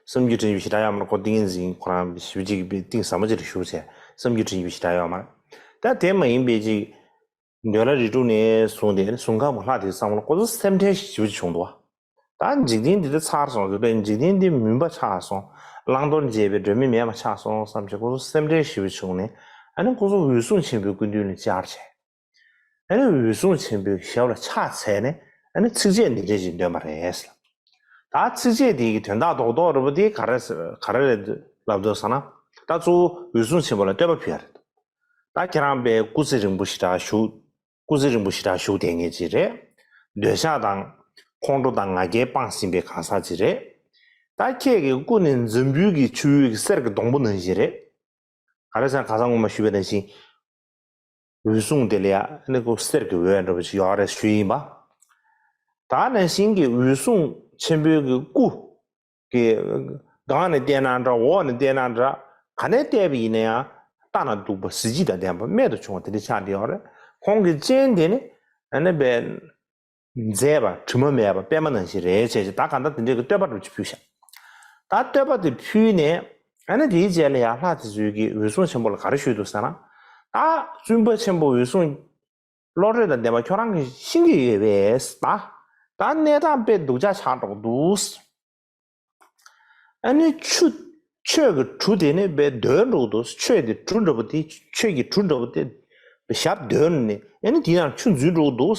བསམ་རྒྱུ་དྲན་རྒྱུ་ཞེ་དྲག་ཡོད་མ་རེད། ཁོ་ཏིང་ངེ་འཛིན་ཁོ་རང་ཞེ་པོ་ཅིག་གི་གཏིང་ཟབ་མོ་ཅིག་ལ་བཞུགས་བྱས་བསམ་རྒྱུ་དྲན་རྒྱུ་ཞེ་དྲག་ཡོད་མ་རེད། ད་དེ་མ་ཡིན་པའི་ཅིག་འདོད་ལྷ་རིགས་དྲུག་ནས་བཟུང་སྟེ་གཟུགས་ཁམས་ལྷ་དེ་ཚོ་ཚང་མ་ལ་ཁོ་ཚོ་སེམས་ཁྲལ་ཞེ་པོ་ཅིག་བྱུང་འདུག་ད་འཇིག་རྟེན་འདི་ད་ཚར་སོང་ཟེར་བས། འཇིག་རྟེན་འདི་མུན་པ་ཆགས་སོང་། བླང་དོར་འབྱེད་པའི་སྒྲོན་མེ་མེད་པ་ཆགས་སོང་བསམ་བྱས་ཁོ་ཚོ་སེམས་ཁྲལ་ཞེ་པོ་བྱུང་ནས། ཨ་ནི་ཁོ་ཚོ་འོད་སྲུང་ཆེན་པོའི་སྐུ་མདུན་ལ་བཅར་བྱས། ཨ་ནི་འོད་སྲུང་ཆེན་པོའི་ཞབས་ལ་ཕྱག་འཚལ་ནས་ཨ་ནི་ཚིགས་བཅད་འདི་འདྲས་ཅིག་འདོན་པ་རེད། ད་ཚིགས་བཅད་འདི་གི་དོན་དག་རྡོག་རྡོག་རེད་པ་འདི་ག་རེ་ག་རེ་རེད་ལབ་འདུག་ཟེར་ན། ད་གཙོ་བོ་འོད་སྲུང་ཆེན་པོ་ལ་བསྟོད་པ་ཕུལ་ཡ་རེད། ད་ཁྱེད་རང་དཔེ་སྐུ་ཚེ་རིང་པོ་ཞེ་དྲག་བཞུགས། སྐུ་ཚེ་རིང་པོ་ཞེ་དྲག་བཞུགས་བསྡད་མཁན་ཅིག་རེད། འདོད་ཆགས་དང་ཁོང་ཁྲོ་དང་ང་རྒྱལ་སྤངས་ཟིན་པའི་གང་ཟག་ཅིག་རེད། ད་ཁྱེད་ཀྱི་སྐུ་ནི་འཛམ་བུའི་གི་ཆུ་བོའི་གི་གསེར་གྱི་སྡོང་པོ་ནང་བཞིན་རེད། ག་རེ་ཟེར་ན་ཁ་སང་སྔོན་མ་ཞུས་པ་ནང་བཞིན། འོད་སྲུང་དེ་ལ་ཡ་ནི་ཁོ་གསེར་གྱི་འོད་འདྲ་པོ་ཅིག་ཡོད་རེད་ཞུས་ཡིན་པ། ད་ནང་བཞིན་གྱི་འོད་སྲུང་ཆེན་པོའི་གི་སྐུ། གི་སྒང་ནས་བལྟས་ན་འདྲ། འོག་ནས་བལྟས་ན་འདྲ། ག་ནས་བལྟས་པ་ཡིན་ན་ཡང་ལྟ་ན་སྡུག་པ་གཟི་བརྗིད་དང་ལྡན་པ་རྨད་དུ་བྱུང་བ་དེ་འདྲ་ཆགས་བསྡད་ཡོད་རེད། ཁོང་གི་སྤྱན་དེ་ནི་ཨ་ནི་དཔེ་མཛེས་པ་དྲི་མ་མེད་པ་པད་མ་ནང་བཞིན་རེད་བྱས་བྱས། ད་གང་ལྟར་དེ་འདྲའི་གི་བསྟོད་པ་འདྲ་པོ་ཅིག་ཕུལ་ཤག་ད་བསྟོད་པ་དེ་ཕུལ་ནས་ཨ་ནི་དེའི་རྗེས་ལ་ཡང་ལྷ་དེ་ཚོའི་གི་འོད་སྲུང་ཆེན་པོ་ལ་ག་རེ་ཞུས་འདུག་ཟེར་ན། ད་བཙུན་པ་ཆེན་པོ་འོད་སྲུང་བློ་གྲོས་དང་ལྡན་པ་ཁྱོད་རང་གིས་ཤེས་ཀྱི་ཡོད་པས། ད་ད་གནས་སྟངས་དཔེ་སྡུག་ཅག་ཆགས་འགྲོ་གི་འདུག་ཨ་ནི་ཆུ། ཆོས་ཀྱི་གྲུ་དེ་ནི་དཔེ་རྡོལ་འགྲོ་གི་འདུག་ཆོས་དེ་གྲུ་འདྲ་པོ་དེ། ཆོས་ཀྱི་གྲུ་འདྲ་པོ་དེ་ཞབས་རྡོལ་ནས་ཨ་ནི་དེའི་ནང་ཆུ་འཛུལ་འགྲོ་གི་འདུག་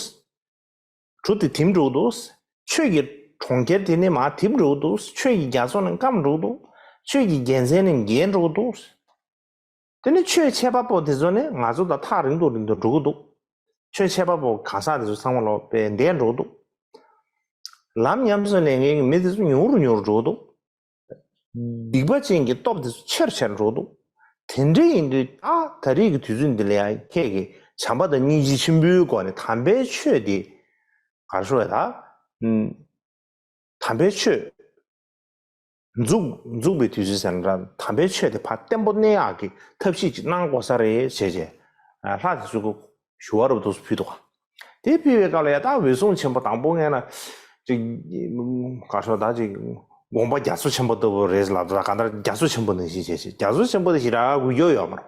གྲུ་དེ་དིམ་འགྲོ་གི་འདུག་ཆོས་ཀྱི་གྲོང་ཁྱེར་དེ་ནི་མར་དིམ་འགྲོ་གི་འདུག་ཆོས་ཀྱི་རྒྱ་མཚོ་ནི་སྐམ་འགྲོ་གི་འདུག་ཆོས་ཀྱི་རྒྱལ་མཚན་ནི་འགྱེལ་འགྲོ་གི་འདུག་དེ་ནི་ཆོས་འཆད་པ་པོ་དེ་ཚོ་ནི་ང་ཚོ་དང་ཐག་རིང་དུ་རིང་དུ་འགྲོ་གི་འདུག་ཆོས་འཆད་པ་པོ་གང་ཟག་དེ་ཚོ་ཚང་མ་ལོག་པའི་འདས་འགྲོ་གི་འདུག་ལམ་ཉམས་སུ་ལེན་མཁན་གྱི་མི་དེ་ཚོ་ཉུང་རུ་ཉུང་རུ་འགྲོ་གི་འདུག་སྡིག་པ་ཅན་གྱི་སྟོབས་དེ་ཚོ་ཆེར་ཆེར་འགྲོ་གི་འདུག་དེ་འདྲ་ཡིན་དུས་ད་ད་རེས་ཀྱི་དུས་ཚོད་འདི་ལ་ཡང་ཁྱེད་ཀྱིས་བྱམས་པ་དང་སྙིང་རྗེ་ཆེན་པོའི་སྒོ་ནས་དམ་པའི་ཆོས་དེ་ག་རེ་ཞུ་དགོས་ད། དམ་པའི་ཆོས་འཛུགས་འཛུགས་པའི་དུས་ཚོད་ཟེར་ན་འདྲ། དམ་པའི་ཆོས་དེ་ཕར་བརྟན་པོ་གནས་ཡག་གི་ཐབས་ཤེས་ཅིག་གནང་དགོས་ས་རེད་བྱས་བྱས། ལྷ་དེ་ཚོ་གི་ཞུ་བ་རབ་ཏུ་ཕུལ་འདུག་དེ་ཕུལ་བའི་སྐབས་ལ་ཡ་ད་འོད་སྲུང་ཆེན་པོ་དང་པོ་ངས་ན་ཅིག་ག་རེ་ཞུ་ད་ཅིག་དགོངས་པ་རྒྱ་མཚོ་ཆེན་པོ་ལྟ་བུ་རེད་ལབ། ད་གང་ལྟར་རྒྱ་མཚོ་ཆེན་པོ་ནང་བཞིན་བྱས་བྱས། རྒྱ་མཚོ་ཆེན་པོ་དེ་ཞེ་དྲག་འགུལ་སྐྱོད་ཡོད་མ་རེད་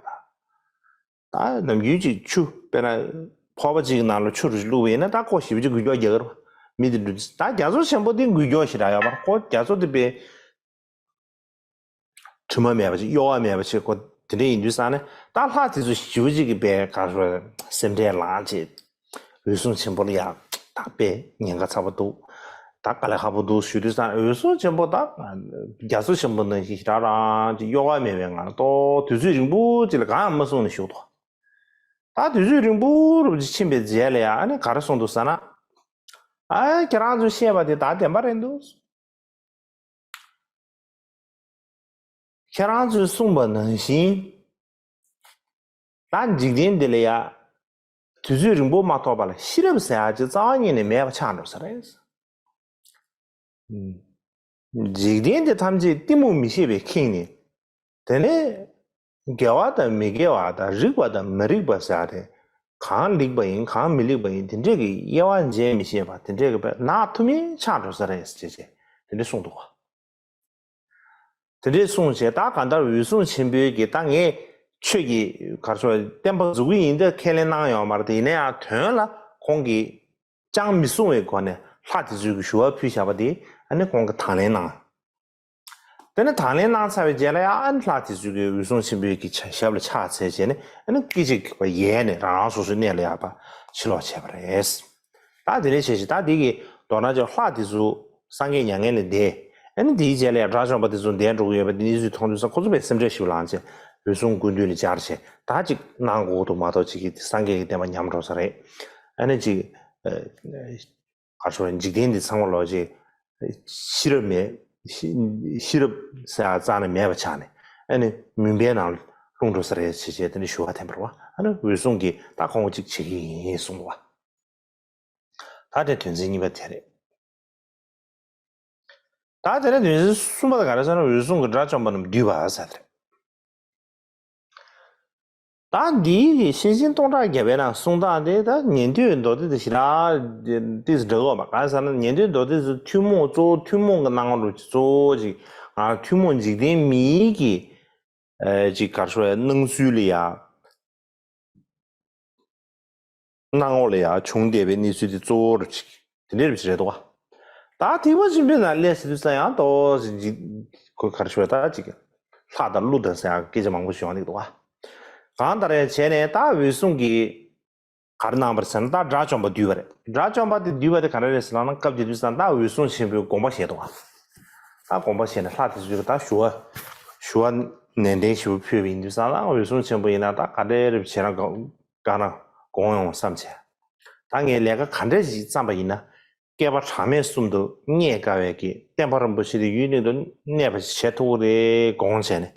ད། ད་ནམ་རྒྱུན་ཅིག་ཆུ་དཔེར་ན་ཕོར་པ་ཅིག་གི་ནང་ལ་ཆུ་རུ་བླུགས་པ་ཡིན་ན་ད་ཁོ་ཞེ་པོ་ཅིག་འགུལ་སྐྱོད་རྒྱག་གི་རེད་པ། མི་དེ་འགྲོ་ད་རྒྱ་མཚོ་ཆེན་པོ་དེ་འགུལ་སྐྱོད་ཞེ་དྲག་ཡོད་མ་རེད། ཁོ་རྒྱ་མཚོ་དེ་དཔེ་དྲི་མ་མེད་པ་ཅིག་གཡོ་བ་མེད་པ་ཅིག་ཁོ་དེ་འདྲ་ཡིན་དུས་ཙང་ནས་ད་ལྷ་དེ་ཚོ་ཞེ་པོ་ཅིག་གི་དཔེ་ག་རེ་ཞུ་སེམས་ཁྲལ་ལངས་བྱས། འོད་སྲུང་ཆེན་པོ་ལ་ཡ་ད་དཔེ་ཉེན་ཁ་ཚ་པོ་འདུག་ད་དཀའ་ལས་ཁག་པོ་འདུག་ཞུ་དུས་ཙང་འོད་སྲུང་ཆེན་པོ་ད་རྒྱ་མཚོ་ཆེན་པོ་ནང་བཞིན་ཞེ་དྲག་རང་ཅིག་གཡོ་བ་མེད་པའི་ངང་ལ་ཏོག་དུས་ཚོད་རིང་པོ་ཅིག་ལ་གང་ཡང་མ་གསུངས་ནས་བཞུགས་འདུག་ད་དུས་ཚོད་རིང་པོ་རུ་ཅིག་ཕྱིན་པའི་རྗེས་ལ་ཡ་ཨ་ནི་ག་རེ་གསུངས་འདུག་ཟེར་ན། ཨ་ཁྱེད་རང་ཚོས་བཤད་པ་དེ་ད་བདེན་པ་རེད་འདུག་ཁྱེད་རང་ཚོས་གསུངས་པ་ནང་བཞིན་ད་འཇིག་རྟེན་འདི་ལ་ཡ་དུས་ཚོད་རིང་པོ་མ་ཐོགས་པ་ལ་ཤེས་རབ་ཟེར་ཡ་ཅིག་རྩ་བ་ཉིད་ནས་མེད་པ་ཆགས་འགྲོ་ས་རེད། འཇིག་རྟེན་འདི་ཐམས་ཅད་གཏི་མུག་མི་ཤེས་པས་ཁེངས་ནས། དེ་ནས་དགེ་བ་དང་མི་དགེ་བ་དང་རིགས་པ་དང་མི་རིགས་པ་ཟེར་ཡ་དེ། གང་ལེགས་པ་ཡིན་གང་མི་ལེགས་པ་ཡིན་དེ་འདྲས་ཀྱི་དབྱེ་བ་འབྱེད་མི་ཤེས་པ་དེ་འདྲས་ཀྱི་དཔེ་ནག་ཐུ་མི་ཆགས་འགྲོ་ས་རེད་ཟེར་བྱས་དེ་འདྲས་གསུངས་འདུག་ག་དེ་འདྲས་གསུངས་བྱས་ད་གང་ལྟར་འོད་སྲུང་ཆེན་པོའི་གི་ད་ངས་ཆོས་ཀྱི་ག་རེ་ཞུ་བ་བསྟན་པ་འཛུགས་ཀྱི་ཡིན་འདི་ཁས་ལེན་གནང་ཡོད་མ་རེད། དེ་ཡིན་ན་ཡང་དོན་ལ་ཁོང་གིས་ཅང་མི་གསུང་བའི་སྒོ་ནས་ལྷ་དེ་ཚོས་ཀྱི་ཞུ་བ་ཕུལ་བཞག་པ་དེ་ཨ་ནི་ཁོང་གིས་དང་ལེན་གནང་། དེ་ནས་དང་ལེན་གནང་ཚར་བའི་རྗེས་ལ་ཡང་ཨ་ནི་ལྷ་དེ་ཚོས་ཀྱི་འོད་སྲུང་ཆེན་པོའི་གི་ཆ་ཞབས་ལ་ཕྱག་འཚལ་བྱས་ནས་ཨ་ནི་སྐད་ཅིག་གི་བར་ཡལ་ནས་རང་རང་སོ་སོའི་གནས་ལ་ཡར་ཕར་ཕྱིར་ལོག་བྱས་པ་རེད། ད་དེ་ནས་བྱས་ཤིག་ད་དེ་གི་མདོར་ན་ཅིག་ལྷ་དེ་ཚོ་སངས་རྒྱས་མྱ་ངན་ལས་འདས། ཨ་ནི་དེའི་རྗེས་ལ་ཡང་དགྲ་བཅོམ་པ་དེ་ཚོ་འདས་འགྲོ་གི་ཡོད་པ་དེ་གནས་ཚུལ་མཐོང་དུས་ཙང་ཁོ་ཚོ་དཔེ་སེམས་ཁྲལ་ཞིག་ལངས་བྱས་འོད་སྲུང་སྐུ་མདུན་ལ་བཅར་བྱས་ད་ཅིག་གནང་དགོས་འདུག་མ་གཏོགས་ཅིག་གི་སངས་རྒྱས་ཀྱི་བསྟན་པ་ཉམས་འགྲོ་ས་རེད། ཨ་ནི་ཅིག་ག་རེ་ཞུ་དགོས་འཇིག་རྟེན་འདི་ཚང་མ་ལོག་ཅིག་ཤེས་རབ་མེད། ཤེས་ཤེས་རབ་ཟེར་ཡ་རྩ་ནས་མེད་པ་ཆགས་ནས་ཨ་ནི་མུན་པའི་ནང་ལྷུང་འགྲོ་ས་རེད་ཅེས་བྱས་དེ་འདྲ་ཞུ་བ་བསྟན་པ་རེད་པ། ཨ་ནི་འོད་སྲུང་གིས་ད་ཁོང་ཅིག་བྱེད་ཀྱི་ཡིན་གསུངས་པ། ད་དེ་དོན་ཚན་གཉིས་པ་དེ་རེད། ད་དེ་ནས་དོན་ཚན་གསུམ་པ་དེ་ག་རེ་ཟེར་ན་འོད་སྲུང་གིས་དགྲ་བཅོམ་པ་རྣམས་བསྡུས་པ་ཟེར་དེ་རེད། ད་འདིའི་གི་ཤེར་ཕྱིན་སྟོང་ཕྲག་བརྒྱ་པའི་ནང་གསུང་སྟངས་དེ་ད་ཉན་ཐོས་མདོ་སྡེ་དེ་ཞེ་དྲག་ཏིས་འདྲ་གོ་མ་གང་ཟེར་ན་ཉན་ཐོས་མདོ་སྡེ་དེ་ཐུན་མོང་གཙོ་བོ་ཐུན་མོང་གི་སྣང་བ་རུ་གཙོ་བོ་ཅིག་ང་ཐུན་མོང་འཇིག་རྟེན་མིའི་གི་ཨ་ཅིག་ག་རེ་ཞུ་ཡ་སྣང་ཚུལ་ལ་ཡ། སྣང་ངོ་ལ་ཡང་བྱུང་བསྡད་པའི་གནས་ཚུལ་དེ་གཙོ་བོ་རུ་ཅིག་དེ་འདྲའི་རུ་ཅིག་རེད་འདུག་ག་ད་ཐེག་པ་ཆེན་པོའི་ནང་སླེབས་ཟེར་དུས་ཙང་ཡང་ཏོག་ཙམ་ཅིག་ཁོ་ག་རེ་ཞུ་བ་ད་ཅིག་ལྷ་དང་ཀླུ་དང་ཟེར་ཡང་སྐད་ཆ་མང་པོ་ཞིག་ཡོང་གི་འདུག་ག་གང་ལྟར་ཡང་བྱས་ནས་ད་འོད་སྲུང་གིས་ག་རེ་གནང་བ་རེད་ཟེར་ན་ད་དགྲ་བཅོམ་པ་བསྡུས་པ་རེད། དགྲ་བཅོམ་པ་དེ་བསྡུས་པ་དེ་ག་རེ་རེད་ཟེར་ན་སྐབས་དེ་དུས་ཙང་ད་འོད་སྲུང་ཆེན་པོའི་དགོངས་པ་བཞེས་འདུག་ག་ད་དགོངས་པ་བཞེས་ནས་ལྷ་དེ་ཚོས་ད་ཞུ་བ་ཞུ་བ་ནན་ཏན་ཞེ་པོ་ཕུལ་བ་ཡིན་དུས་ཙང་ད་འོད་སྲུང་ཆེན་པོ་ཡིན་ན་ད་ག་འདྲའི་རེ་བྱས་ན་དགའ་དགའ་ན་དགོངས་ཡོང་བསམ་བྱས། ད་ངས་ལས་ཀ་ག་འདྲ་ཞིག་བརྩམས་པ་ཡིན་ན་བསྐལ་པ་གྲངས་མེད་གསུམ་དུ་རྙེད་དཀའ་བའི་གི་བསྟན་པ་རིན་པོ་ཆེ་དེ་ཡུན་རིང་དུ་གནས་པ་ཞིག་བྱེད་ཐུབ་ཀྱི་རེད་དགོངས་བྱས་ནས་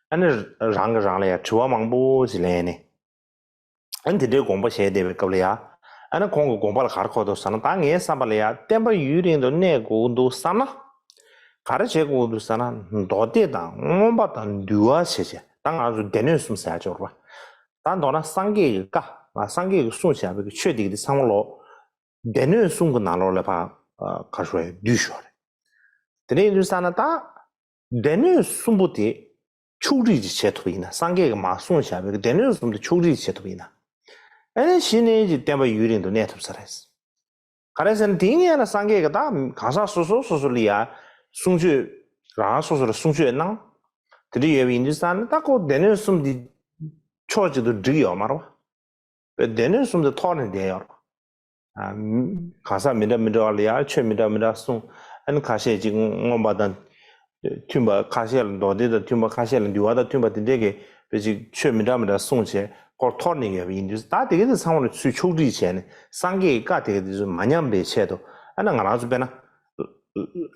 ཨ་ནི་རང་གིས་རང་ལ་ཡང་དྲི་བ་མང་པོ་ཞིག་ལན་ནས། ཨ་ནི་དེ་འདྲའི་དགོངས་པ་བཞེས་བསྡད་པའི་སྐབས་ལ་ཡ། ཨ་ནི་ཁོང་གི་དགོངས་པ་ལ་ག་རེ་འཁོར་འདུག་ཟེར་ན་ད་ངའི་བསམ་པ་ལ་ཡ་བསྟན་པ་ཡུན་རིང་དུ་གནས་དགོས་འདུག་བསམ་ན། ག་རེ་བྱེད་དགོས་འདུག་ཟེར་ན་མདོ་སྡེ་དང་མངོན་པ་དང་འདུལ་བ་བྱས་བྱས་ད་ང་ཚོ་སྡེ་སྣོད་གསུམ་ཟེར་ཡ་ཅིག་ཡོད་རེད་པ། ད་མདོར་ན་སངས་རྒྱས་ཀྱི་བཀའ་ང་སངས་རྒྱས་ཀྱིས་གསུངས་བཞག་པའི་ཆོས་འདི་གི་འདི་ཚང་མ་ལོ། སྡེ་སྣོད་གསུམ་གྱི་ནང་ལོགས་ལ་ཕར་ག་རེ་ཞུ་བ་ཡ་བསྡུས་ཞོག་རེད། དེ་འདྲ་ཡིན་དུས་ཙང་ན་ད། སྡེ་སྣོད་གསུམ་པོ་དེ་ཕྱོགས་སྒྲིག་ཅིག་བྱེད་ཐུབ་པ་ཡིན་ན་སངས་རྒྱས་ཀྱིས་མར་གསུངས་བཞག་པའི་སྡེ་སྣོད་གསུམ་དེ་ཕྱོགས་སྒྲིག་བྱེད་ཐུབ་པ་ཡིན་ན། ཨ་ནི་གཞི་ནས་ཀྱི་བསྟན་པ་ཡུན་རིང་དུ་གནས་ཐུབ་ས་རེད། ག་རེ་ཟེར་ན་དེའི་སྔོན་ལ་སངས་རྒྱས་ཀྱིས་ད་གང་ཟག་སོ་སོ་སོ་སོ་ལ་ཡ་གསུང་ཆོས་རང་སོ་སོ་ལ་གསུང་ཆོས་གནང་། དེ་འདྲ་ཡོད་པ་ཡིན་དུས་ཙང་ནི་ད་ཁོ་སྡེ་སྣོད་གསུམ་དེ་ཕྱོགས་གཅིག་ཏུ་སྒྲིག་ཡོད་མ་རེད་པ། སྡེ་སྣོད་གསུམ་དེ་ཐོག་ནས་བསྡད་ཡོད་རེད། གང་ཟག་མི་འདྲ་མི་འདྲ་བ་ལ་ཡང་ཆོས་མི་འདྲ་མི་འདྲ་གསུངས། ཨ་ནི་ཁ་ཤས་ཅིག་མངོན་པ་དང་མཐུན་པ། ཁ་ཤས་ལ་མདོ་སྡེ་དང་མཐུན་པ། ཁ་ཤས་ལ་འདུལ་བ་དང་མཐུན་པ། དེ་འདྲས་ཀྱི་བོད་ཅིག་ཆོས་མི་འདྲ་མི་འདྲ་གསུངས་བྱས་སྐོར་འཐོར་ནས་ཡོད་པ་ཡིན་དུས། ད་དེ་ག་དེ་ཚང་མ་ལ་ཚུར་ཕྱོགས་སྒྲིག་བྱས་ནས་སངས་རྒྱས་ཀྱི་བཀའ་དེ་ག་དེ་ཚོ་མ་ཉམས་པའི་ཆེད་དུ། ཨ་ནི་ང་རང་ཚོ་དཔེར་ན།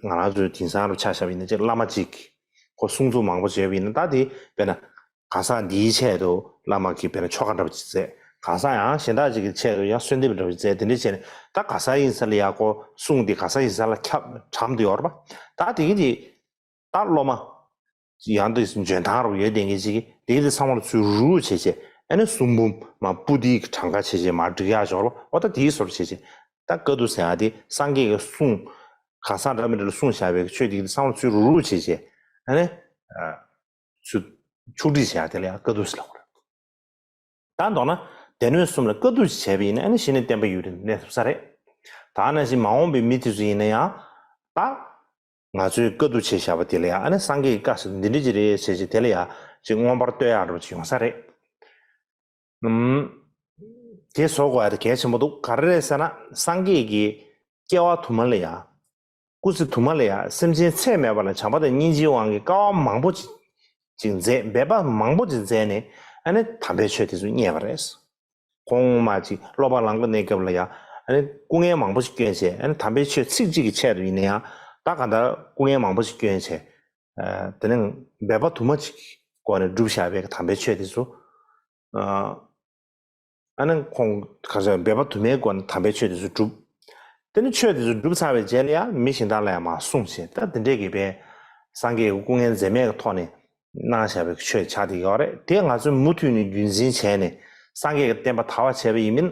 ང་རང་ཚོའི་དེང་སང་རུ་ཆ་བཞག་པ་ཡིན་ན་ཅིག་བླ་མ་གཅིག་གིས་ཁོ་གསུང་ཚུལ་མང་པོ་བྱས་པ་ཡིན་ན། ད་དེ་དཔེར་ན་གང་ཟག་འདིའི་ཆེད་དུ་བླ་མ་གིས་དཔེར་ན་ཆོ་ག་འདྲ་པོ་ཅིག་མཛད། གང་ཟག་ཡང་གཞན་དག་ཅིག་གི་ཆེད་དུ་ཡང་གསོལ་འདེབས་འདྲ་པོ་ཅིག་མཛད། དེ་འདྲ་བྱས་ནས་ད་གང་ཟག་ཡིན་ས་ལ་ཡང་ཁོ་གསུང་དེ་གང་ཟག་ཡིན་ས་ལ་ཁྱབ་གྲམ་དུ་ཡོད་རེད་པ། ད་དེ་གི་དེ་ད་སློབ་མ་ཡང་དུ་འཇོན་ཐང་རུ་ཡོད་བསྡད་མཁན་ཅིག་གིས་དེ་གི་དེ་ཚང་མ་ལ་ཚུར་རུག་བྱས་བྱས། ཨ་ནི་གསུང་འབུམ་མ་པོ་ཏི་གི་གྲངས་ཀ་བྱས་བྱས་མར་སྒྲིག་ཡག་ཞོར་ལ། འོ་ད་དེའི་སོར་བྱས་བྱས། ད་བཀའ་བསྡུ་ཟེར་ཡག་དེ་སངས་རྒྱས་ཀྱི་གསུང་། གང་ཟག་འདྲ་མི་འདྲ་ལ་གསུངས་བཞག་པའི་ཆོས་དེ་གི་ཚང་མ་ཚུར་རུག་བྱས་བྱས། ཨ་ནི་ཚུར་ཕྱོགས་སྒྲིག་བྱས་ཡག་དེ་ལ་ཡང་བཀའ་བསྡུ་ཟེར་ལབ་པ་རེད། ད་མདོར་ན་སྡེ་སྣོད་གསུམ་ལ་བཀའ་བསྡུ་ཅིག་བྱས་པ་ཡིན་ན། ཨ་ནི་གཞི་ནས་བསྟན་པ་ཡུན་རིང་གནས་ཐུབ་ས་རེད། ད་ནང་བཞིན་མ་འོངས་པའི་མི་དེ་ཚོ་ཡིན་ན་ཡང་། ད་ང་ཚོས་བཀའ་བསྡུ་བྱས་བཞག་པ་དེ་ལ་ཡང་། ཨ་ནི་སངས་རྒྱས་ཀྱི་བཀའ་ཟེར་འདི་འདྲ་ཅིག་རེད་ཟེར་བྱས། དེ་ལ་ཡང་ཅིག་མངོན་པར་བསྟོད་ཡག་འདྲ་པོ་ཅིག་ཡོང་ས་རེད། ཨུམ། དེ་བཟོ་དགོས་ཡག་དེ་གལ་ཆེན་པོ་འདུག་ག་རེ་རེད་ཟེར་ན། སངས་རྒྱས་ཀྱིས་སྐྱེ་བ་དུ་མ་ལ་ཡང་། སྐུ་ཚེ་དུ་མ་ལ་ཡང་སེམས་ཅན་ཚད་མེད་པ་ལ་བྱམས་པ་དང་སྙིང་རྗེའི་དབང་གིས་དཀའ་བ་མང་པོ་ཅིག་ཅིག་མཛད། འབད་པ་མང་པོ་ཅིག་མཛད་ནས། ཨ་ནི་དམ་པའི་ཆོས་དེ་ཚོ་བརྙེས་པ་རེད། ཁོང་མ་ཅིག་སློབ་པ་ལམ་གྱི་གནས་སྐབས་ལ་ཡང་། ཨ་ནི་སྐུ་ངལ་མང་པོ་ཞིག་བསྐྱོན་བྱས། ཨ་ནི་དམ་པའི་ཆོས་ཚིག་གཅིག་གི་ཆེད་དུ་ཡིན་ན་ཡང་། ད་གང་ལྟར་སྐུ་ངལ་མང་པོ་ཞིག་བསྐྱོན་བྱས། ཨ། དེ་ནས་འབད་པ་དུ་མ་ཅིག་གི་སྒོ་ནས་བསྒྲུབས་བཞག་པའི་དམ་པའི་ཆོས་དེ་ཚོ། ཨ། ཨ་ནི་ཁོང་ག་རེ་ཟེར། འབད་པ་དུ་མའི་སྒོ་ནས་དམ་པའི་ཆོས་དེ་ཚོ་བསྒྲུབས། དེ་ནས་ཆོས་དེ་ཚོ་བསྒྲུབས་ཚར་བའི་རྗེས་ལ་ཡང་མི་གཞན་དག་ལ་ཡང་མར་གསུངས་བྱས། ད་དེ་འདྲས་ཀྱི་བས་སངས་རྒྱས་ཀྱི་སྐུ་ངལ་འཛེམས་མེད་ཀྱི་ཐོག་ནས་གནང་བཞག་པའི་ཆོས་ཆགས་བསྡད་ཡོད་རེད། དེ་ང་ཚོས་མུ་མཐུད་ནས་རྒྱུན་འཛིན་བྱས་ནས་སངས་རྒྱས་ཀྱི་བསྟན་པ་དར་བ་བྱས་པ་ཡིན་མིན།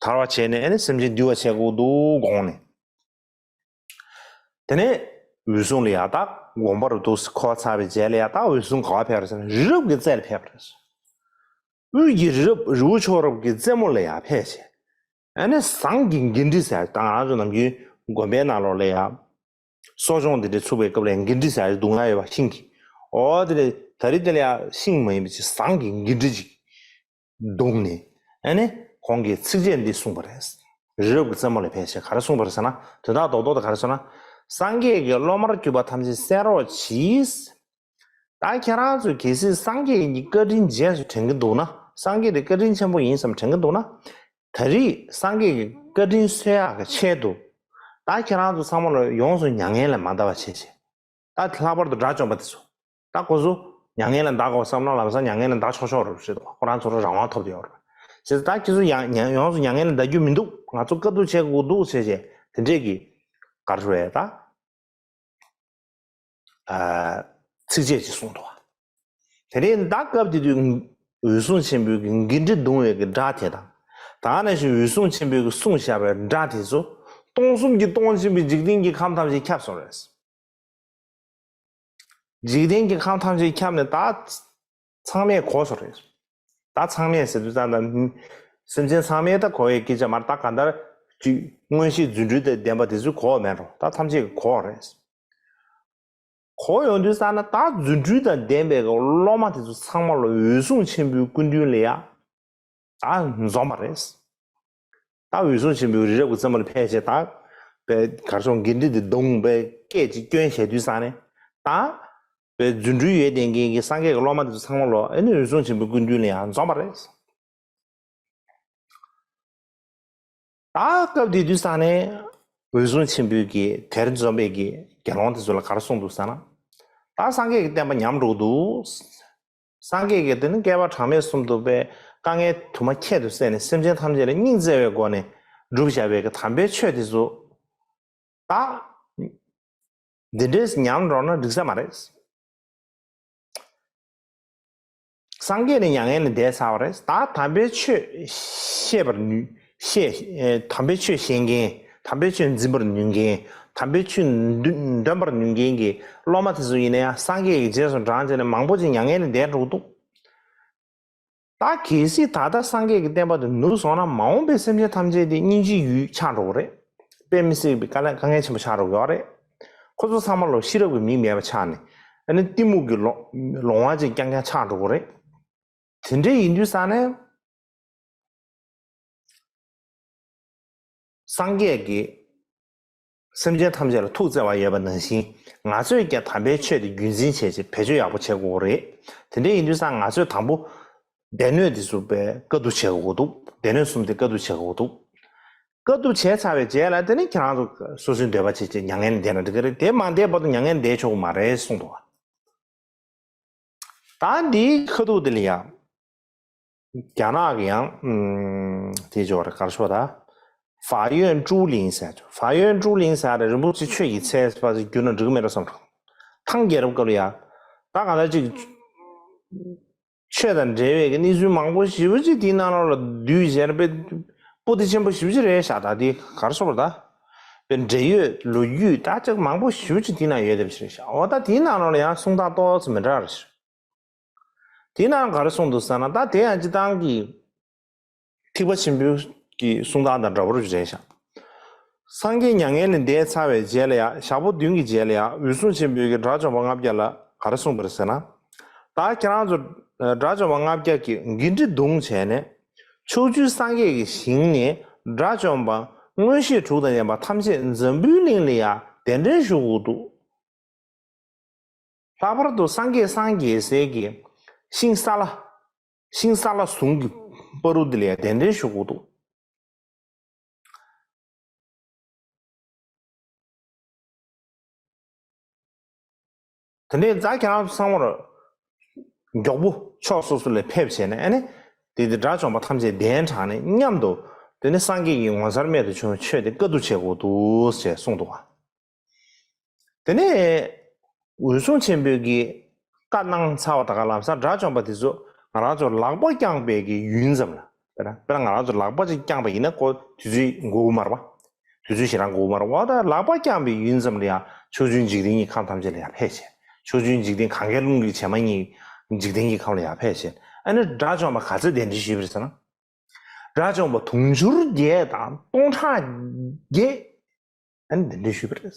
དར་བ་བྱས་ནས་ཨ་ནི་སེམས་ཅན་འདུལ་བ་བྱེད་དགོས་འདུག་དགོངས་ནས། དེ་ནས་འོད་སྲུང་ལ་ཡང་དགོངས་པ་རུ་འདུག་སེ་འཁོར་ཚར་བའི་རྗེས་ལ་ཡང་། ད་འོད་སྲུང་ག་པར་ཕེབས་རེད་ཟེར་ན། རི་རབ་ཀྱི་རྩེ་ལ་ཕེབས་པ་རེད། དབུས་ཀྱི་རི་རབ་རི་བོ་མཆོག་རབ་ཀྱི་རྩེ་མོ་ལ་ཡང་ཕེབས་བྱས། ཨ་ནི་ཟངས་ཀྱི་འགན་འཁྲི་ཟེར། ད་ང་རང་ཚོ་ནམ་རྒྱུན་དགོན་པའི་ནང་ལོགས་ལ་ཡང་གསོ་སྦྱོང་འདི་འདྲ་ཚུགས་པའི་སྐབས་ལ་ཡང་འགན་འཁྲི་ཟེར་བརྡུང་ཡག་ཡོད་པ། ཤིང་གི། འོ་དེ་ལས་ད་རེས་དེ་ལ་ཡང་ཤིང་མ་ཡིན་པ་ཅིག་ཟངས་ཀྱི་འགན་འཁྲི་ཅིག་བརྡུངས་ནས། ཨ་ནི་ཁོང་གིས་ཚིགས་བཅད་འདི་གསུངས་པ་རེད། རི་རབ་ཀྱི་རྩེ་མོ་ལ་ཕེབས་བྱས་ག་རེ་གསུངས་པ་རེད་ཟེར་ན། དོན་དག་རྡོག་རྡོག་དེ་ག་རེ་ཟེར་ན། སངས་རྒྱས་ཀྱིས་སློབ་མར་གྱུར་པ་ཐམས་ཅད་གསན་རོགས་གྱིས། ད་ཁྱེད་རང་ཚོས་གལ་སྲིད་སངས་རྒྱས་ཀྱི་བཀའ་དྲིན་རྗེས་སུ་དྲན་གྱི་འདུག་ན། སངས་རྒྱས་དེ་བཀའ་དྲིན་ཆེན་པོ་ཡིན་བསམ་དྲན་གྱི་འདུག་ན། ད་རེས་སངས་རྒྱས་ཀྱི་བཀའ་དྲིན་གསོ་ཡག་གི་ཆེད་དུ། ད་ཁྱེད་རང་ཚོ་ཚང་མ་ལ་ཡོངས་སུ་མྱ་ངན་ལས་མ་འདའ་བ་བྱེད་བྱས། ད་ལྷག་པར་དུ་དགྲ་བཅོམ་པ་དེ་ཚོ། ད་ཁོ་ཚོ་མྱ་ངན་ལས་འདའ་དགོས་བསམ་ན་ལམ་སང་མྱ་ངན་ལས་འདའ་ཆོག་ཆོག་རེད་ཟེར་འདུག་ཁོ་རང་ཚོར་རང་དབང་ཐོབ་བསྡད་ཡོད་རེད། བྱས་ཙང་ད་ཁྱེད་ཚོ་ཡང་ཡང་ཡོངས་སུ་མྱ་ངན་ལས་འདའ་རྒྱུ་མི་འདུག་ང་ཚོ་བཀའ་བསྡུ་བྱེད་དགོས་འདུག་བྱས་བྱས། དེ་འདྲས་ཀྱི་ག་རེ་རེད་ད། ཨ། ཚིགས་བཅད་ཅིག་གསུངས་འདུག་དེ་ནས་ད་སྐབས་དེ་དུས་འོད་སྲུང་ཆེན་པོའི་གི་འགན་འཁྲི་བརྡུང་བའི་གི་སྒྲ་དེ་དང་། ད་ནང་བཞིན་འོད་སྲུང་ཆེན་པོའི་གི་གསུངས་བཞག་པའི་སྒྲ་དེ་ཚོ། སྟོང་གསུམ་གྱི་སྟོང་ཆེན་པོའི་འཇིག་རྟེན་གྱི་ཁམས་ཐམས་ཅད་ཁྱབ་སོང་རེད། འཇིག་རྟེན་གྱི་ཁམས་ཐམས་ཅད་ཁྱབ་ནས་ད་ཚང་མས་གོ་སོང་རེད། ད་ཚང་མས་ཟེར་དུས་ཙང་ད་སེམས་ཅན་ཚང་མས་ད་གོ་བའི་སྐད་ཆ་མ་རེད། ད་གང་ལྟར་ཅིག་མངོན་ཤེས་རྫུ་འཕྲུལ་དང་ལྡན་པ་དེ་ཚོས་གོ་བ་མེད་འགྲོ། ད་ཐམས་ཅད་ཀྱིས་གོ་བ་རེད། གོ་ཡོང་དུས་ཙང་ན་ད་རྫུ་འཕྲུལ་དང་ལྡན་པའི་སློབ་མ་དེ་ཚོ་ཚང་མ་ལ་འོད་སྲུང་ཆེན་པོའི་སྐུ་མདུན་ལ་ཡ། ད་འཛོམས་པ་རེད། ད་འོད་སྲུང་ཆེན་པོའི་རི་རབ་ཀྱི་རྩེ་མོ་ལ་ཕེབས་བྱས། ད་པའི་གར་སོང་འགན་འཁྲི་འདི་བརྡུངས་པའི་སྐད་ཅིག་སྐྱོན་བྱས་དུས་ཙང་ནས། ད་པའི་རྫུ་འཕྲུལ་ཡོད་ལྡན་མཁན་གྱི་སངས་རྒྱས་ཀྱི་སློབ་མ་འདི་ཚོ་ཚང་མ་ལོ་ཨེ་ནི་འོད་སྲུང་ཆེན་པོའི་སྐུ་མདུན་ལ་ཡང་འཛོམས་པ་རེད། ད་སྐབས་དེ་དུས་ཙང་ནས་འོད་སྲུང་ཆེན་པོའི་གི་དེར་འཛོམས་པའི་གི་དགེ་སློང་དེ་ཚོ་ལ་ག་རེ་གསུངས་འདུག་ཟེར་ན། ད་སངས་རྒྱས་ཀྱི་བསྟན་པ་ཉམས་འགྲོ་གི་འདུག་སངས་རྒྱས་ཀྱིས་དེ་ནི་བསྐལ་པ་གྲངས་མེད་གསུམ་དུ་པའི་དཀའ་ངལ་དུ་མ་ཁྱད་དུ་བསད་ནས་སེམས་ཅན་ཐམས་ཅད་ལ་སྙིང་བརྩེ་བའི་སྒོ་ནས་བསྒྲུབས་བཞག་པའི་གི་དམ་པའི་ཆོས་དེ་ཚོ། ད་འདི་འདྲས་ཉམས་འགྲོ་ན་འགྲིག་ས་མ་རེད། སངས་རྒྱས་ནི་མྱ་ངན་ལས་འདས་ཚར་བ་རེད། ད་དམ་པའི་ཆོས་བཤད་པར་ནུས། བཤད། ཨེ། དམ་པའི་ཆོས་བཤད་མཁན། དམ་པའི་ཆོས་འཛིན་པར་ནུས་མཁན། དམ་པའི་ཆོས་འདོན་འདོན་པར་ནུས་མཁན་གྱི་སློབ་མ་དེ་ཚོ་ཡིན་ན་ཡང་སངས་རྒྱས་ཀྱི་རྗེས་སུ་འབྲངས་བྱས་ནས་མང་པོ་ཅིག་མྱ་ངན་ལས་འདས་འགྲོ་གི་འདུག་ད་གལ་སྲིད་ད་ལྟ་སངས་རྒྱས་ཀྱི་བསྟན་པ་དེ་ནུབ་སོང་ན། མ་འོངས་པའི་སེམས་ཅན་ཐམས་ཅད་དེ་སྙིང་རྗེའི་ཡུལ་ཆགས་འགྲོ་གི་རེད། དཔེ་མི་སྲིད་པའི་དཀའ་ལས་དཀའ་ངལ་ཆེན་པོ་ཆགས་འགྲོ་གི་ཡོད་རེད། ཁོ་ཚོ་ཚང་མ་ལོ་ཤེས་རབ་ཀྱི་མིག་མེད་པ་ཆགས་ནས། ཨ་ནི་གཏི་མུག་གི་ལོང་ལོང་བ་ཅིག་རྐྱང་རྐྱང་ཆགས་འགྲོ་གི་རེད། དེ་འདྲ་ཡིན་དུས་ཙང་ནས། སངས་རྒྱས་ཀྱིས་སེམས་ཅན་ཐམས་ཅད་ལ་ཐུགས་བརྩེ་བ་ཡོད་པ་ནང་བཞིན། ང་ཚོས་ཀྱང་དམ་པའི་ཆོས་དེ་རྒྱུན་འཛིན་བྱས་བྱས་བེད་སྤྱོད་ཡག་པོ་བྱེད་དགོས་རེད། དེ་འདྲ་ཡིན་དུས་ཙང་ང་ཚོས་དང་པོ་སྡེ་སྣོད་དེ་ཚོ་དཔེ་དཀའ་སྡུག་བྱེད་དགོས་འདུག་སྡེ་སྣོད་གསུམ་དེ་དཀའ་སྡུག་བྱེད་དགོས་འདུག་དཀའ་སྡུག་བྱས་ཚར་བའི་རྗེས་ལ་དེ་ནི་ཁྱེད་རང་ཚོ་སོ་སོའི་འདོད་པ་བྱེད་བྱེད་མྱ་ངན་ལས་འདས་ན་འགྲིག་གི་རེད། དེ་མ་འདས་བར་དུ་མྱ་ངན་འདས་ཆོག་གི་མ་རེད་གསུངས་འདུག་ད་འདིའི་ཁ་ཐུག་དེ་ལ་ཡང་རྒྱ་ནག་གི་ཡང་ཨམ། དེ་ཅོག་རེ་གར་ཤོག་ད། ཧྥ་ཡོན་ཀྲུའུ་ལིང་ཟེར་ཅོག་ཧྥ་ཡོན་ཀྲུའུ་ལིང་ཟེར་རེ་རིན་པོ་ཆེ་ཆོས་ཀྱི་ཚལ་ཟེར་བ་ཞིག་བསྒྱུར་ན་འགྲིག་གི་མེད་འགྲོ་བསམ་འགྲོ། ཐང་རྒྱལ་རབས་སྐབས་ལ་ཡ། ད་གང་ལྟར་ཅིག་ཆོས་དང་འབྲེལ་བའི་གི་གནས་ཚུལ་མང་པོ་ཞེ་པོ་ཅིག་དེའི་ནང་ལོགས་ལ་བསྡུས་བྱས་ན་དཔེ་པོ་ཏི་ཆེན་པོ་ཞེ་པོ་ཅིག་རེད་ཤག་ད་དེ་གར་སོང་བ་ད། དཔེ་འབྲེལ་ཡོད་ལོ་རྒྱུས་ད་ཅིག་མང་པོ་ཞེ་པོ་ཅིག་དེའི་ནང་ཡོད་བསྡད་པ་ཅིག་རེད་ཤག་འོ་ད་དེའི་ནང་ལོགས་ལ་ཡང་གསུང་སྟངས་ཏོག་ཙམ་མི་འདྲ་རེད་ཤག་དེའི་ནང་ག་རེ་གསུངས་འདུག་ཟེར་ན། ད་དེ་ཡང་སྤྱིར་བཏང་གི་ཐེག་པ་ཆེན་པོའི་གི་གསུང་སྟངས་དང་འདྲ་པོ་རེད་ཤག་སངས་རྒྱས་མྱ་ངན་ལས་འདས་ཚར་བའི་རྗེས་ལ་ཡང་ཞག་པོ་བདུན་གྱི་རྗེས་ལ་ཡང་འོད་སྲུང་ཆེན་པོས་ཀྱི་དགྲ་བཅོམ་པ་ལྔ་བརྒྱ་ལ་ག་རེ་གསུངས་པ་རེད་ཟེར་ན། ད་ཁྱེད་རང་ཚོ་དགྲ་བཅོམ་པ་ལྔ་བརྒྱ་གིས་འགན་འཁྲི་བརྡུངས་བྱས་ནས། ཕྱོགས་བཅུའི་སངས་རྒྱས་ཀྱི་ཞིང་ནས་དགྲ་བཅོམ་པ་མངོན་ཤེས་དྲུག་དང་ལྡན་པ་ཐམས་ཅད་འཛམ་བུའི་གླིང་ལ་ཡང་གདན་འདྲེན་ཞུ་དགོས་འདུག་ལྷག་པར་དུ་སངས་རྒྱས་སངས་རྒྱས་ཟེར་གྱི་ཤིང་སཱ་ལ། ཤིང་སཱ་ལ་ཟུང་གི་བར་དུ་འདི་ལ་ཡང་གདན་འདྲེན་ཞུ་དགོས་འདུག་དེ་ནས་རྫ་ཁྱེད་རང་ཚོ་ཚང་མར་མགྱོགས་པོ་ཕྱོགས་སོ་སོ་ལ་ཕེབས་བྱས་ནས། ཨ་ནི་དེ་དེ་དགྲ་བཅོམ་པ་ཐམས་ཅད་གདན་དྲངས་ནས་མཉམ་དུ་དེ་ནས་སངས་རྒྱས་ཀྱི་ངོ་མཚར་རྨད་དུ་བྱུང་བའི་ཆོས་དེ་བཀའ་བསྡུ་བྱེད་དགོས་འདུག་ཅེས་གསུངས་འདུག་བ། དེ་ནས་འོད་སྲུང་ཆེན་པོས་ཀྱི་བཀའ་གནང་ཚར་བ་ད་ག་ལམ་སང་དགྲ་བཅོམ་པ་དེ་ཚོ་ང་རང་ཚོ་ལག་པ་བརྐྱངས་པའི་གི་ཡུན་ཙམ་ལ། དཔེར་ན་དཔེར་ན་ང་རང་ཚོ་ལག་པ་ཅིག་བརྐྱངས་པ་ཡིན་ན་ཁོ་དུས་ཚོད་འགོར་གི་མ་རེད་པ། དུས་ཚོད་ཞེ་དྲག་འགོར་གི་མ་རེད་པ། ད་ལག་པ་བརྐྱངས་པའི་ཡུན་ཙམ་ལ་ཡང་ཕྱོགས་བཅུའི་འཇིག་རྟེན་གྱི་ཁམས་ཐམས་ཅད་ལ་ཡང་ཕེབས་བྱས། ཕྱོགས་བཅུའི་འཇིག་རྟེན་གང་གཱའི་ཀླུང་གི་བྱེ་མ་སྙེད་འཇིག་རྟེན་གྱི་ཁམས་ལ་ཡང་ཕེབས་བྱས། ཨ་ནི་དགྲ་བཅོམ་པ་ག་ཚོད་གདན་འདྲེན་ཞུས་པ་རེད་ཟེར་ན། དགྲ་བཅོམ་པ་དུང་ཕྱུར་བརྒྱད་དང་སྟོང་ཕྲག་བརྒྱད། ཨ་ནི་གདན་འདྲེན་ཞུས་པ་རེད།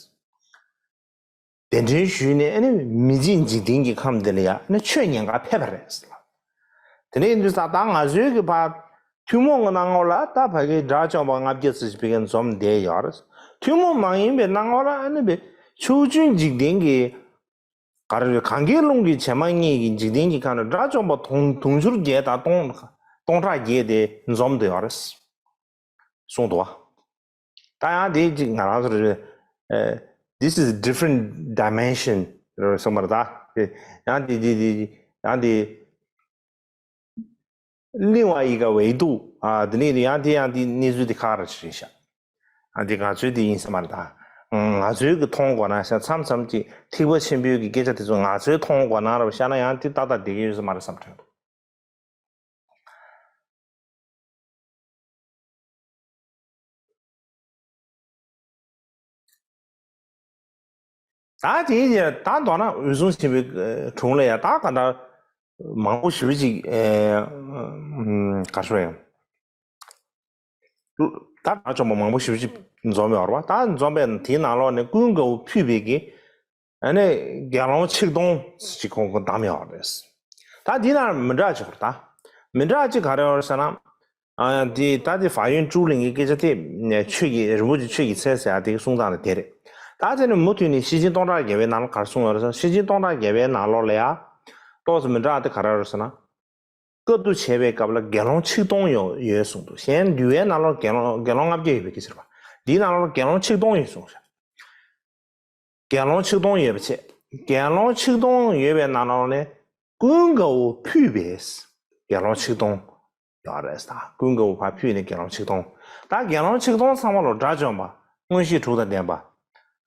གདན་འདྲེན་ཞུས་ནས་ཨ་ནི་མི་མཇེད་འཇིག་རྟེན་གྱི་ཁམས་འདི་ལ་ཡང་ཨ་ནི་ཆོས་ཉན་གར་ཕེབས་པ་རེད། དེ་འདྲ་ཡིན་དུས་ཙང་ད་ང་ཚོའི་གི་ཕར་ཐུན་མོང་གི་སྣང་ངོ་ལ་ད་ཕ་གི་དགྲ་བཅོམ་པ་ལྔ་བརྒྱ་ཙམ་ཞིག་ཕ་གིར་འཛོམས་བསྡད་ཡོད་རེད། ཐུན་མོང་མ་ཡིན་པའི་སྣང་ངོ་ལ་ཨ་ནི་ཕྱོགས་བཅུའི་འཇིག་རྟེན་གྱི་ག་རེ་རེད། གང་གཱའི་ཀླུང་གི་བྱེ་མ་སྙེད་ཀྱི་འཇིག་རྟེན་གྱི་ཁམས་ལ་དགྲ་བཅོམ་པ་དུང་དུང་ཕྱུར་བརྒྱད་དང་སྟོང་སྟོང་ཕྲག་བརྒྱད་དེ་འཛོམས་བསྡད་ཡོད་རེད། གསུངས་འདུག་བ། ད་ཡང་དེ་གཅིག་ང་རང་ཚོར་ཨ། this is different dimension རེད་གསུངས་པ་རེད་ད། དེ་ཡང་དེ་དེ་དེ་ཡང་དེ་另外一个维度ཨ། དེ་ནས་ཡང་དེ་ཡང་དེ་གནས་ཚུལ་དེ་ཁག་རེ་ཞིག་རེད་ཤག་ཨ། དེ་ང་ཚོའི་དེ་ཡིན་ས་མ་རེད་ད། ང་ཚོའི་གི་མཐོང་དགོས་ན་ཤག་མཚམས་མཚམས་ཀྱི་ཐེག་པ་ཆེན་པོའི་གི་སྐད་ཆ་དེ་ཚོ་ང་ཚོའི་མཐོང་དགོས་ན་རེད་ཤག་ན་ཡང་དེ་ཏག་ཏག་བསྡད་ཀྱི་ཡོད་ས་མ་རེད་བསམ་དྲན་འདུག་ད་དེའི་རྗེས་ད་མདོར་ན་འོད་སྲུང་ཆེན་པོའི་དྲུང་ལ་ཡང་ད་ག་འདྲ་མང་པོ་ཞེ་པོ་ཅིག་ཨེ་ག་རེ་ཞུ་ཡང་ད་དགྲ་བཅོམ་པ་མང་པོ་ཞེ་པོ་ཅིག་འཛོམས་ཡོད་རེད་པ། ད་འཛོམས་པའི་དེའི་ནང་ལོགས་ནས་ཀུན་དགའ་བོ་ཕུད་པའི་གི་ཨ་ནི་དགེ་སློང་ཆིག་སྟོང་ཅིག་ཁོང་ཁོང་བདམས་ཡོད་རེད། ད་འདི་ན་མི་འདྲ་ཅིག་ཡོད་རེད་ད། མི་འདྲ་ཅིག་ག་རེ་ཡོད་རེད་ཟེར་ན། ཨ་འདི་ད་འདི་ཧྥ་ཡོན་ཀྲུའུ་ལིང་གི་སྐད་ཆ་དེ་ཆོས་ཀྱི་རིན་པོ་ཆེ་ཆོས་ཀྱི་ཚལ་ཟེར་ཡ་དེ་གསུང་སྟངས་ལ་དེ་རེད། ད་དེ་ནི་མུ་མཐུད་ནས་ཤེར་ཕྱིན་སྟོང་ཕྲག་བརྒྱ་པའི་ནང་ལ་ག་རེ་གསུངས་ཡོད་རེད་ཟེར་ན། ཤེར་ཕྱིན་སྟོང་ཕྲག་བརྒྱ་པའི་ནང་ལོགས་ལ་ཡ་ཏོག་ཙམ་མི་འདྲ་བ་དེ་ག་རེ་ཡོད་རེད་ཟེར་ན། བཀའ་བསྡུ་བྱས་པའི་སྐབས་ལ་དགེ་སློང་ཆིག་སྟོང་ཡོད་ཡོད་གསུངས་འདུག་གཞན་འདུལ་བའི་ནང་ལོགས་དགེ་སློང་དགེ་སློང་ལྔ་བརྒྱ་ཡོད་པའི་སྐད་ཆ་རེད་པ། འདིའི་ནང་ལོགས་དགེ་སློང་ཆིག་སྟོང་ཡོད་གསུངས་ཤག་དགེ་སློང་ཆིག་སྟོང་ཡོད་པ་བྱས། དགེ་སློང་ཆིག་སྟོང་ཡོད་པའི་ནང་ལོགས་ནས་ཀུན་དགའ་བོ་ཕུད་པས་དགེ་སློང་ཆིག་སྟོང་ཡོད་རེད་ད། ཀུན་དགའ་བོ་ཕར་ཕུད་ནས་དགེ་སློང་ཆིག་སྟོང་། ད་དགེ་སློང་ཆིག་སྟོང་ཚང་མ་ལོ་དགྲ་བཅོམ་པ་མངོན་ཤེས་དྲུག་དང་ལྡན་པ་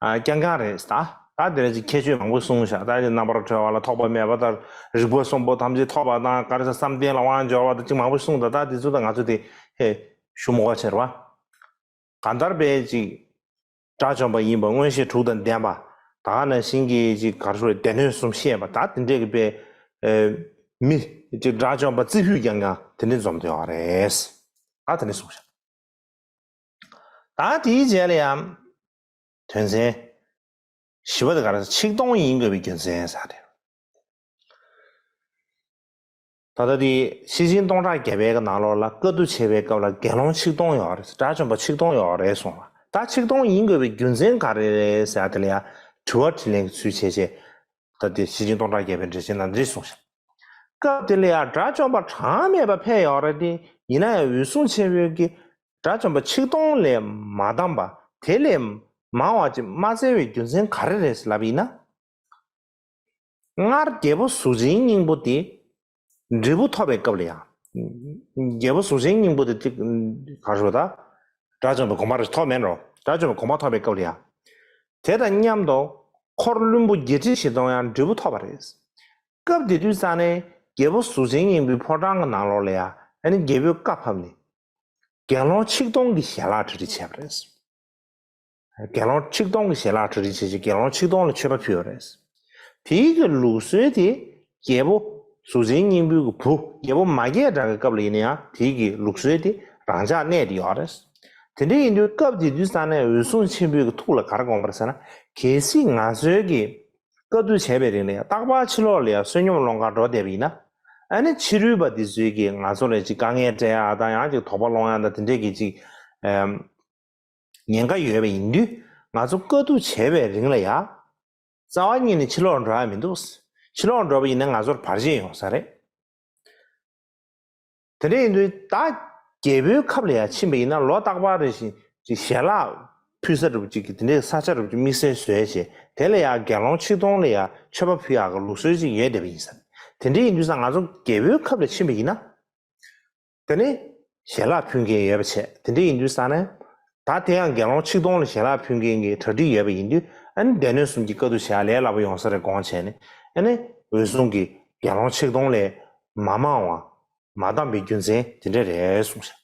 ཨ་རྐྱང་རྐྱང་རེད་ད། ད་དེ་རེད་ཅིག་ཁྱད་ཆོས་མང་པོ་གསུངས་ཤག་ད་ཅིག་རྣམ་པར་གྲོལ་བ་ལ་ཐོགས་པ་མེད་པ་དང་རིག་པ་གསུམ་པོ་ཐམས་ཅད་ཐོབ་པ་དང་ག་རེ་ཟེར་བསམ་གཏན་ལ་དབང་འབྱོར་བ་དང་ཅིག་མང་པོ་གསུངས་ད། ད་དེ་ཚོ་ད་ང་ཚོ་དེ་ཧེ་ཞུ་མི་དགོས་ཕྱིར་བ། གང་ལྟར་པའི་ཅིག་དགྲ་བཅོམ་པ་ཡིན་པ་མངོན་ཤེས་དྲུག་དང་ལྡན་པ་ད་ག་ནང་བཞིན་གྱི་ཅིག་ག་རེ་ཞུ་རེད། སྡེ་སྣོད་གསུམ་ཤེས་པ་ད་དེ་འདྲས་ཀྱི་པའི་ཨེ་མི་ཅིག་དགྲ་བཅོམ་པ་རྩེ་ཕུད་རྐྱང་རྐྱང་དེ་འདྲས་འཛོམས་བསྡད་ཡོད་རེད། ད་དེ་འདྲས་གསུངས་ཤག་ད་དེའི་རྗེས་ལ་ཡང་དོན་ཚན་བཞི་པ་དེ་ག་རེ་ཟེར། ཆིག་སྟོང་ཡིན་དགོས་པའི་རྒྱུ་མཚན་ཟེར་རེད། ད་ལྟ་དེ་ཤེར་ཕྱིན་སྟོང་ཕྲག་བརྒྱ་པའི་ནང་ལོགས་ལ་བཀའ་བསྡུ་བྱེད་པའི་སྐབས་ལ་དགེ་སློང་ཆིག་སྟོང་ཡོད་རེད། དགྲ་བཅོམ་པ་ཆིག་སྟོང་ཡོད་རེད་གསུངས་ལ། ད་ཆིག་སྟོང་ཡིན་དགོས་པའི་རྒྱུ་མཚན་ག་རེ་རེད་ཟེར་ཡ་དེ་ལ་ཡ་དྲི་བ་དྲིས་ལན་གྱི་ཚུལ་བྱས་བྱས། ད་དེ་ཤེར་ཕྱིན་སྟོང་ཕྲག་བརྒྱ་པའི་འགྲེལ་ཆེན་ནང་འདི་གསུངས་ཤག་སྐབས་དེ་ལ་ཡང་དགྲ་བཅོམ་པ་གྲངས་མེད་པ་ཕེབས་ཡོད་རེད་དེ། ཡིན་ན་ཡང་འོད་སྲུང་ཆེན་པོས་ཀྱིས་དགྲ་བཅོམ་པ་ཆིག་སྟོང་ལས་མ་བསྡམས་པ། དེ་ལས་མང་བ་ཅིག་མ་བཙལ་བའི་རྒྱུ་མཚན་ག་རེ་རེད་ལབ་ཡིན་ན། སྔར་རྒྱལ་པོ་གཟུགས་ཅན་སྙིང་པོ་དེ་འབྲས་བུ་ཐོབ་པའི་སྐབས་ལ་ཡང་། རྒྱལ་པོ་གཟུགས་ཅན་སྙིང་པོ་དེ་གཅིག་ག་རེ་ཟེར་ད། དགྲ་བཅོམ་པའི་དགོངས་པ་རེ་ཐོབ་མེད་འགྲོ། དགྲ་བཅོམ་པའི་དགོངས་པ་ཐོབ་པའི་སྐབས་ལ་ཡང་། དེ་དང་མཉམ་དུ་འཁོར་བློན་པོ་བརྒྱད་ཁྲི་བཞི་སྟོང་ཡང་འབྲས་བུ་ཐོབ་པ་རེད། སྐབས་དེ་དུས་ཙ་ནས་རྒྱལ་པོ་གཟུགས་ཅན་སྙིང་པོའི་ཕོ་བྲང་གི་ནང་ལོགས་ལ་ཡང་ཨ་ནི་རྒྱལ་པོས་བཀའ་ཕབ་ནས། དགེ་སློང་ཆིག་སྟོང་གི་ཞལ་ལག་གྲ་སྒྲིག་བྱས་པ་རེད། དགེ་སློང་ཆིག་སྟོང་གི་ཞལ་ལག་གྲ་སྒྲིག་བྱས་རྗེས་དགེ་སློང་ཆིག་སྟོང་ལ་མཆོད་པ་ཕུལ་བ་རེད། དེའི་གི་ལུགས་སྲོལ་དེ་རྒྱལ་པོ་གཟུགས་ཅན་སྙིང་པོའི་གི་བུ་རྒྱལ་པོ་མ་སྐྱེས་དགྲ་གི་སྐབས་ལ་ཡིན་ན་ཡང་དེའི་གི་ལུགས་སྲོལ་དེ་རང་འཇགས་གནས་ཏེ་ཡོད་རེད། དེ་འདྲ་ཡིན་དུས་སྐབས་དེ་དུས་ཙ་ནས་འོད་སྲུང་ཆེན་པོའི་གི་ཐུགས་ལ་ག་རེ་དགོངས་པ་རེད་ཟེར་ན། གལ་སྲིད་ང་ཚོའི་གི་བཀའ་བསྡུ་བྱས་པའི་རིང་ལ་ཡང་རྟག་པར་ཕྱི་ལོགས་ལ་ཡང་བསོད་སྙོམས་སློང་གར་འགྲོ་བསྡད་པ་ཡིན་ན། ཨ་ནི་ཕྱི་རོལ་པ་འདི་ཚོས་ཀྱིས་ང་ཚོ་ལ་ཅིག་དཀའ་ངལ་སྤྲད་ཡ་དང་ཡང་ཅིག་དོགས་པ་སློང་ཡ་དང་དེ་འདྲས་ཀྱི་ཅིག་ཨམ། ཉེན་ཁ་ཡོད་པ་ཡིན་དུས་ང་ཚོ་བཀའ་བསྡུ་བྱས་པའི་རིང་ལ་ཡང་རྩ་བ་ཉིད་ནས་ཕྱི་ལོགས་འགྲོ་ཡ་མི་འདུག་ཕྱི་ལོགས་འགྲོ་བ་ཡིན་ན་ང་ཚོར་བར་ཆད་ཡོང་ས་རེད། དེ་འདྲ་ཡིན་དུས་ད་རྒྱལ་པོའི་ཁབ་ལ་ཡང་ཕྱིན་པ་ཡིན་ན་ལོ་རྟག་པར་རེ་བཞིན་ཅིག་ཞལ་ལག་ཕུལ་ས་འདྲ་པོ་ཅིག་གི་དེ་འདྲའི་ས་ཆ་འདྲ་པོ་ཅིག་དམིགས་བསལ་བཟོས་བྱས་དེ་ལ་ཡང་དགེ་སློང་ཆིག་སྟོང་ལ་ཡང་མཆོད་པ་ཕུལ་ཡག་གི་ལུགས་སྲོལ་ཅིག་ཡོད་བསྡད་པ་ཡིན་ས་རེད། དེ་འདྲ་ཡིན་དུས་ཙང་ང་ཚོ་རྒྱལ་པོའི་ཁབ་ལ་ཕྱིན་པ་ཡིན་ན། དེ་ནས་ཞལ་ལག་ཕུལ་མཁན་ཡོད་པ་བྱས། དེ་འདྲ་ཡིན་དུས་ཙང་ནས་ད་དེ་ཡང་དགེ་སློང་ཆིག་སྟོང་ལ་ཞལ་ལག་ཕུལ་མཁན་གྱི་གྲ་སྒྲིག་ཡོད་པ་ཡིན་དུས་ཨ་ནི་སྡེ་སྣོད་གསུམ་གྱི་བཀའ་བསྡུ་བྱེད་ཡ་ལས་སླ་པོ་ཡོང་ས་རེད་དགོངས་བྱས་ནས་ཨ་ནི་འོད་སྲུང་གིས་དགེ་སློང་ཆིག་སྟོང་ལས་མ་མང་བ་མ་བསྡམས་པའི་རྒྱུ་མཚན་དེ་འདྲ་རེད་གསུངས་ཤག་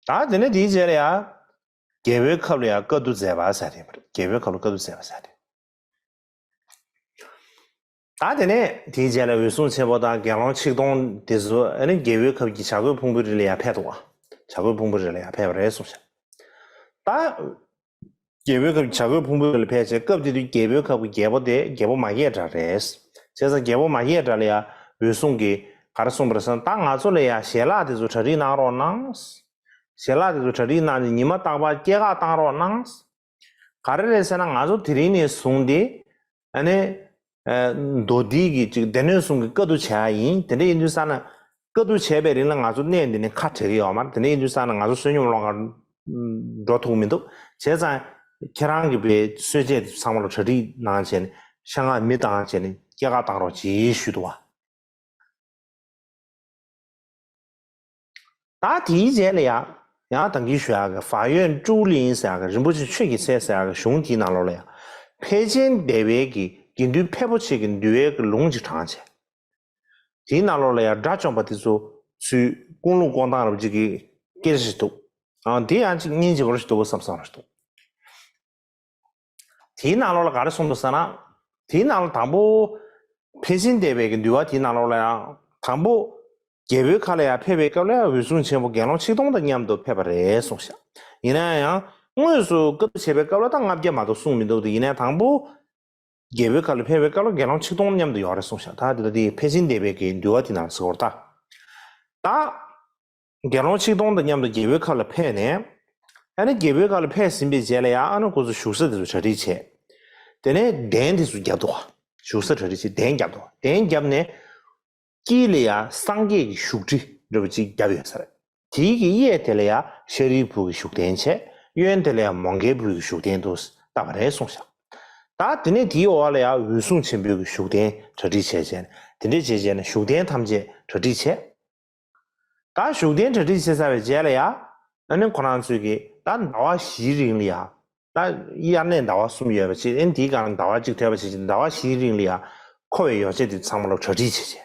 ད་དེ་ནས་དེའི་རྗེས་ལ་ཡང་རྒྱལ་པོའི་ཁབ་ལ་ཡང་བཀའ་བསྡུ་མཛད་པ་ཟེར་དེ་རེད། རྒྱལ་པོའི་ཁབ་ལ་བཀའ་བསྡུ་མཛད་པ་ཟེར་དེ། ད་དེ་ནས་དེའི་རྗེས་ལ་འོད་སྲུང་ཆེན་པོ་དང་དགེ་སློང་ཆིག་སྟོང་དེ་ཚོ་ཨ་ནི་རྒྱལ་པོའི་ཁབ་ཀྱི་བྱ་རྒོད་ཕུང་པོའི་རི་ལ་ཡང་ཕེབས་འདུག་བ། བྱ་རྒོད་ཕུང་པོའི་རི་ལ་ཡང་ཕེབས་པ་རེད་གསུངས་ཤག་ད་རྒྱལ་པོའི་ཁབ་ཀྱི་བྱ་རྒོད་ཕུང་པོའི་རི་ལ་ཕེབས་བྱས་སྐབས་དེ་དུས་རྒྱལ་པོའི་ཁབ་ཀྱི་རྒྱལ་པོ་དེ་རྒྱལ་པོ་མ་སྐྱེས་དགྲ་རེད། བྱས་ཙང་རྒྱལ་པོ་མ་སྐྱེས་དགྲ་ལ་ཡང་འོད་སྲུང་གིས་ག་རེ་གསུངས་པ་རེད་ཟེར་ན། ད་ང་ཚོ་ལ་ཡང་ཞལ་ལག་དེ་ཚོ་གྲ་སྒྲིག་གནང་རོགས་གནང་། ཞལ་ལག་དེ་ཚོ་གྲ་སྒྲིག་གནང་ནས་ཉི་མ་རྟག་པར་སྐྱེལ་ག་བཏང་རོགས་གནང་། ག་རེ་རེད་ཟེར་ན་ང་ཚོ་དེ་རིང་ནས་བཟུང་སྟེ་ཨ་ནི་ཨ་མདོ་སྡེ་གི་ཅིག་སྡེ་སྣོད་གསུམ་གྱི་བཀའ་བསྡུ་བྱ་ཡ་ཡིན། དེ་འདྲ་ཡིན་དུས་ཙ་ན་བཀའ་བསྡུ་བྱས་པའི་རིང་ལ་ང་ཚོ་གནས་འདི་ནས་ཁ་བྲལ་གྱི་ཡོད་མ་རེད། དེ་འདྲ་ཡིན་དུས་ཙ་ན་ང་ཚོ་བསོད་སྙོམས་སློང་གར་འགྲོ་ཐུབ་མི་འདུག་བྱས་ཙང་ཁྱེད་རང་གི་པའི་གསོལ་ཇ་དེ་ཚོ་ཚང་མ་ལ་གྲ་སྒྲིག་གནང་བྱས་ནས་ཤ་ངར་མི་བཏང་བྱས་ནས་སྐྱེལ་ག་བཏང་རོགས་གྱིས་ཞུས་འདུག་བ། ད་དེའི་རྗེས་ལ་ཡང་ཡང་ད་གིན་ཞུ་ཡག་གི་法院竹林ཟེར་ཡག་གི་རིན་པོ་ཆེ་ཆོས་ཀྱི་ཚལ་ཟེར་ཡག་གི་གཞུང་དེའི་ནང་ལོགས་ལ་ཡང་ཕལ་ཆེན་སྡེ་པའི་གི་དགེ་འདུན་ཕལ་པོ་ཆེ་གི་འདུལ་བའི་གི་ལུང་ཅིག་དྲངས་བྱས། དེའི་ནང་ལོགས་ལ་ཡང་དགྲ་བཅོམ་པ་དེ་ཚོ་ཚུར་སྐུང་ལུགས་སྐོང་སྟངས་རབ་ཅིག་གི་སྐད་ཆ་ཞིག་འདུག་ཨ་དེ་ཡང་ཅིག་སྙིང་རྗེ་པོ་ཞིག་འདུག་བསམ་བསམ་རེ་ཞིག་འདུག་དེའི་ནང་ལོགས་ལ་ག་རེ་གསུངས་འདུག་ཟེར་ན། དེའི་ནང་ལ་དང་པོ་ཕལ་ཆེན་སྡེ་པའི་གི་འདུལ་བ་དེའི་ནང་ལོགས་ལ་ཡང་དང་པོ་རྒྱལ་པོའི་ཁབ་ལ་ཡང་ཕེབས་པའི་སྐབས་ལ་ཡང་འོད་སྲུང་ཆེན་པོ་དགེ་སློང་ཆིག་སྟོང་དང་མཉམ་དུ་ཕེབས་པ་རེད་གསུངས་ཤག་ཡིན་ན་ཡང་དངོས་སུ་བཀའ་བསྡུ་བྱེད་པའི་སྐབས་ལ་ད་ལྔ་བརྒྱ་མ་གཏོགས་གསུངས་མི་འདུག་དེ་ཡིན་ན་ཡང་དང་པོ་རྒྱལ་པོའི་ཁབ་ལ་ཕེབས་པའི་སྐབས་ལ་དགེ་སློང་ཆིག་སྟོང་མཉམ་དུ་ཡོད་རེད་གསུངས་ཤག་ད་དེ་ལ་དེ་ཕལ་ཆེན་སྡེ་པའི་གི་འདུལ་བ་དེའི་ནང་ལ་ཟེར་བ་རེད་ད། ད། དགེ་སློང་ཆིག་སྟོང་དང་མཉམ་དུ་རྒྱལ་པོའི་ཁབ་ལ་ཕེབས་ནས། ཨ་ནི་རྒྱལ་པོའི་ཁབ་ལ་ཕེབས་ཟིན་པའི་རྗེས་ལ་ཡང་ཨ་ནི་ཁོ་ཚོ་བཞུགས་ས་དེ་ཚོ་གྲ་སྒྲིག་བྱས། དེ་ནས་གདན་དེ་ཚོ་བརྒྱབ་འདུག་བཞུགས་ས་གྲ་སྒྲིག་བྱས་གདན་བརྒྱབ་འདུག་གདན་བརྒྱབ་ནས། དཀྱིལ་ལ་ཡང་སངས་རྒྱས་ཀྱི་བཞུགས་ཁྲི་འདྲ་པོ་གཅིག་བརྒྱབ་ཡོད་ས་རེད། དེའི་གི་གཡས་དེ་ལ་ཡང་ཤཱ་རིའི་བུ་གི་བཞུགས་གདན་བྱས། གཡོན་དེ་ལ་ཡང་མོའུ་འགལ་བུ་གི་བཞུགས་གདན་དུ་བཏབ་པ་རེད་གསུངས་ཤག་ད་དེ་ནས་དེའི་འོག་ལ་ཡང་འོད་སྲུང་ཆེན་པོའི་གི་བཞུགས་གདན་གྲ་སྒྲིག་བྱས་བྱས་ནས་དེ་འདྲས་བྱས་བྱས་ནས་བཞུགས་གདན་ཐམས་ཅད་གྲ་སྒྲིག་བྱས། ད་བཞུགས་གདན་གྲ་སྒྲིག་བྱས་ཚར་བའི་རྗེས་ལ་ཡ། ཨ་ནི་ཁོ་རང་ཚོས་ཀྱིས་ད་ཟླ་བ་བཞིའི་རིང་ལ་ཡ། ད་དབྱར་གནས་ཟླ་བ་གསུམ་ཡོད་པ་ཅིག་ཨ་ནི་དེའི་སྒང་ལ་ཟླ་བ་གཅིག་ཐེབས་པ་ཅིག་ཟླ་བ་བཞིའི་རིང་ལ་ཡ། མཁོ་བའི་ཡོ་བྱད་དེ་ཚང་མ་ལ་གྲ་སྒྲིག་བྱས་བྱས།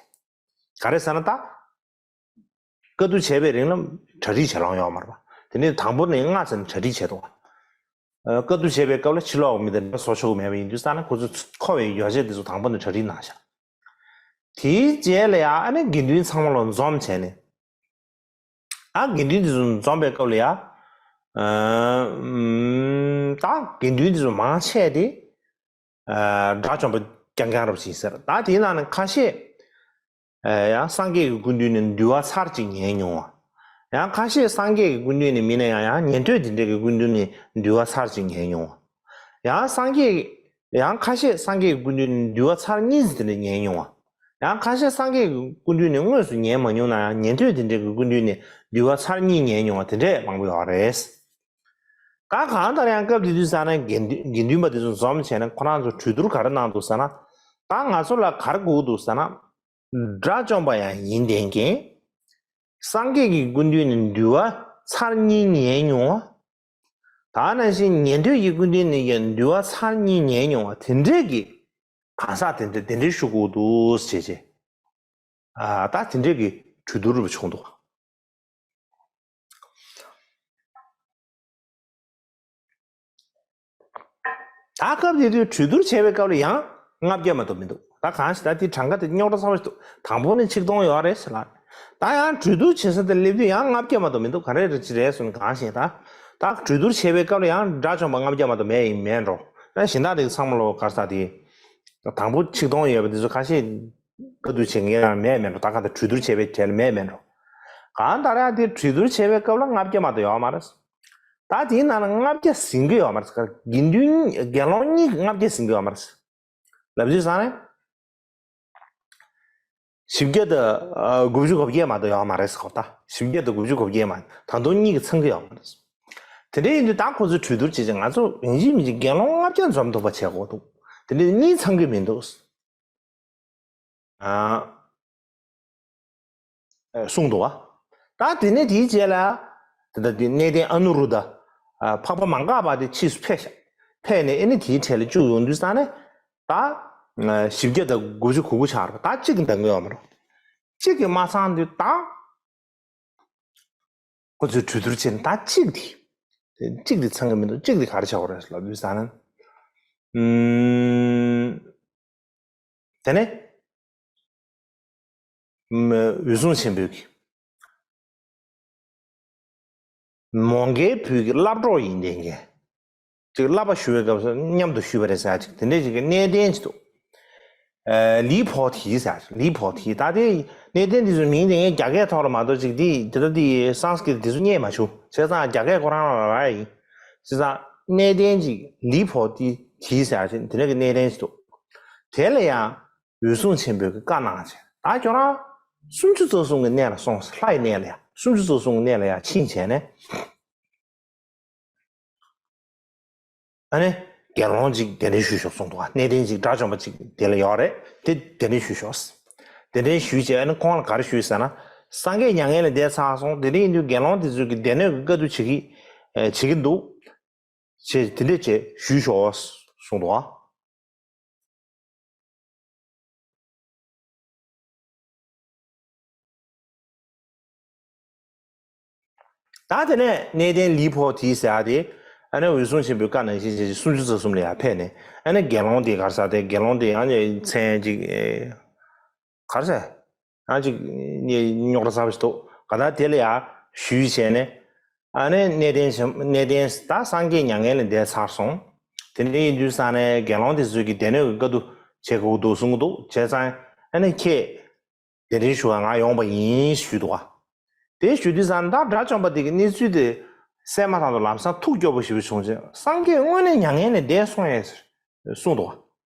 ག་རེ་ཟེར་ན་ད། བཀའ་བསྡུ་བྱས་པའི་རིང་ལ་གྲ་སྒྲིག་བྱེད་ལོང་ཡོད་མ་རེད་པ། དེ་ནས་དང་པོ་ནས་སྔ་ཙམ་ནས་གྲ་སྒྲིག་བྱས་འདུག་བ། བཀའ་བསྡུ་བྱེད་པའི་སྐབས་ལ་ཕྱི་ལོགས་ཀྱི་མི་དེ་འདྲ་བཟོ་ཆོག་གི་མེད་པ་ཡིན་དུས་ཙང་ནས་ཁོ་ཚོས་མཁོ་བའི་ཡོ་བྱད་དེ་ཚོ་དང་པོ་ནས་གྲ་སྒྲིག་གནང་ཤག་དེའི་རྗེས་ལ་ཡང་ཨ་ནི་དགེ་འདུན་ཚང་མ་ལ་འཛོམས་བྱས་ནས། ཨ་དགེ་འདུན་དེ་ཚོ་འཛོམས་པའི་སྐབས་ལ་ཡང་། ཨ་ཨམ་ད་དགེ་འདུན་དེ་ཚོ་མང་ཆེ་དེ། ཨ་དགྲ་བཅོམ་པ་ རྐྱང་རྐྱང་རབ་ཅིག་ཟེར། ད་དེའི་ནང་ནས་ཁ་ཤས། ཨེ་ཡང་སངས་རྒྱས་ཀྱི་སྐུ་མདུན་ནས་འདུལ་བ་ཚར་གཅིག་ཉན་མྱོང་བ། ཡང་ཁ་ཤས་སངས་རྒྱས་ཀྱི་སྐུ་མདུན་ནས་མིན་ན་ཡང་ཡང་ཉན་ཐོས་དེ་འདྲས་ཀྱི་སྐུ་མདུན་ནས་འདུལ་བ་ཚར་གཅིག་ཉན་མྱོང་བ། ཡང་སངས་རྒྱས། ཡང་ཁ་ཤས་སངས་རྒྱས་ཀྱི་སྐུ་མདུན་ནས་འདུལ་བ་ཚར་གཉིས་ཙམ་དེ་འདྲས་ཉན་མྱོང་བ། ཡང་ཁ་ཤས་སངས་རྒྱས་ཀྱི་སྐུ་མདུན་ནས་དངོས་སུ་ཉན་མ་མྱོང་ན་ཡང་ཉན་ཐོས་དེ་འདྲས་ཀྱི་སྐུ་མདུན་ནས་འདུལ་བ་ཚར་གཉིས་ཉན་མྱོང་བ་དེ་འདྲས་མང་པོ་ཡོད་རེད། ད་གང་ལྟར་ཡང་སྐབས་དེ་དུས་ཙ་ན་དགེ་འདུན་དགེ་འདུན་པ་དེ་ཚོ་འཛོམས་བྱས་ནས་ཁོ་རང་ཚོ་གྲོས་བསྡུར་ག་རེ་གནང་འདུག་ཟེར་ན། ད་ང་ཚོ་ལ་ག་རེ་དགོས་འདུག་ཟེར་ན། དགྲ་བཅོམ་པ་ཡང་ཡིན་བསྡད་མཁན། སངས་རྒྱས་ཀྱི་སྐུ་མདུན་ནས་འདུལ་བ་ཚར་གཉིས་ཉན་མྱོང་བ། ད་ནང་བཞིན་ཉན་ཐོས་ཀྱི་སྐུ་མདུན་ནས་ཀྱང་འདུལ་བ་ཚར་གཉིས་ཉན་མྱོང་བ་དེ་འདྲས་ཀྱི་གང་ཟག་དེ་འདྲས་དེ་འདྲས་ཞུ་དགོས་འདུག་ཟེར་བྱས། ཨ་ད་དེ་འདྲས་ཀྱི་གྲོས་བསྡུར་རུ་བྱུང་འདུག་ད་སྐབས་དེ་དུས་གྲོས་བསྡུར་བྱས་པའི་སྐབས་ལ་ཡང་ལྔ་བརྒྱ་མ་གཏོགས་མི་འདུག་ད་གང་ཞིག་ད་དེ་གྲངས་ཀ་དེ་རྙོག་དྲ་ཚ་བོ་ཞིག་འདུག་དང་པོ་ནས་ཆིག་སྟོང་ཡོད་རེད་ཟེར་ལ། ད་ཡང་གྲོས་བསྡུར་བྱེད་ས་དེ་སླེབས་དུས་ཡང་ལྔ་བརྒྱ་མ་གཏོགས་མི་འདུག་ག་རེ་རེད་ཅི་རེད་ཟེར་ན་གང་ཞིག་ད། ད་གྲོས་བསྡུར་བྱས་པའི་སྐབས་ལ་ཡང་དགྲ་བཅོམ་པ་ལྔ་བརྒྱ་མ་གཏོགས་མེད་ཡིན་མེད་འགྲོ། ཡང་གཞན་དག་དེ་ཚང་མ་ལོ་གར་ས་དེ། དང་པོ་ཆིག་སྟོང་ཡོད་པ་དེ་ཚོ་ཁ་ཤས་བཀའ་བསྡུ་བྱེད་མཁན་ཡང་མེད་མེད་འགྲོ། ད་ག་ད་གྲོས་བསྡུར་བྱས་པའི་གྲས་ལ་མེད་མེད་འགྲོ། གང་ལྟར་ཡང་དེ་གྲོས་བསྡུར་བྱས་པའི་སྐབས་ལ་ལྔ་བརྒྱ་མ་གཏོགས་ཡོད་མ་རེད། ད་དེའི་ནང་ལ་ལྔ་བརྒྱ་ཟིན་གྱི་ཡོད་མ་རེད། དགེ་འདུན་དགེ་སློང་གཉིས་ལྔ་བརྒྱ་ཟིན་གྱི་ཡོད་མ་རེད། ལབ་དུས་ཙང་ནས། བཞི་བརྒྱ་དང་དགུ་བཅུ་གོ་བརྒྱད་མ་གཏོགས་ཡོད་མ་རེད་ཟེར་གོ། ད་བཞི་བརྒྱ་དང་དགུ་བཅུ་གོ་བརྒྱད་མ་ད་དུང་གཉིས་ཀྱིས་ཚང་གི་ཡོད་མ་རེད། དེ་འདྲ་ཡིན་དུས་ད་ཁོ་ཚོས་གྲོས་བསྡུར་བྱེད་ཅིང་ང་ཚོ་ཡིན་གཅིག་མིན་གཅིག་དགེ་སློང་ལྔ་བརྒྱ་འཛོམས་ཐུབ་པ་བྱེད་དགོས་འདུག་དེ་འདྲ་གཉིས་ཚང་གི་མི་འདུག་ཨ། གསུངས་འདུག་བ། ད་དེ་ནས་དེའི་རྗེས་ལ། དེ་ལྟར་དེ་གནས་བརྟན་ཨ་ནུ་རུ་ད། འཕགས་པ་མ་འགགས་པ་དེ་ཕྱིས་སུ་ཕེབས་ཤག་ཕེབས་ནས་ཨེ་ནི་དེའི་གྲས་ལ་བཅུག་ཡོང་དུས་ཙང་ནས། ད། བཞི་བརྒྱ་དང་དགུ་བཅུ་གོ་དགུ་ཆགས་རེད། ད་གཅིག་གིས་འདང་གི་ཡོད་མ་རེད། གཅིག་གིས་མ་ཚང་དུས་ད། ཁོ་ཚོས་གྲོས་བསྡུར་བྱས་ནས་ད་གཅིག་དེ། གཅིག་དེ་ཚང་གི་མི་འདུག་གཅིག་དེ་ག་རེ་བྱ་དགོས་རེད་ལབ་དུས་ཙང་ནས། ཨུམ། དེ་ནས། ཨུམ། འོད་སྲུང་ཆེན་པོའི་གི། མོའུ་འགལ་བོད་ཀྱི་བླ་གྲོགས་ཡིན་བསྡད་མཁན། ཅིག་བསླབ་པ་ཞུ་བའི་སྐབས་སུ་མཉམ་དུ་ཞུས་པ་རེད་ཟེར་ཡ་ཅིག་དེ་འདྲས་ཅིག་གི་གནས་བརྟན་ཅིག་འདུག་ཨ། ལི་བོ་དྷི་ཟེར་ཡ་ཅིག་ལི་བོ་དྷི་ད་དེ་གནས་བརྟན་འདི་ཚོའི་མིང་དེ་ངས་རྒྱ་སྐད་ཐོག་ལ་མ་གཏོགས་ཅིག་དེ་དེ་ལྟ་དེ་སཾ་སྐྲྀ་ཏ་དེ་ཚོ་རྙེད་མ་བྱུང་། བྱས་ཙང་རྒྱ་སྐད་ཁོ་རང་ལ་རག་ཡིན། བྱས་ཙང་གནས་བརྟན་ཅིག་ལི་བོ་དྷི་དྷི་ཟེར་ཡ་ཅིག་དེ་འདྲས་ཀྱི་གནས་བརྟན་ཅིག་འདུག་དེ་ལ་ཡང་འོད་སྲུང་ཆེན་པོས་ཀྱི་བཀའ་གནང་བྱས། ད་ཁྱོད་རང་སུམ་ཅུ་རྩ་གསུམ་གྱི་གནས་ལ་སོང་ཟེར། ལྷ་ཡི་གནས་ལ་ཡ། སུམ་ཅུ་རྩ་གསུམ་གྱི་གནས་ལ་ཡ་ཕྱིན་བྱས་ནས། ཨ་ནི་དགེ་སློང་ཅིག་གདན་འདྲེན་ཞུས་ཤོག་གསུངས་འདུག་ག་གནས་བརྟན་ཅིག་དགྲ་བཅོམ་པ་ཅིག་དེ་ལ་ཡོད་རེད། དེ་གདན་འདྲེན་ཞུས་ཤོག་གདན་འདྲེན་ཞུས་བྱས་ཨ་ནི་ཁོང་ལ་ག་རེ་ཞུས་ཟེར་ན། སངས་རྒྱས་མྱ་ངན་ལས་འདས་ཚར་སོང་། དེ་འདྲ་ཡིན་དུས་དགེ་སློང་དེ་ཚོས་ཀྱི་སྡེ་སྣོད་ཀྱི་བཀའ་བསྡུ་བྱེད་ཀྱི་བྱེད་ཀྱི་འདུག་ཅེས་དེ་འདྲས་བྱས་ཞུས་ཤོག་གསུངས་འདུག་ག་ད་དེ་ནས་གནས་བརྟན་ལི་བོ་དྷི་ཟེར་ཡ་དེ། ཨ་ནི་འོད་སྲུང་ཆེན་པོའི་བཀའ་ནང་བཞིན་བྱས་ཏེ་སུམ་ཅུ་རྩ་གསུམ་ལ་ཡར་ཕེབས་ནས། ཨ་ནི་དགེ་སློང་དེ་ག་རེ་ཟེར་དེ། དགེ་སློང་དེ་ཡང་མཚན་ཅིག་ག་རེ་ཟེར། ཡང་ཅིག་རྙོག་དྲ་ཚ་པོ་ཞིག་འདུག་ག་ད་དེ་ལ་ཡར་ཞུས་བྱས་ནས། ཨ་ནི་གནས་བརྟན་གནས་བརྟན་ད་སངས་རྒྱས་མྱ་ངན་ལས་འདས་ཚར་སོང་། དེ་འདྲ་ཡིན་དུས་ཙང་ནས་དགེ་སློང་དེ་ཚོས་ཀྱི་སྡེ་སྣོད་ཀྱི་བཀའ་བསྡུ་བྱེད་དགོས་འདུག་གསུང་གི་འདུག་བྱས་ཙང་ཨ་ནི་ཁྱེད། གདན་འདྲེན་ཞུ་བར་ང་ཡོང་པ་ཡིན་ཞུས་འདུག་ག་དེ་ཞུ་དུས་ཙང་ད་དགྲ་བཅོམ་པ་དེ་གི་གནས་ཚུལ་དེ་གསན་མ་ཐག་ཏུ་ལམ་སང་ཐུགས་སྐྱོ་པོ་ཞེ་པོ་བྱུང་རྗེས་སངས་རྒྱས་དངོས་གནས་མྱ་ངན་ལས་འདས་སོང་ངས་ཟེར་གསུངས་འདུག་ག་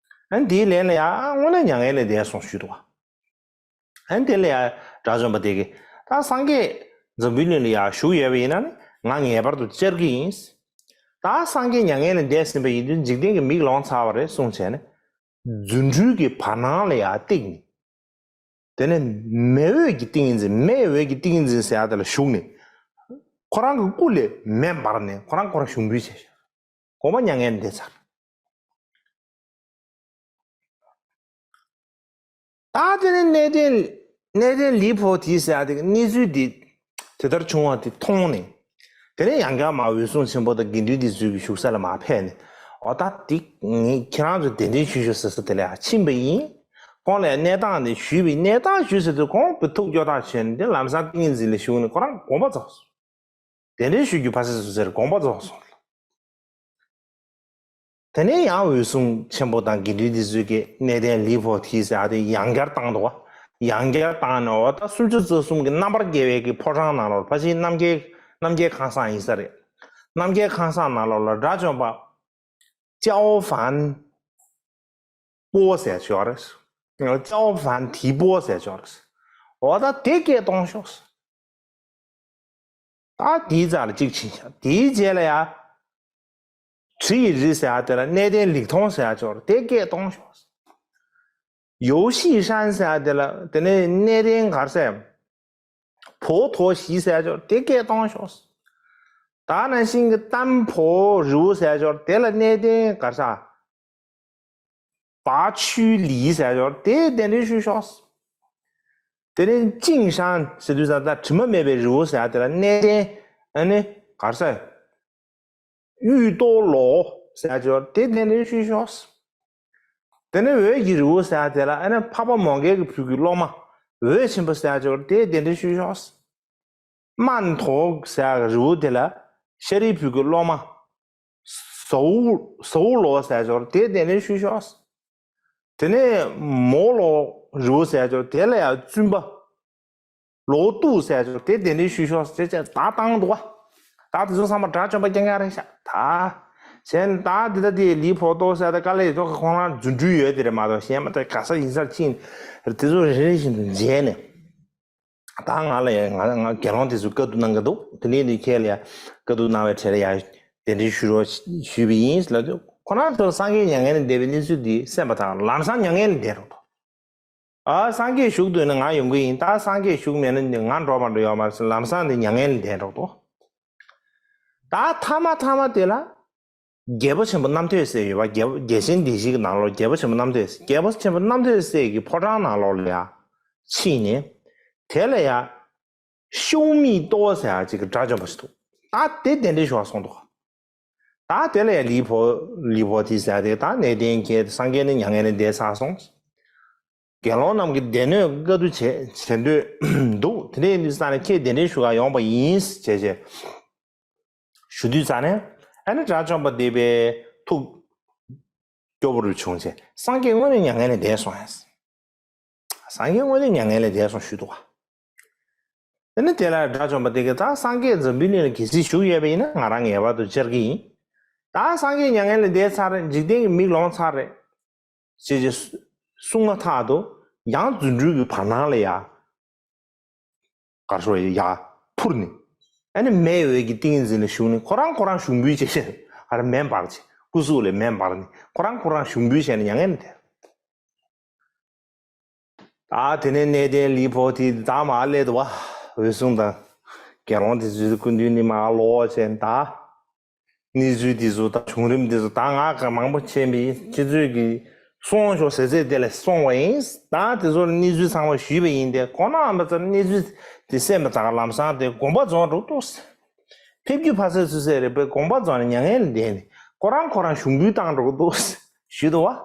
ཨ་ནི་དེའི་ལན་ལ་ཡང་དངོས་གནས་མྱ་ངན་ལས་འདས་སོང་ཞུས་འདུག་ག་ཨ་ནི་དེ་ལ་ཡང་དགྲ་བཅོམ་པ་དེ་གིས་ད་སངས་རྒྱས་འཛམ་བུའི་གླིང་ལ་ཡང་བཞུགས་ཡོད་པ་ཡིན་ན་ནི་ང་ངེས་པར་དུ་བཅར་གྱི་ཡིན། ད་སངས་རྒྱས་མྱ་ངན་ལས་འདས་ཟིན་པ་ཡིན་དུས་འཇིག་རྟེན་གྱི་མིག་ལོང་ཚར་བ་རེད་གསུངས་བྱས་ནས། རྫུ་འཕྲུལ་གྱི་བར་སྣང་ལ་ཡང་བཏེགས་ནས། དེ་ནས་མེ་འོད་ཀྱི་ཏིང་ངེ་འཛིན། མེ་འོད་ཀྱི་ཏིང་ངེ་འཛིན་ཟེར་ཡ་དེ་ལ་ཞུགས་ནས། ཁོ་རང་གི་སྐུ་ལས་མེ་འབར་ནས་ཁོ་རང་ཁོ་རང་ཞུགས་འབུལ་བྱས་ཤག་དགོངས་པ་མྱ་ངན་འདས་ཚར། ད་དེ་ནས་གནས་བརྟན་གནས་བརྟན་ལི་བོ་དྷི་ཟེར་ཡ་དེ་གི་གནས་ཚུལ་འདི་དེ་ལྟར་བྱུང་བ་དེ་མཐོང་ནས། དེ་ནས་ཡང་བསྐྱར་མར་འོད་སྲུང་ཆེན་པོ་དང་དགེ་འདུན་འདི་ཚོའི་གི་བཞུགས་ས་ལ་མར་ཕེབས་ནས། འོ་ད་འདི་ངས་ཁྱེད་རང་ཚོ་གདན་འདྲེན་ཞུ་ཞུ་ཟེར་ས་དེ་ལ་ཡང་ཕྱིན་པ་ཡིན། ཁོང་ལ་ཡང་གནས་སྟངས་འདི་ཞུས་པ་ཡིན། གནས་སྟངས་ཞུས་ཟེར་དུས་ཁོང་བུ་ཐུགས་སྐྱོ་ཐག་ཆོད་ནས་འདི་ལམ་སང་ཏིང་ངེ་འཛིན་ལ་ཞུགས་ནས་ཁོ་རང་དགོངས་པ་རྫོགས་སོང་། གདན་འདྲེན་ཞུ་རྒྱུ་ཕ་སེ་སུ་ཟེར་དགོངས་པ་རྫོགས་སོང་། དེ་ནས་ཡང་འོད་སྲུང་ཆེན་པོ་དང་དགེ་འདུན་དེ་ཚོས་ཀྱི་གནས་བརྟན་ལི་ཕོ་ཐི་ཟེར་ཡ་དེ་ཡང་བསྐྱར་བཏང་འདུག་བ། ཡང་བསྐྱར་བཏང་ནས་འོ་ད་སུམ་ཅུ་རྩ་གསུམ་གྱི་རྣམ་པར་རྒྱལ་བའི་གི་ཕོ་བྲང་ནང་ལོགས་ཕ་ཤིའི་རྣམ་རྒྱལ་རྣམ་རྒྱལ་ཁང་བཟང་ཡིན་ས་རེད། རྣམ་རྒྱལ་ཁང་བཟང་ནང་ལོགས་ལ་དགྲ་བཅོམ་པ་ཅའོ་ཧྥན་པོ་ཟེར་ཞོར་རེད། ཅའོ་ཧྥན་ཐི་པོ་ཟེར་ཞོར་རེད། འོ་ད་དེ་སྐད་གཏོང་ཤོག་ད་དེའི་རྩ་ལ་གཅིག་ཕྱིན་ཤག་དེའི་རྗེས་ལ་ཡ། གྲི་ཡི་རི་ཟེར་ཡ་དེ་ལ་གནས་བརྟན་ལིག་ཐོང་ཟེར་ཡ་ཅོར་དེ་སྐད་གཏོང་ཤོག་ཡོ་ཤི་ཧྲན་ཟེར་ཡ་དེ་ལ་དེ་ནས་གནས་བརྟན་གར་ཟེར། ཕོ་ཐོ་ཞི་ཟེར་ཡ་ཅོར་དེ་སྐད་གཏོང་ཤོག་ད་ནང་བཞིན་གྱི་ཏམ་ཕོ་རི་བོ་ཟེར་ཡ་ཅོར་དེ་ལ་གནས་བརྟན་གར་ཟེར། པ་ཆུ་ལི་ཟེར་ཡ་ཅོར་དེ་གདན་འདྲེན་ཞུས་ཤོག་དེ་ནས་ཅིང་ཧྲན་ཟེར་དུས་ཙམ་ད་དྲི་མ་མེད་པའི་རི་བོ་ཟེར་ཡ་དེ་ལ་གནས་བརྟན་ཨ་ནི་གར་ཟེར། གཡུ་ཏོ་ལོ་ཟེར་ཡ་ཅོར་དེ་གདན་འདྲེན་ཞུས་ཤོག་དེ་ནས་འོད་ཀྱི་རི་བོ་ཟེར་ཡ་དེ་ལ་ཨ་ནི་འཕགས་པ་མོའུ་འགལ་གྱི་བུ་གི་སློབ་མ་འོད་ཆེན་པོ་ཟེར་ཡ་ཅོར་དེ་གདན་འདྲེན་ཞུས་ཤོག་སྨན་ཐོག་ཟེར་ཡ་རི་བོ་དེ་ལ་ཤཱ་རིའི་བུ་གི་སློབ་མ་ཟའུ་ཟའུ་ལོ་ཟེར་ཡ་ཅོར་དེ་གདན་འདྲེན་ཞུས་ཤོག་དེ་ནས་མོ་ལོ་རི་བོ་ཟེར་ཡ་ཅོར་དེ་ལ་ཡ་བཙུན་པ། ལོ་ཏུ་ཟེར་ཅོག་དེ་གདན་འདྲེན་ཞུས་ཤོག་ཟེར་བྱས་ད་བཏང་འདུག་བ། ད་དེ་ཚོ་ཚང་མ་དགྲ་བཅོམ་པ་རྐྱང་རྐྱང་རེད་ཤག་ད་བྱས་ན་ད་འདི་ད་དེ་ལི་ཕོ་ཏོ་ཟེར་ད་དཀའ་ལས་ཡོད་ཁོང་རང་རྫུ་འཕྲུལ་ཡོད་དེ་རེད་མ་གཏོགས་གཞན་མ་ད་ག་ས་ཡིན་སར་ཕྱིན་དེ་ཚོ་རེ་རེ་བཞིན་དུ་མཇལ་ནས་ད་ང་ལ་ཡ་ང་ང་དགེ་སློང་དེ་ཚོ་བཀའ་བསྡུ་གནང་གི་འདུག་དེ་ནས་དེ་ཁྱེད་ལ་ཡ་བཀའ་བསྡུ་གནང་བའི་གྲས་ལ་ཡ་གདན་འདྲེན་ཞུ་རོགས་ཞུས་པ་ཡིན་ལབ་དུས་ཁོ་རང་ཚོ་སངས་རྒྱས་མྱ་ངན་ལས་འདས་པའི་གནས་ཚུལ་འདི་གསན་པ་དང་ལམ་སང་མྱ་ངན་ལས་འདས་རོགས་དོ། ཨ་སངས་རྒྱས་བཞུགས་འདུག་ན་ང་ཡོང་གི་ཡིན། ད་སངས་རྒྱས་བཞུགས་མེད་ན་ང་འགྲོ་མ་འགྲོ་ཡོད་མ་རེད། ལམ་སང་དེ་མྱ་ངན་ལས་འདས་འགྲོ་འདུག་ད་ཐ་མ་ཐ་མ་དེ་ལ་རྒྱལ་པོ་ཆེན་པོ་རྣམ་ཐོས་སྲས་ཡོད་པ། རྒྱལ་པོ་རྒྱལ་ཆེན་སྡེ་བཞི་གི་ནང་ལོགས་རྒྱལ་པོ་ཆེན་པོ་རྣམ་ཐོས་རྒྱལ་པོ་ཆེན་པོ་རྣམ་ཐོས་སྲས་ཀྱི་ཕོ་བྲང་ནང་ལོགས་ལ་ཡ་ཕྱིན་ནས་དེ་ལ་ཡ་ཤོག་མི་ཏོ་ཟེར་ཡ་ཅིག་གི་དགྲ་བཅོམ་པ་ཞིག་འདུག་ད་དེ་གདན་འདྲེན་ཞུ་བར་སོང་འདུག་ད་དེ་ལ་ཡང་ལི་ཕོ་ལི་ཕོ་ཐི་ཟེར་ཏེ་ད་གནས་བརྟན་གྱི་སངས་རྒྱས་ནི་མྱ་ངན་ལས་འདས་ཚར་སོང་། དགེ་སློང་རྣམས་ཀྱི་སྡེ་སྣོད་བཀའ་བསྡུ་བྱེད་བྱེད་འདོད་འདུག་དེ་འདྲ་ཡིན་དུས་ཙང་ནས་ཁྱེད་གདན་འདྲེན་ཞུ་ག་ཡོང་པ་ཡིན་ཞེས་བྱས་ཞུ་དུས་ཙང་ནས་ཨ་ནི་དགྲ་བཅོམ་པ་འདི་པའི་ཐུགས་སྐྱོ་པོ་རུ་བྱུང་བྱས་སངས་རྒྱས་དངོས་གནས་མྱ་ངན་ལས་འདས་སོང་ཡ། སངས་རྒྱས་དངོས་གནས་མྱ་ངན་ལས་འདས་སོང་ཞུས་འདུག་བ། དེ་ནི་དེ་ལ་དགྲ་བཅོམ་པ་དེ་གིས་ད་སངས་རྒྱས་འཛམ་བུའི་གླིང་ལ་གལ་སྲིད་བཞུགས་ཡོད་པ་ཡིན་ན་ང་རང་ངེས་པར་དུ་བཅར་གྱི་ཡིན། ད་སངས་རྒྱས་མྱ་ངན་ལས་འདས་ཚར་རེད། འཇིག་རྟེན་གྱི་མིག་ལོང་ཚར་རེད། ཅེས་ཅེས་གསུངས་མ་ཐག་ཏུ་ཡང་རྫུ་འཕྲུལ་གྱི་བར་སྣང་ལ་ཡ། གར་ཤོར་ཡ་འཕུར་ནས། ཨ་ནི་མེ་འོད་ཀྱི་ཏིང་ངེ་འཛིན་ལ་ཞུགས་ནས་ཁོ་རང་ཁོ་རང་ཞུགས་འབུལ་བྱེད་བཞིན་ཨ་ར་མེ་འབར་བྱེད་སྐུ་གཟུགས་ལས་མེ་འབར་ནས་ཁོ་རང་ཁོ་རང་ཞུགས་འབུལ་བྱས་ནས་མྱ་ངན་ལས་འདས། ད་དེ་ནས་གནས་བརྟན་ལི་ཕོ་ཐི་དང་མ་སླེབས་འདུག་བ། འོད་སྲུང་དང་། དགེ་སློང་དེ་ཚོའི་སྐུ་མདུན་ནས་མར་ལོག་བྱས་ད། གནས་ཚུལ་དེ་ཚོ་དང་བྱུང་རིམ་དེ་ཚོ་ད་ང་ག་མང་པོ་བྱས་མི་ཁྱེད་ཚོས་ཀྱིས་སོང་ཤོག་ཟེར་ཚད་དེ་ལ་སོང་བ་ཡིན། ད་དེ་ཚོར་གནས་ཚུལ་ཚང་མ་ཞུས་པ་ཡིན་ཏེ་ཁོ་ན་ཨ་མ་ཚར་གནས་ཚུལ་དེ་གསན་པ་ད་ག་ལམ་སང་དེ་དགོངས་པ་རྫོགས་འགྲོ་ཏོ། ཕེབས་རྒྱུ་ཕ་སེ་ཚུ་སེ་རེད་པས་དགོངས་པ་རྫོགས་ནས་མྱ་ངན་ལས་འདས་ནས་ཁོ་རང་ཁོ་རང་ཞུགས་འབུལ་བཏང་འགྲོ་ཏོ་ཞུས་འདུག་བ།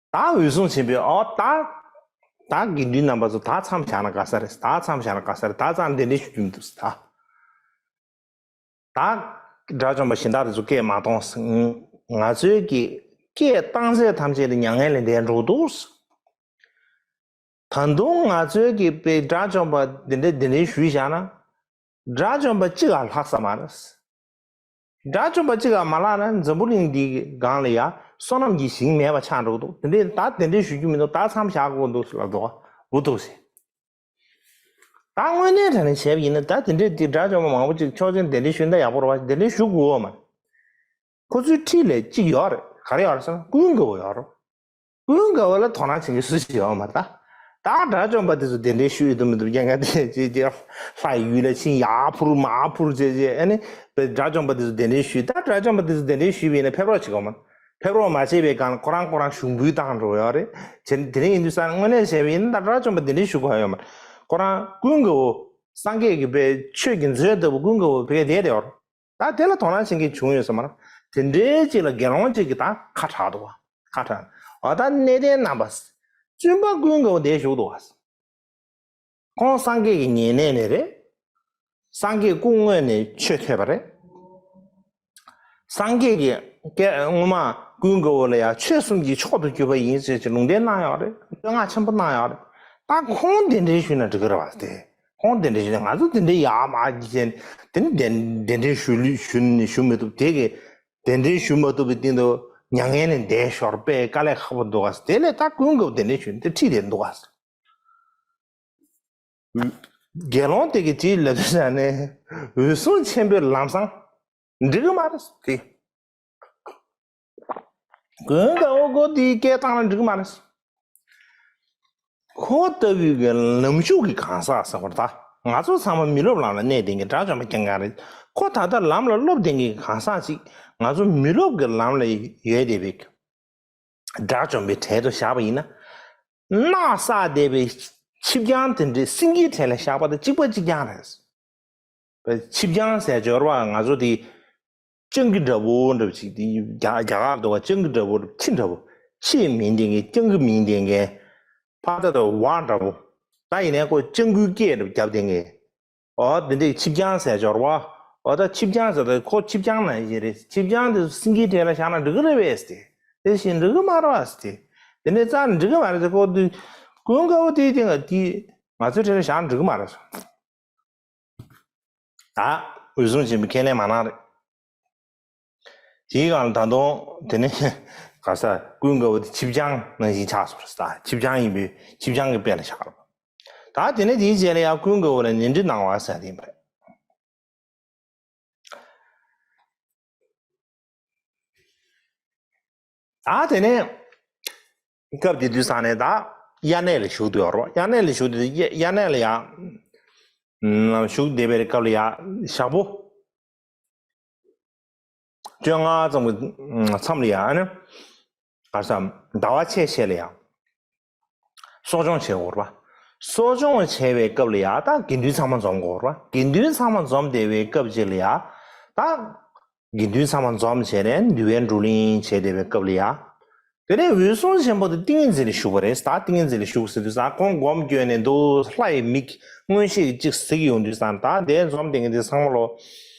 ད་འོད་སྲུང་ཆེན་པོས་ཨོ་ད། ད་དགེ་འདུན་རྣམ་པ་ཚོ་ད་མཚམས་བཞག་ན་དགའ་ས་རེད། ད་མཚམས་བཞག་ན་དགའ་ས་རེད། ད་ཙང་གདན་འདྲེན་ཞུ་རྒྱུ་མི་འདུག་ཟེར་ད། ད་དགྲ་བཅོམ་པ་གཞན་དག་དེ་ཚོ་སྐད་མ་གཏོང་ཟེར། ང་ཚོའི་གི་སྐད་བཏང་ཚད་ཐམས་ཅད་དེ་མྱ་ངན་ལས་འདས་འགྲོ་འདུག་ཟེར། ད་དུང་ང་ཚོའི་གི་པའི་དགྲ་བཅོམ་པ་འདི་འདྲ་གདན་འདྲེན་ཞུས་བཞག་ན། དགྲ་བཅོམ་པ་གཅིག་ལ་ལྷག་ས་མ་རེད། དགྲ་བཅོམ་པ་གཅིག་ལ་མ་ལྷག་ན་འཛམ་བུ་གླིང་འདིའི་སྒང་ལ་ཡ་བསོད་ནམས་ཀྱི་ཞིང་མེད་པ་ཆགས་འགྲོ་གི་འདུག་དེ་འདྲས་ད་དེ་འདྲས་ཞུ་རྒྱུ་མི་འདུག་ད་མཚམས་བཞག་དགོས་འདུག་ལབ་འདུག་འུ་ཐུག་ཟེར། ད་དངོས་གནས་དྲང་གནས་བྱས་པ་ཡིན་ན་ད་དེ་འདྲས་དེ་དགྲ་བཅོམ་པ་མང་པོ་ཅིག་ཆོག་མཆན་དེ་འདྲས་ཞུས་ན་ཡག་པོ་རེད་བ། དེ་འདྲས་ཞུ་དགོས་བ་མ་རེད། ཁོ་ཚོའི་འཁྲིས་ལ་གཅིག་ཡོད་རེད། ག་རེ་ཡོད་རེད་ཟེར་ན་ཀུན་དགའ་བོ་ཡོད་རེད། ཀུན་དགའ་བོ་ལ་དོ་སྣང་བྱེད་མཁན་སུ་ཞིག་ཡོད་མ་རེད་ད། ད་དགྲ་བཅོམ་པ་དེ་ཚོ་གདན་འདྲེན་ཞུས་ཡོད་དུ་མི་འདུག་རྐྱང་རྐྱང་དེ་ཅེས་ཀྱི་ལྷ་ཡི་ཡུལ་ལ་ཕྱིན་ཡར་འཕུར་མར་འཕུར་བྱས་བྱས་ཨ་ནི་དགྲ་བཅོམ་པ་དེ་ཚོ་གདན་འདྲེན་ཞུས། ད་དགྲ་བཅོམ་པ་དེ་ཚོ་གདན་འདྲེན་ཞུས་པ་ཡིན་ན་ཕེབས་རོགས་བྱེད་དགོས་མ་རེད། ཕེབས་རོགས་མ་བྱས་པའི་སྒང་ལ་ཁོ་རང་ཁོ་རང་ཞུགས་འབུལ་བཏང་འགྲོ་ཡོད་རེད། བྱས་ན་དེ་རིང་ཡིན་དུས་ས་དངོས་གནས་བྱས་པ་ཡིན་ན་ད་དགྲ་བཅོམ་པ་གདན་འདྲེན་ཞུ་དགོས་ཡོད་མ་རེད། ཁོ་རང་ཀུན་དགའ་བོ་སངས་རྒྱས་ཀྱི་པའི་ཆོས་ཀྱི་མཛོད་ལྟ་བུ་ཀུན་དགའ་བོ་བེད་བསྡད་དེ་ཡོད་རེད། ད་དེ་ལ་དོ་སྣང་བྱེད་མཁན་བྱུང་ཡོད་ས་མ་རེད། དེ་འདྲའི་ཅིག་ལ་དགེ་སློང་ཅིག་གིས་ད་ཁ་གྲག་འདུག་བ། ཁ་གྲག་འོ་ད་གནས་བརྟན་རྣམ་པ། བཙུན་པ་ཀུན་དགའ་བོ་འདིར་བཞུགས་འདུག་བ། ཁོང་སངས་རྒྱས་ཀྱི་ཉེ་གནས་ནས་རེད། སངས་རྒྱས་སྐུ་དངོས་ནས་ཆོས་ཐོས་པ་རེད། སངས་རྒྱས་ཀྱིས་སྐད་སྔོན་མ་ཀུན་དགའ་བོ་ལ་ཡང་ཆོས་གསུམ་གྱི་མཆོག་ཏུ་གྱུར་པ་ཡིན་ཟེར་གྱི་ལུང་བསྟན་གནང་ཡོད་རེད། བསྟོད་བསྔགས་ཆེན་པོ་གནང་ཡོད་རེད། ད་ཁོང་གདན་འདྲེན་ཞུས་ན་འགྲིག་གི་རེད་བ། དེ་ཁོང་གདན་འདྲེན་ཞུས་ན་ང་ཚོ་དེ་འདྲའི་ཡག་མ་བྱས་ནས་དེ་ནི་གདན་གདན་འདྲེན་ཞུ་ལུས་ཞུ་ནི་ཞུ་མི་ཐུབ། དེ་གི་གདན་འདྲེན་ཞུ་མ་ཐུབ་པའི་སྟེང་དུ་མྱ་ངན་ལས་འདས་ཤོར་པས་དཀའ་ལས་ཁག་པོ་འདུག་ག་དེ་ལས་ད་ཀུན་དགའ་བོ་གདན་འདྲེན་ཞུས་ནས་དེ་ཁྲིད་དེ་འདུག་ག་དགེ་སློང་དེ་གིས་དེའི་ལབ་དུས་ཙ་ནས་འོད་སྲུང་ཆེན་པོས་ལམ་སང་འགྲིག་གི་མ་རེད་ཟེར། དེ་ཀུན་དགའ་བོ་ཁོ་དེའི་སྐད་བཏང་ན་འགྲིག་གི་མ་རེད་ཟེར། ཁོ་ལྟ་བུའི་གི་ལམ་ཞུགས་ཀྱི་གང་ཟག་ཟེར་བ་ད་ང་ཚོ་ཚང་མ་མི་སློབ་ལམ་ལ་གནས་བསྡད་མཁན་དགྲ་བཅོམ་པ་རྐྱང་རྐྱང་རེད། ཁོ་ད་ལྟ་ལམ་ལ་སློབ་བསྡད་མཁན་གྱི་གང་ཟག་ཅིག་ང་ཚོ་མི་སློབ་ཀྱི་ལམ་ལ་ཡོད་བསྡད་པའི་དགྲ་བཅོམ་པའི་གྲལ་དུ་བཞག་པ་ཡིན་ན། ནགས་བསགས་བསྡད་པའི་ཆིབས་རྐྱང་དེ་འདྲའི་སེང་གེའི་གྲལ་ལ་བཞག་པ་དང་གཅིག་པ་གཅིག་རྐྱང་རེད། ཆིབས་རྐྱང་ཟེར་སྦྱོར་བ་ང་ཚོ་དེ་སྤྱང་ཀི་འདྲ་བོ་འདྲ་བོ་ཅིག་དེ་རྒྱ་རྒྱ་གར་འདུག་བ། སྤྱང་ཀི་འདྲ་བོ་ཁྱི་འདྲ་བོ་ཁྱི་མིན་དེ་ངས་སྤྱང་ཀི་མིན་དེ་ངས་ཕ་ད་དང་བ་འདྲ་བོ། ད་ཡིན་ནའི་ཁོ་སྤྱང་ཀིའི་སྐད་འདྲ་བོ་རྒྱབ་དེ་ངས། ཨོ་དེ་འདྲའི་ཆིབས་རྐྱང་ཟེར་སྦྱོར་བ། ཨོ་ད་ཆིབས་རྐྱང་ཟེར་ད་ཁོ་ཆིབས་རྐྱང་ན་ཡིན་རེད། ཆིབས་རྐྱང་དེ་སེང་གེའི་གྲལ་ལ་བཞག་ན་འགྲིག་གི་རེད་པས་ཟེར་ཏེ། དེ་བཞིན་འགྲིག་གི་མ་རེད་པས་ཟེར་ཏེ། དེ་འདྲའི་རྩ་ནས་འགྲིག་གི་མ་རེད་ཟེར། ཁོ་དེ་ཀུན་དགའ་བོ་དེའི་སྟེང་ལ་དེ་ང་ཚོའི་གྲལ་ལ་བཞག་ན་འགྲིག་གི་མ་རེད་ཟེར། ད་འོད་སྲུང་ཆེན་པོས་ཁས་ལེན་མ་གནང་རེད། དེའི་སྒང་ལ་ད་དུང་དེ་ནས་ག་ས་ཀུན་དགའ་བོ་དེ་ཆིབས་རྐྱང་ནང་བཞིན་ཆགས་སོང་རེད། ད་ཆིབས་རྐྱང་ཡིན་པས་ཆིབས་རྐྱང་གི་དཔེ་ལ་བཞག་རོགས། ད་དེ་ནས་དེའི་རྗེས་ལ་ཡང་ཀུན་དགའ་བོ་ལ་ནཻ་གྲི་གནང་བ་ཟེར་དེ་ཡིན་པ་རེད། ད་དེ་ནས་སྐབས་དེ་དུས་ཙ་ནས་ད་དབྱར་གནས་ལ་བཞུགས་བསྡད་ཡོད་རེད། དབྱར་གནས་ལ་བཞུགས་བསྡད་དུས་དབྱར་གནས་ལ་ཡང་བཞུགས་བསྡད་པའི་སྐབས་ལ་ཡང་ཞག་པོ་བཅོ་ལྔ་ཙམ་གྱི་མཚམས་ལ་ཡང་ཨ་ནི་ག་རེ་ཟེར་ཟླ་བ་ཕྱེད་ཕྱེད་ལ་ཡང་གསོ་སྦྱོང་བྱེད་དགོས་རེད་པ། གསོ་སྦྱོང་བྱེད་པའི་སྐབས་ལ་ཡང་ད་དགེ་འདུན་ཚང་མ་འཛོམས་དགོས་རེད་པ། དགེ་འདུན་ཚང་མ་འཛོམས་བསྡད་པའི་སྐབས་ཅིག་ལ་ཡང་ད་དགེ་འདུན་ཚང་མ་འཛོམས་བྱས་ནས་འདུལ་བའི་བགྲོ་གླེང་བྱས་བསྡད་པའི་སྐབས་ལ་ཡང་། དེ་ནས་འོད་སྲུང་ཆེན་པོ་དེ་ཏིང་ངེ་འཛིན་ལ་བཞུགས་པ་རེད། ད་ཏིང་ངེ་འཛིན་ལ་བཞུགས་ཟེར་དུས་ཙང་ཁོང་སྒོམ་སྐྱོན་ནས་འདུག་ལྷ་ཡི་མིག་མངོན་ཤེས་ཀྱིས་ཅིག་གཟིགས་ཡོང་དུས་ཙང་ད་དེ་འཛོམས་བསྡད་མཁན་དེ་ཚང་མ་ལོ།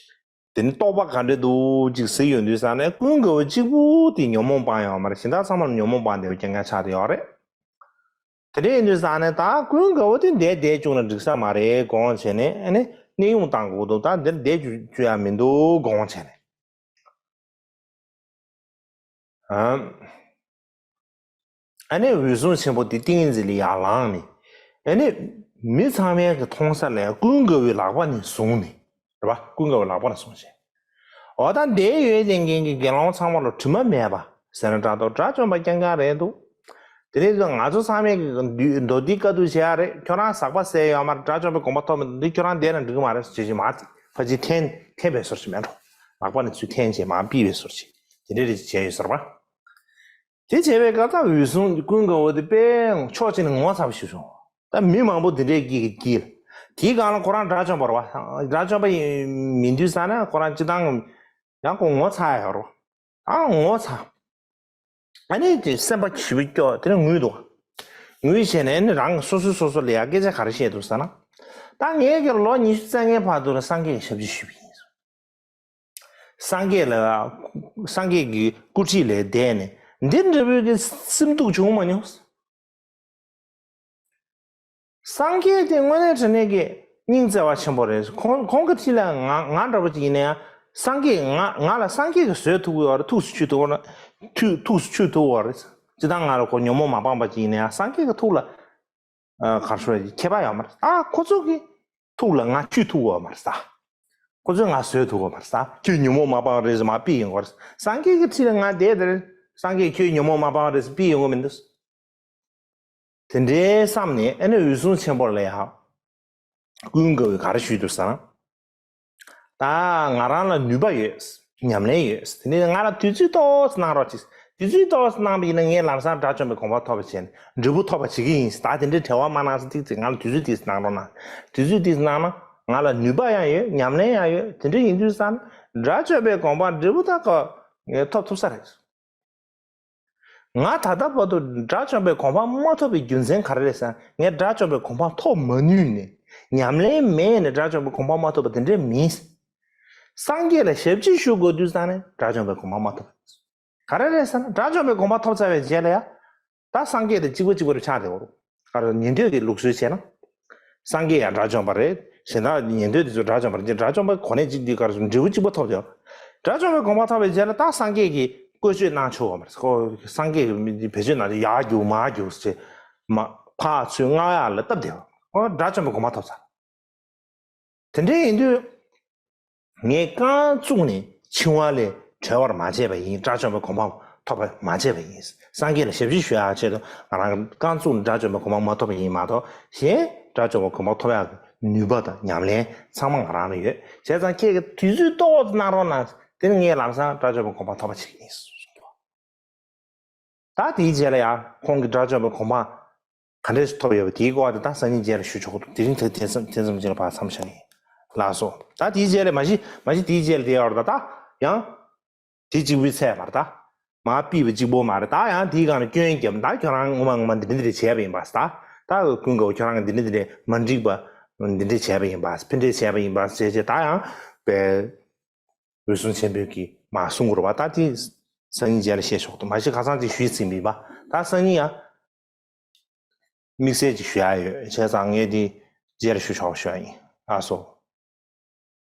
དེ་ནི་རྟོགས་པ་ག་འདྲ་འདུག་ཅིག་གཟིགས་ཡོང་དུས་ཙང་ནས་ཀུན་དགའ་བོ་གཅིག་པུ་དེ་ཉོན་མོངས་སྤངས་ཡོད་མ་རེད། གཞན་དག་ཚང་མར་ཉོན་མོངས་སྤངས་བསྡད་པའི་རྐྱང་རྐྱང་ཆགས་བསྡད་ཡོད་རེད། དེ་འདྲ་ཡིན་དུས་ཙང་ནས་ད་ཀུན་དགའ་བོ་དེ་འདིར་བསྡད་བཅུག་ན་འགྲིག་ས་མ་རེད་དགོངས་བྱས་ནས་ཨ་ནི་གནས་དབྱུང་བཏང་དགོས་འདུག་ད་འདིར་བསྡད་བཅུག་བཅུག་ཡ་མི་འདུག་དགོངས་བྱས་ནས། ཨ་ནི་འོད་སྲུང་ཆེན་པོ་དེ་ཏིང་ངེ་འཛིན་ལ་ཡར་ལངས་ནས། ཨ་ནི་མི་ཚང་མའི་གི་མཐོང་ས་ལ་ཀུན་དགའ་བོའི་ལག་པ་ནས་བཟུང་ནས། རེད་པ། ཀུན་དགའ་བོའི་ལག་པ་ནས་བཟུང་བྱས། འོ་ད་འདིར་ཡོད་བསྡད་མཁན་གྱི་དགེ་སློང་ཚང་མ་ལ་དྲི་མ་མེད་པ་ཟེར་ན་འདྲ་འདུག་དགྲ་བཅོམ་པ་རྐྱང་རྐྱང་རེད་འདུག་དེ་ནས་ང་ཚོ་ཚང་མས་ཀྱི་མདོ་སྡེའི་བཀའ་བསྡུ་བྱེད་ཡ་རེད། ཁྱོད་རང་ཟག་པ་ཟས་ཡོད་མ་རེད། དགྲ་བཅོམ་པའི་དགོངས་པ་ཐོབ་མི་འདུག་འདི་ཁྱོད་རང་བསྡད་ན་འགྲིག་གི་མ་རེད་ཅེས་བྱས་མར་ཕར་ཕྱིན་འཐེན་འཐེན་པའི་བཟོ་ཞིག་མེད་འགྲོ། ལག་པ་ནས་ཚུར་འཐེན་བྱས་མར་ཕུད་པའི་བཟོ་ཞིག་དེ་འདྲ་རེ་བྱས་ཡོད་ཟེར་བ། དེ་བྱས་པའི་སྐབས་ད་འོད་སྲུང་ཀུན་དགའ་བོ་དེ་དཔེ་ཕྱོགས་གཅིག་ནས་ངོ་ཚ་བ་ཞིག་བྱུང་། ད་མི་མང་པོ་དེ་འདྲའི་དཀྱིལ་དཀྱིལ། དེའི་སྒང་ལ་ཁོ་རང་དགྲ་བཅོམ་པ་རེད་པ། དགྲ་བཅོམ་པ་ཡིན་མིན་དུས་ཙ་ན་ཁོ་རང་སྤྱིར་བཏང་ཡང་ཁོ་ངོ་ཚ་ཡ་ཡོད་རེད་པ། ཨ་ངོ་ཚ། ཨ་ནི་དེ་སེམས་པ་ཞེ་པོ་སྐྱོ། དེ་ནས་ངུས་འདུག་ངུས་བྱས་ནས་ཨ་ནི་རང་སོ་སོ་སོ་སོ་ལ་ཡ་སྐད་ཆ་ག་རེ་བཤད་འདུག་ཟེར་ན། ད་ངས་ཀྱི་ལོ་ཉི་ཤུ་རྩ་ལྔའི་བར་དུ་ལ་སངས་རྒྱས་ཀྱི་ཞབས་ཕྱི་ཞུས་པ་ཡིན། སངས་རྒྱས་ལ་སངས་རྒྱས་ཀྱི་སྐུ་ཁྲི་ལ་བསྡད་ནས་འདི་འདྲ་བོའི་གི་སེམས་སྡུག་བྱུང་མ་མྱོང་། སངས་རྒྱས་དེ་དངོས་གནས་དྲང་གནས་ཀྱི་སྙིང་བརྩེ་བ་ཆེན་པོ་རེད། ཁོང་ཁོང་གི་ཁྲི་ལ་ང་ང་འདྲ་པོ་ཅིག་ཡིན་ན་ཡང་སངས་རྒྱས་ང་ང་ལ་སངས་རྒྱས་ཀྱིས་བཟོད་ཐུབ་ཀྱི་ཡོད་རེད། ཐུགས་སུ་ཆུད་ཐུབ་ཀྱི་ཡོད་རེད། ཐུགས་ཐུགས་སུ་ཆུད་ཐུབ་ཀྱི་ཡོད་རེད། སྤྱིར་བཏང་ང་ལ་ཁོ་ཉོན་མོངས་མ་སྤངས་པ་ཅིག་ཡིན་ན་ཡང་སངས་རྒྱས་ཀྱི་ཐུགས་ལ་ཨ་ག་རེ་ཞུ་དགོས་རེད། ཁྱད་པར་ཡོད་མ་རེད། ཨ་ཁོ་ཚོ་གི་ཐུགས་ལ་ང་ཆུད་ཐུབ་ཀྱི་ཡོད་མ་རེད་ཟེར། ཁོ་ཚོས་ང་བཟོད་ཐུབ་ཀྱི་ཡོད་མ་རེད་ཟེར། ཁྱོད་ཉོན་མོངས་མ་སྤངས་རེད་ཟེར་མར་ཕུད་ཡོང་གི་ཡོད་རེད། སངས་རྒྱས་ཀྱི་ཁྲི་ལ་ང་བསྡད་དེ་རེད། སངས་རྒྱས་ཁྱོད་ཉོན་མོངས་མ་སྤངས་རེད་ཟེར་ཕུད་ཡོང་གི་མི་འདུག་དེ་འདྲའི་བསམ་ནས་ཨ་ནི་འོད་སྲུང་ཆེན་པོ་ལ་ཡང་ཀུན་དགའ་བོས་ག་རེ་ཞུས་འདུག་ཟེར་ན། ད་ང་རང་ལ་ནུས་པ་ཡོད། ཉམས་ལེན་ཡོད། དེ་ནས་ང་ལ་དུས་ཚོད་ཏོག་ཙམ་གནང་རོགས་གྱིས། དུས་ཚོད་ཏོག་ཙམ་གནང་བ་ཡིན་ན་ངས་ལམ་སང་དགྲ་བཅོམ་པའི་དགོངས་པ་ཐོབ་པ་བྱས་ནས་འབྲས་བུ་ཐོབ་པ་བྱེད་ཀྱི་ཡིན། ད་དེ་འདྲའི་བྲེལ་བ་མ་གནང་ཟེར། ཏིག་ཙམ་ང་ལ་དུས་ཚོད་ཏིག་ཙམ་གནང་རོགས་གནང་། དུས་ཚོད་ཏིག་ཙམ་གནང་ན་ང་ལ་ནུས་པ་ཡང་ཡོད། ཉམས་ལེན་ཡང་ཡོད། དེ་འདྲ་ཡིན་དུས་ཙང་དགྲ་བཅོམ་པའི་དགོངས་པ་འབྲས་བུ་ད་ག་ངས་ཐོབ་ཐུབ་ས་རེད། ང་ད་ལྟ་བར་དུ་དགྲ་བཅོམ་པའི་གོ་འཕང་མ་ཐོབ་པའི་རྒྱུ་མཚན་ག་རེ་རེད་ཟེར་ན། ངས་དགྲ་བཅོམ་པའི་གོ་འཕང་ཐོབ་མ་ནུས་ནས་ཉམས་ལེན་མེད་ནས་དགྲ་བཅོམ་པའི་གོ་འཕང་མ་ཐོབ་པ་དེ་འདྲས་མིན། སངས་རྒྱས་ལ་ཞབས་ཕྱི་ཞུ་དགོས་དུས་ཙང་ནས་དགྲ་བཅོམ་པའི་གོ་འཕང་མ་ཐོབ། ག་རེ་རེད་ཟེར་ན་དགྲ་བཅོམ་པའི་གོ་འཕང་ཐོབ་ཚར་བའི་རྗེས་ལ་ཡ། ད་སངས་རྒྱས་དེ་གཅིག་པ་གཅིག་པ་རུ་ཆགས་བསྡད་ཡོད་རེད། ག་རེ་ཉན་ཐོས་ཀྱི་ལུགས་སྲོལ་བྱས་ན། སངས་རྒྱས་ཡང་དགྲ་བཅོམ་པ་རེད། གཞན་དག་ཉན་ཐོས་དེ་ཚོ་དགྲ་བཅོམ་པ་རེད། དགྲ་བཅོམ་པ་གོ་གནས་གཅིག་འདི་ག་རེ་ཟེར་འབྲས་བུ་གཅིག་པ་ཐོབ་བསྡད་ཡོད། དགྲ་བཅོམ་པའི་གོ་འཕང་ཐོབ་པའི་རྗེས་ལ་ད་སངས་རྒྱས་ཀྱིས་བཀོལ་སྤྱོད་གནང་ཆོག་གམ་རེད། ཁོ་སངས་རྒྱས་ཀྱིས་མི་འདི་བེད་སྤྱོད་གནང་དུས་ཡར་རྒྱུག་མར་རྒྱུག་ཟེར་མ་ཕར་ཚུར་བསྔགས་ཡག་ལ་སྟབས་བདེ་བ། ཨོ་དགྲ་བཅོམ་པའི་གོ་འཕང་ཐོབ་ཚར། དེ་འདྲ་ཡིན་དུས། ངས་རྐང་བཙུགས་ནས་འཆིང་བ་ལས་གྲོལ་བར་མ་བྱས་པ་ཡིན། དགྲ་བཅོམ་པའི་གོ་འཕང་ཐོབ་པར་མ་བྱས་པ་ཡིན། སངས་རྒྱས་ལ་ཞབས་ཕྱི་ཞུ་ཡག་ཆེད་དུ་ང་རང་རྐང་བཙུགས་ནས་དགྲ་བཅོམ་པའི་གོ་འཕང་མ་ཐོབ་པ་ཡིན་མ་གཏོགས། གཞན་དགྲ་བཅོམ་པའི་གོ་འཕང་ཐོབ་ཡག་གི་ནུས་པ་དང་ཉམས་ལེན་ཚང་མ་ང་རང་ལ་ཡོད། བྱས་ཙང་ཁྱེད་ཀྱིས་དུས་ཚོད་ཏོག་ཙམ་གནང་རོགས་གནང་། དེ་ནི་ངས་ལམ་སང་དགྲ་བཅོམ་པའི་གོ་འཕང་ཐོབ་པ་ཞིག་ཡིན། ད་དེའི་རྗེས་ལ་ཡང་ཁོང་གིས་དགྲ་བཅོམ་པའི་གོ་འཕང་ག་འདྲས་སུ་ཐོབ་ཡོད་པ་དེའི་སྐོར་དེ་ད་སང་ཉིན་རྗེས་ལ་ཞུ་ཆོག་གི་འདུག་དེ་རིང་དེ་དེ་ཙམ་དེ་ཙམ་ཅིག་ལ་ཕར་མཚམས་བཞག་ཡིན། ལགས་སོ། ད་དེའི་རྗེས་ལ་མ་གཞི་མ་གཞི་དེའི་རྗེས་ལ་དེ་ཡོད་རེད། ད་ཡང་དེ་གཅིག་པུའི་ཚད་མ་རེད། ད་མར་ཕུད་པ་གཅིག་པོ་མ་རེད། ད་ཡང་དེའི་སྒང་ལ་སྐྱོན་བརྒྱབ། ད་ཁྱོད་རང་ངོ་མ་ངོ་མ་འདི་འདྲ་འདི་འདྲ་བྱས་པ་ཡིན་པ། ད་ད་ཀུན་དགའ་བོ་ཁྱོད་རང་གིས་འདི་འདྲ་འདི་འདྲ་མ་འགྲིག་པ་འདི་འདྲ་བྱས་པ་ཡིན་པ། ཕན་འབྲས་བྱས་པ་ཡིན་པ་བྱས་བྱས། ད་ཡང་བས། འོད་སྲུང་ཆེན་པོས་ཀྱིས་མར་གསུང་དགོས་རེད་པ། ད་དེ་སང་ཉིན་རྗེས་ལ་བཤད་ཆོག་འདུག་མ་གཞི་ཁ་སང་ཅིག་ཞུས་ཟིན་པ་ཡིན་པ། ད་སང་ཉིན་ཡང་དམིགས་བསལ་ཅིག་ཞུ་ཡག་ཡོད། བྱས་ཙང་ངས་དེ་རྗེས་ལ་ཞུ་ཆོག་ཞུ་ཡག་ཡིན། ལགས་སོ།